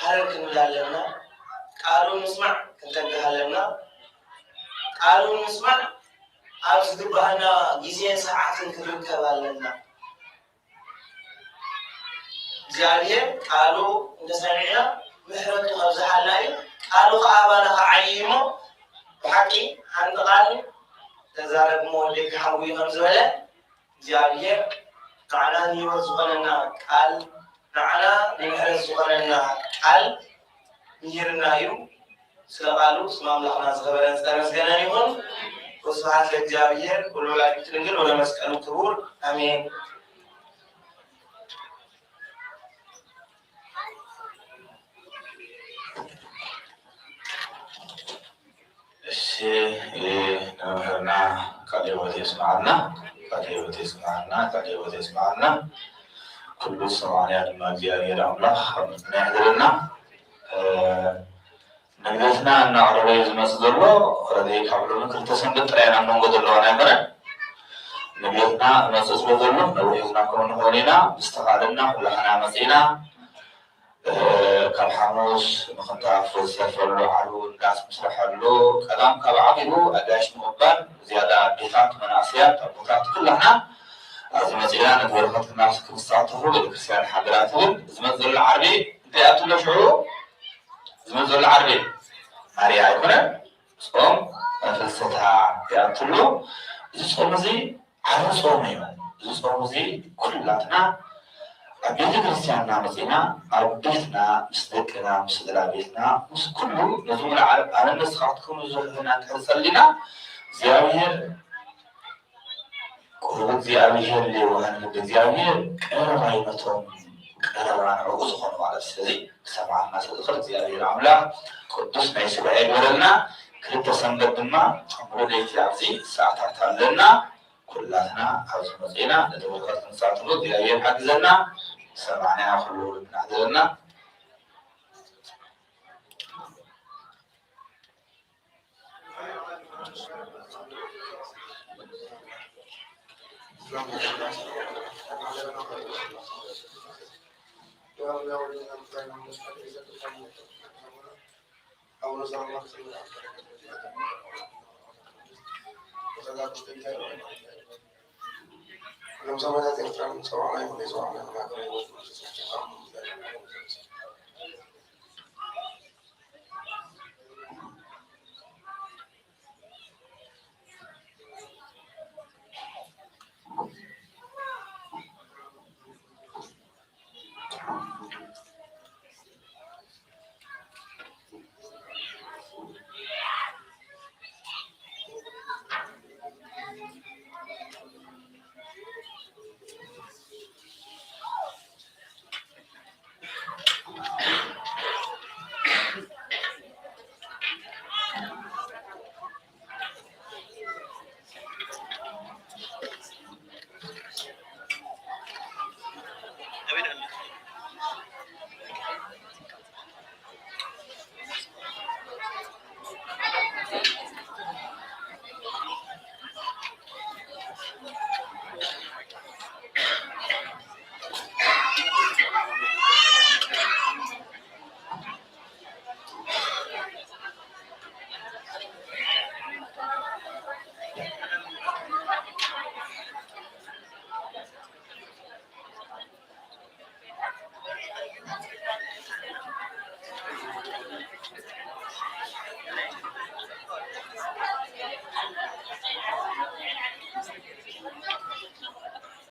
ሃረር ክንብል ኣለና። ቃሉ ንምስማዕ ክንተግህ ኣለና። ቃሉ ንምስማዕ ኣብ ዝግብኣና ግዜን ሰዓትን ክንርከብ ኣለና። እግዚኣብሔር ቃሉ እንተሰሚዕና ምሕረቱ ከብዝሓልና እዩ። ቃሉ ኸዓ ኣባና ኸዓዪ እሞ ብሓቂ ሓንቲ ቃል ተዛረብ እሞ ወደይ ክሓዊ እዩ ከም ዝበለ እግዚኣብሔር ንዓና ንህይወት ዝኾነና ቃል፣ ንዓና ንምሕረት ዝኾነና ቃል ምሂርና እዩ። ስለ ቃሉ ስም ኣምላኽና ዝኸበረን ዝተመስገነን ይኹን። ወስብሐት ለእግዚኣብሔር ወለወላዲቱ ድንግል ወለመስቀሉ ክቡር፣ ኣሜን። እሺ፣ ንመምህርና ቃለ ሕይወት የስምዓልና። ቃለ ሕይወት የስምዓልና፣ ቃለ ሕይወት የስምዓልና። ኩሉ ዝሰማዕናዮ ድማ እግዚኣብሔር ኣምላኽ ኣብ ልብና የሕድረና። እ፣ ንግደትና እናቕረበ እዩ ዝመጽእ ዘሎ። ኦረዲ ካብ ሎሚ ክልተ ሰንበት ጥራይ ኢና ኣብ መንጎ ዘለዋና ኣይኮነን። ንግደትና ዝመጽእ ስለ ዘሎ ነብሪ ሒዝና ከም ንኸውን ኢና። ብዝተኻእለና ኩላህና መጺእና፣ እ፣ ካብ ሓሙስ ምኽንታፍ ዝተፈሉ ዓርቢ እውን ዳስ ምስራሕ ኣሎ። ቀዳም ካብ ዓቢኡ ኣዳሽ ምቕባል ዝያዳ ኣዴታት፣ መናእሰያት፣ ኣቦታት ኩላህና ኣብዚ መጺእና ነቲ በረኸት ክናስ ክንሳተፉ ቤተክርስትያን ሓደራ ትብል። ዝመጽእ ዘሎ ዓርቢ እንታይ ኣትሎ ሽዑ? ዝመጽእ ዘሎ ዓርቢ ማርያ ኣይኮነን? ጾም ፍልሰታ ይኣትሎ። እዚ ጾም እዚ ዓቢ ጾም እዩ። እዚ ጾም እዚ ኩላትና ኣብ ቤተ ክርስቲያንና መጺና ኣብ ቤትና ምስ ደቅና ምስ ስድራ ቤትና ምስ ኩሉ ነዚ ሙሉእ ዓለም ኣነ ንስኻ ክትከውኑ ዝኽእልና እንድሕር ጸሊና እግዚኣብሔር ቁሩብ እግዚኣብሔር ሌዋን ልቢ እግዚኣብሔር ቀረባ ይመቶም ቀረባ ንዕኡ ዝኾኑ ማለት እዩ። ስለዚ ክሰምዓና ስለ ዝኽእል እግዚኣብሔር ኣምላኽ ቅዱስ ናይ ስጋኤ ይግበረልና። ክልተ ሰንበት ድማ ሙሉ ለይቲ ኣብዚ ሰዓታት ኣለና። ኩላትና ኣብዚ መጺእና ነቲ በረኸት ክንሳተፎ እግዚኣብሔር ሓግዘና። ሰማዕና ኩሉ ልብና ሓድረና።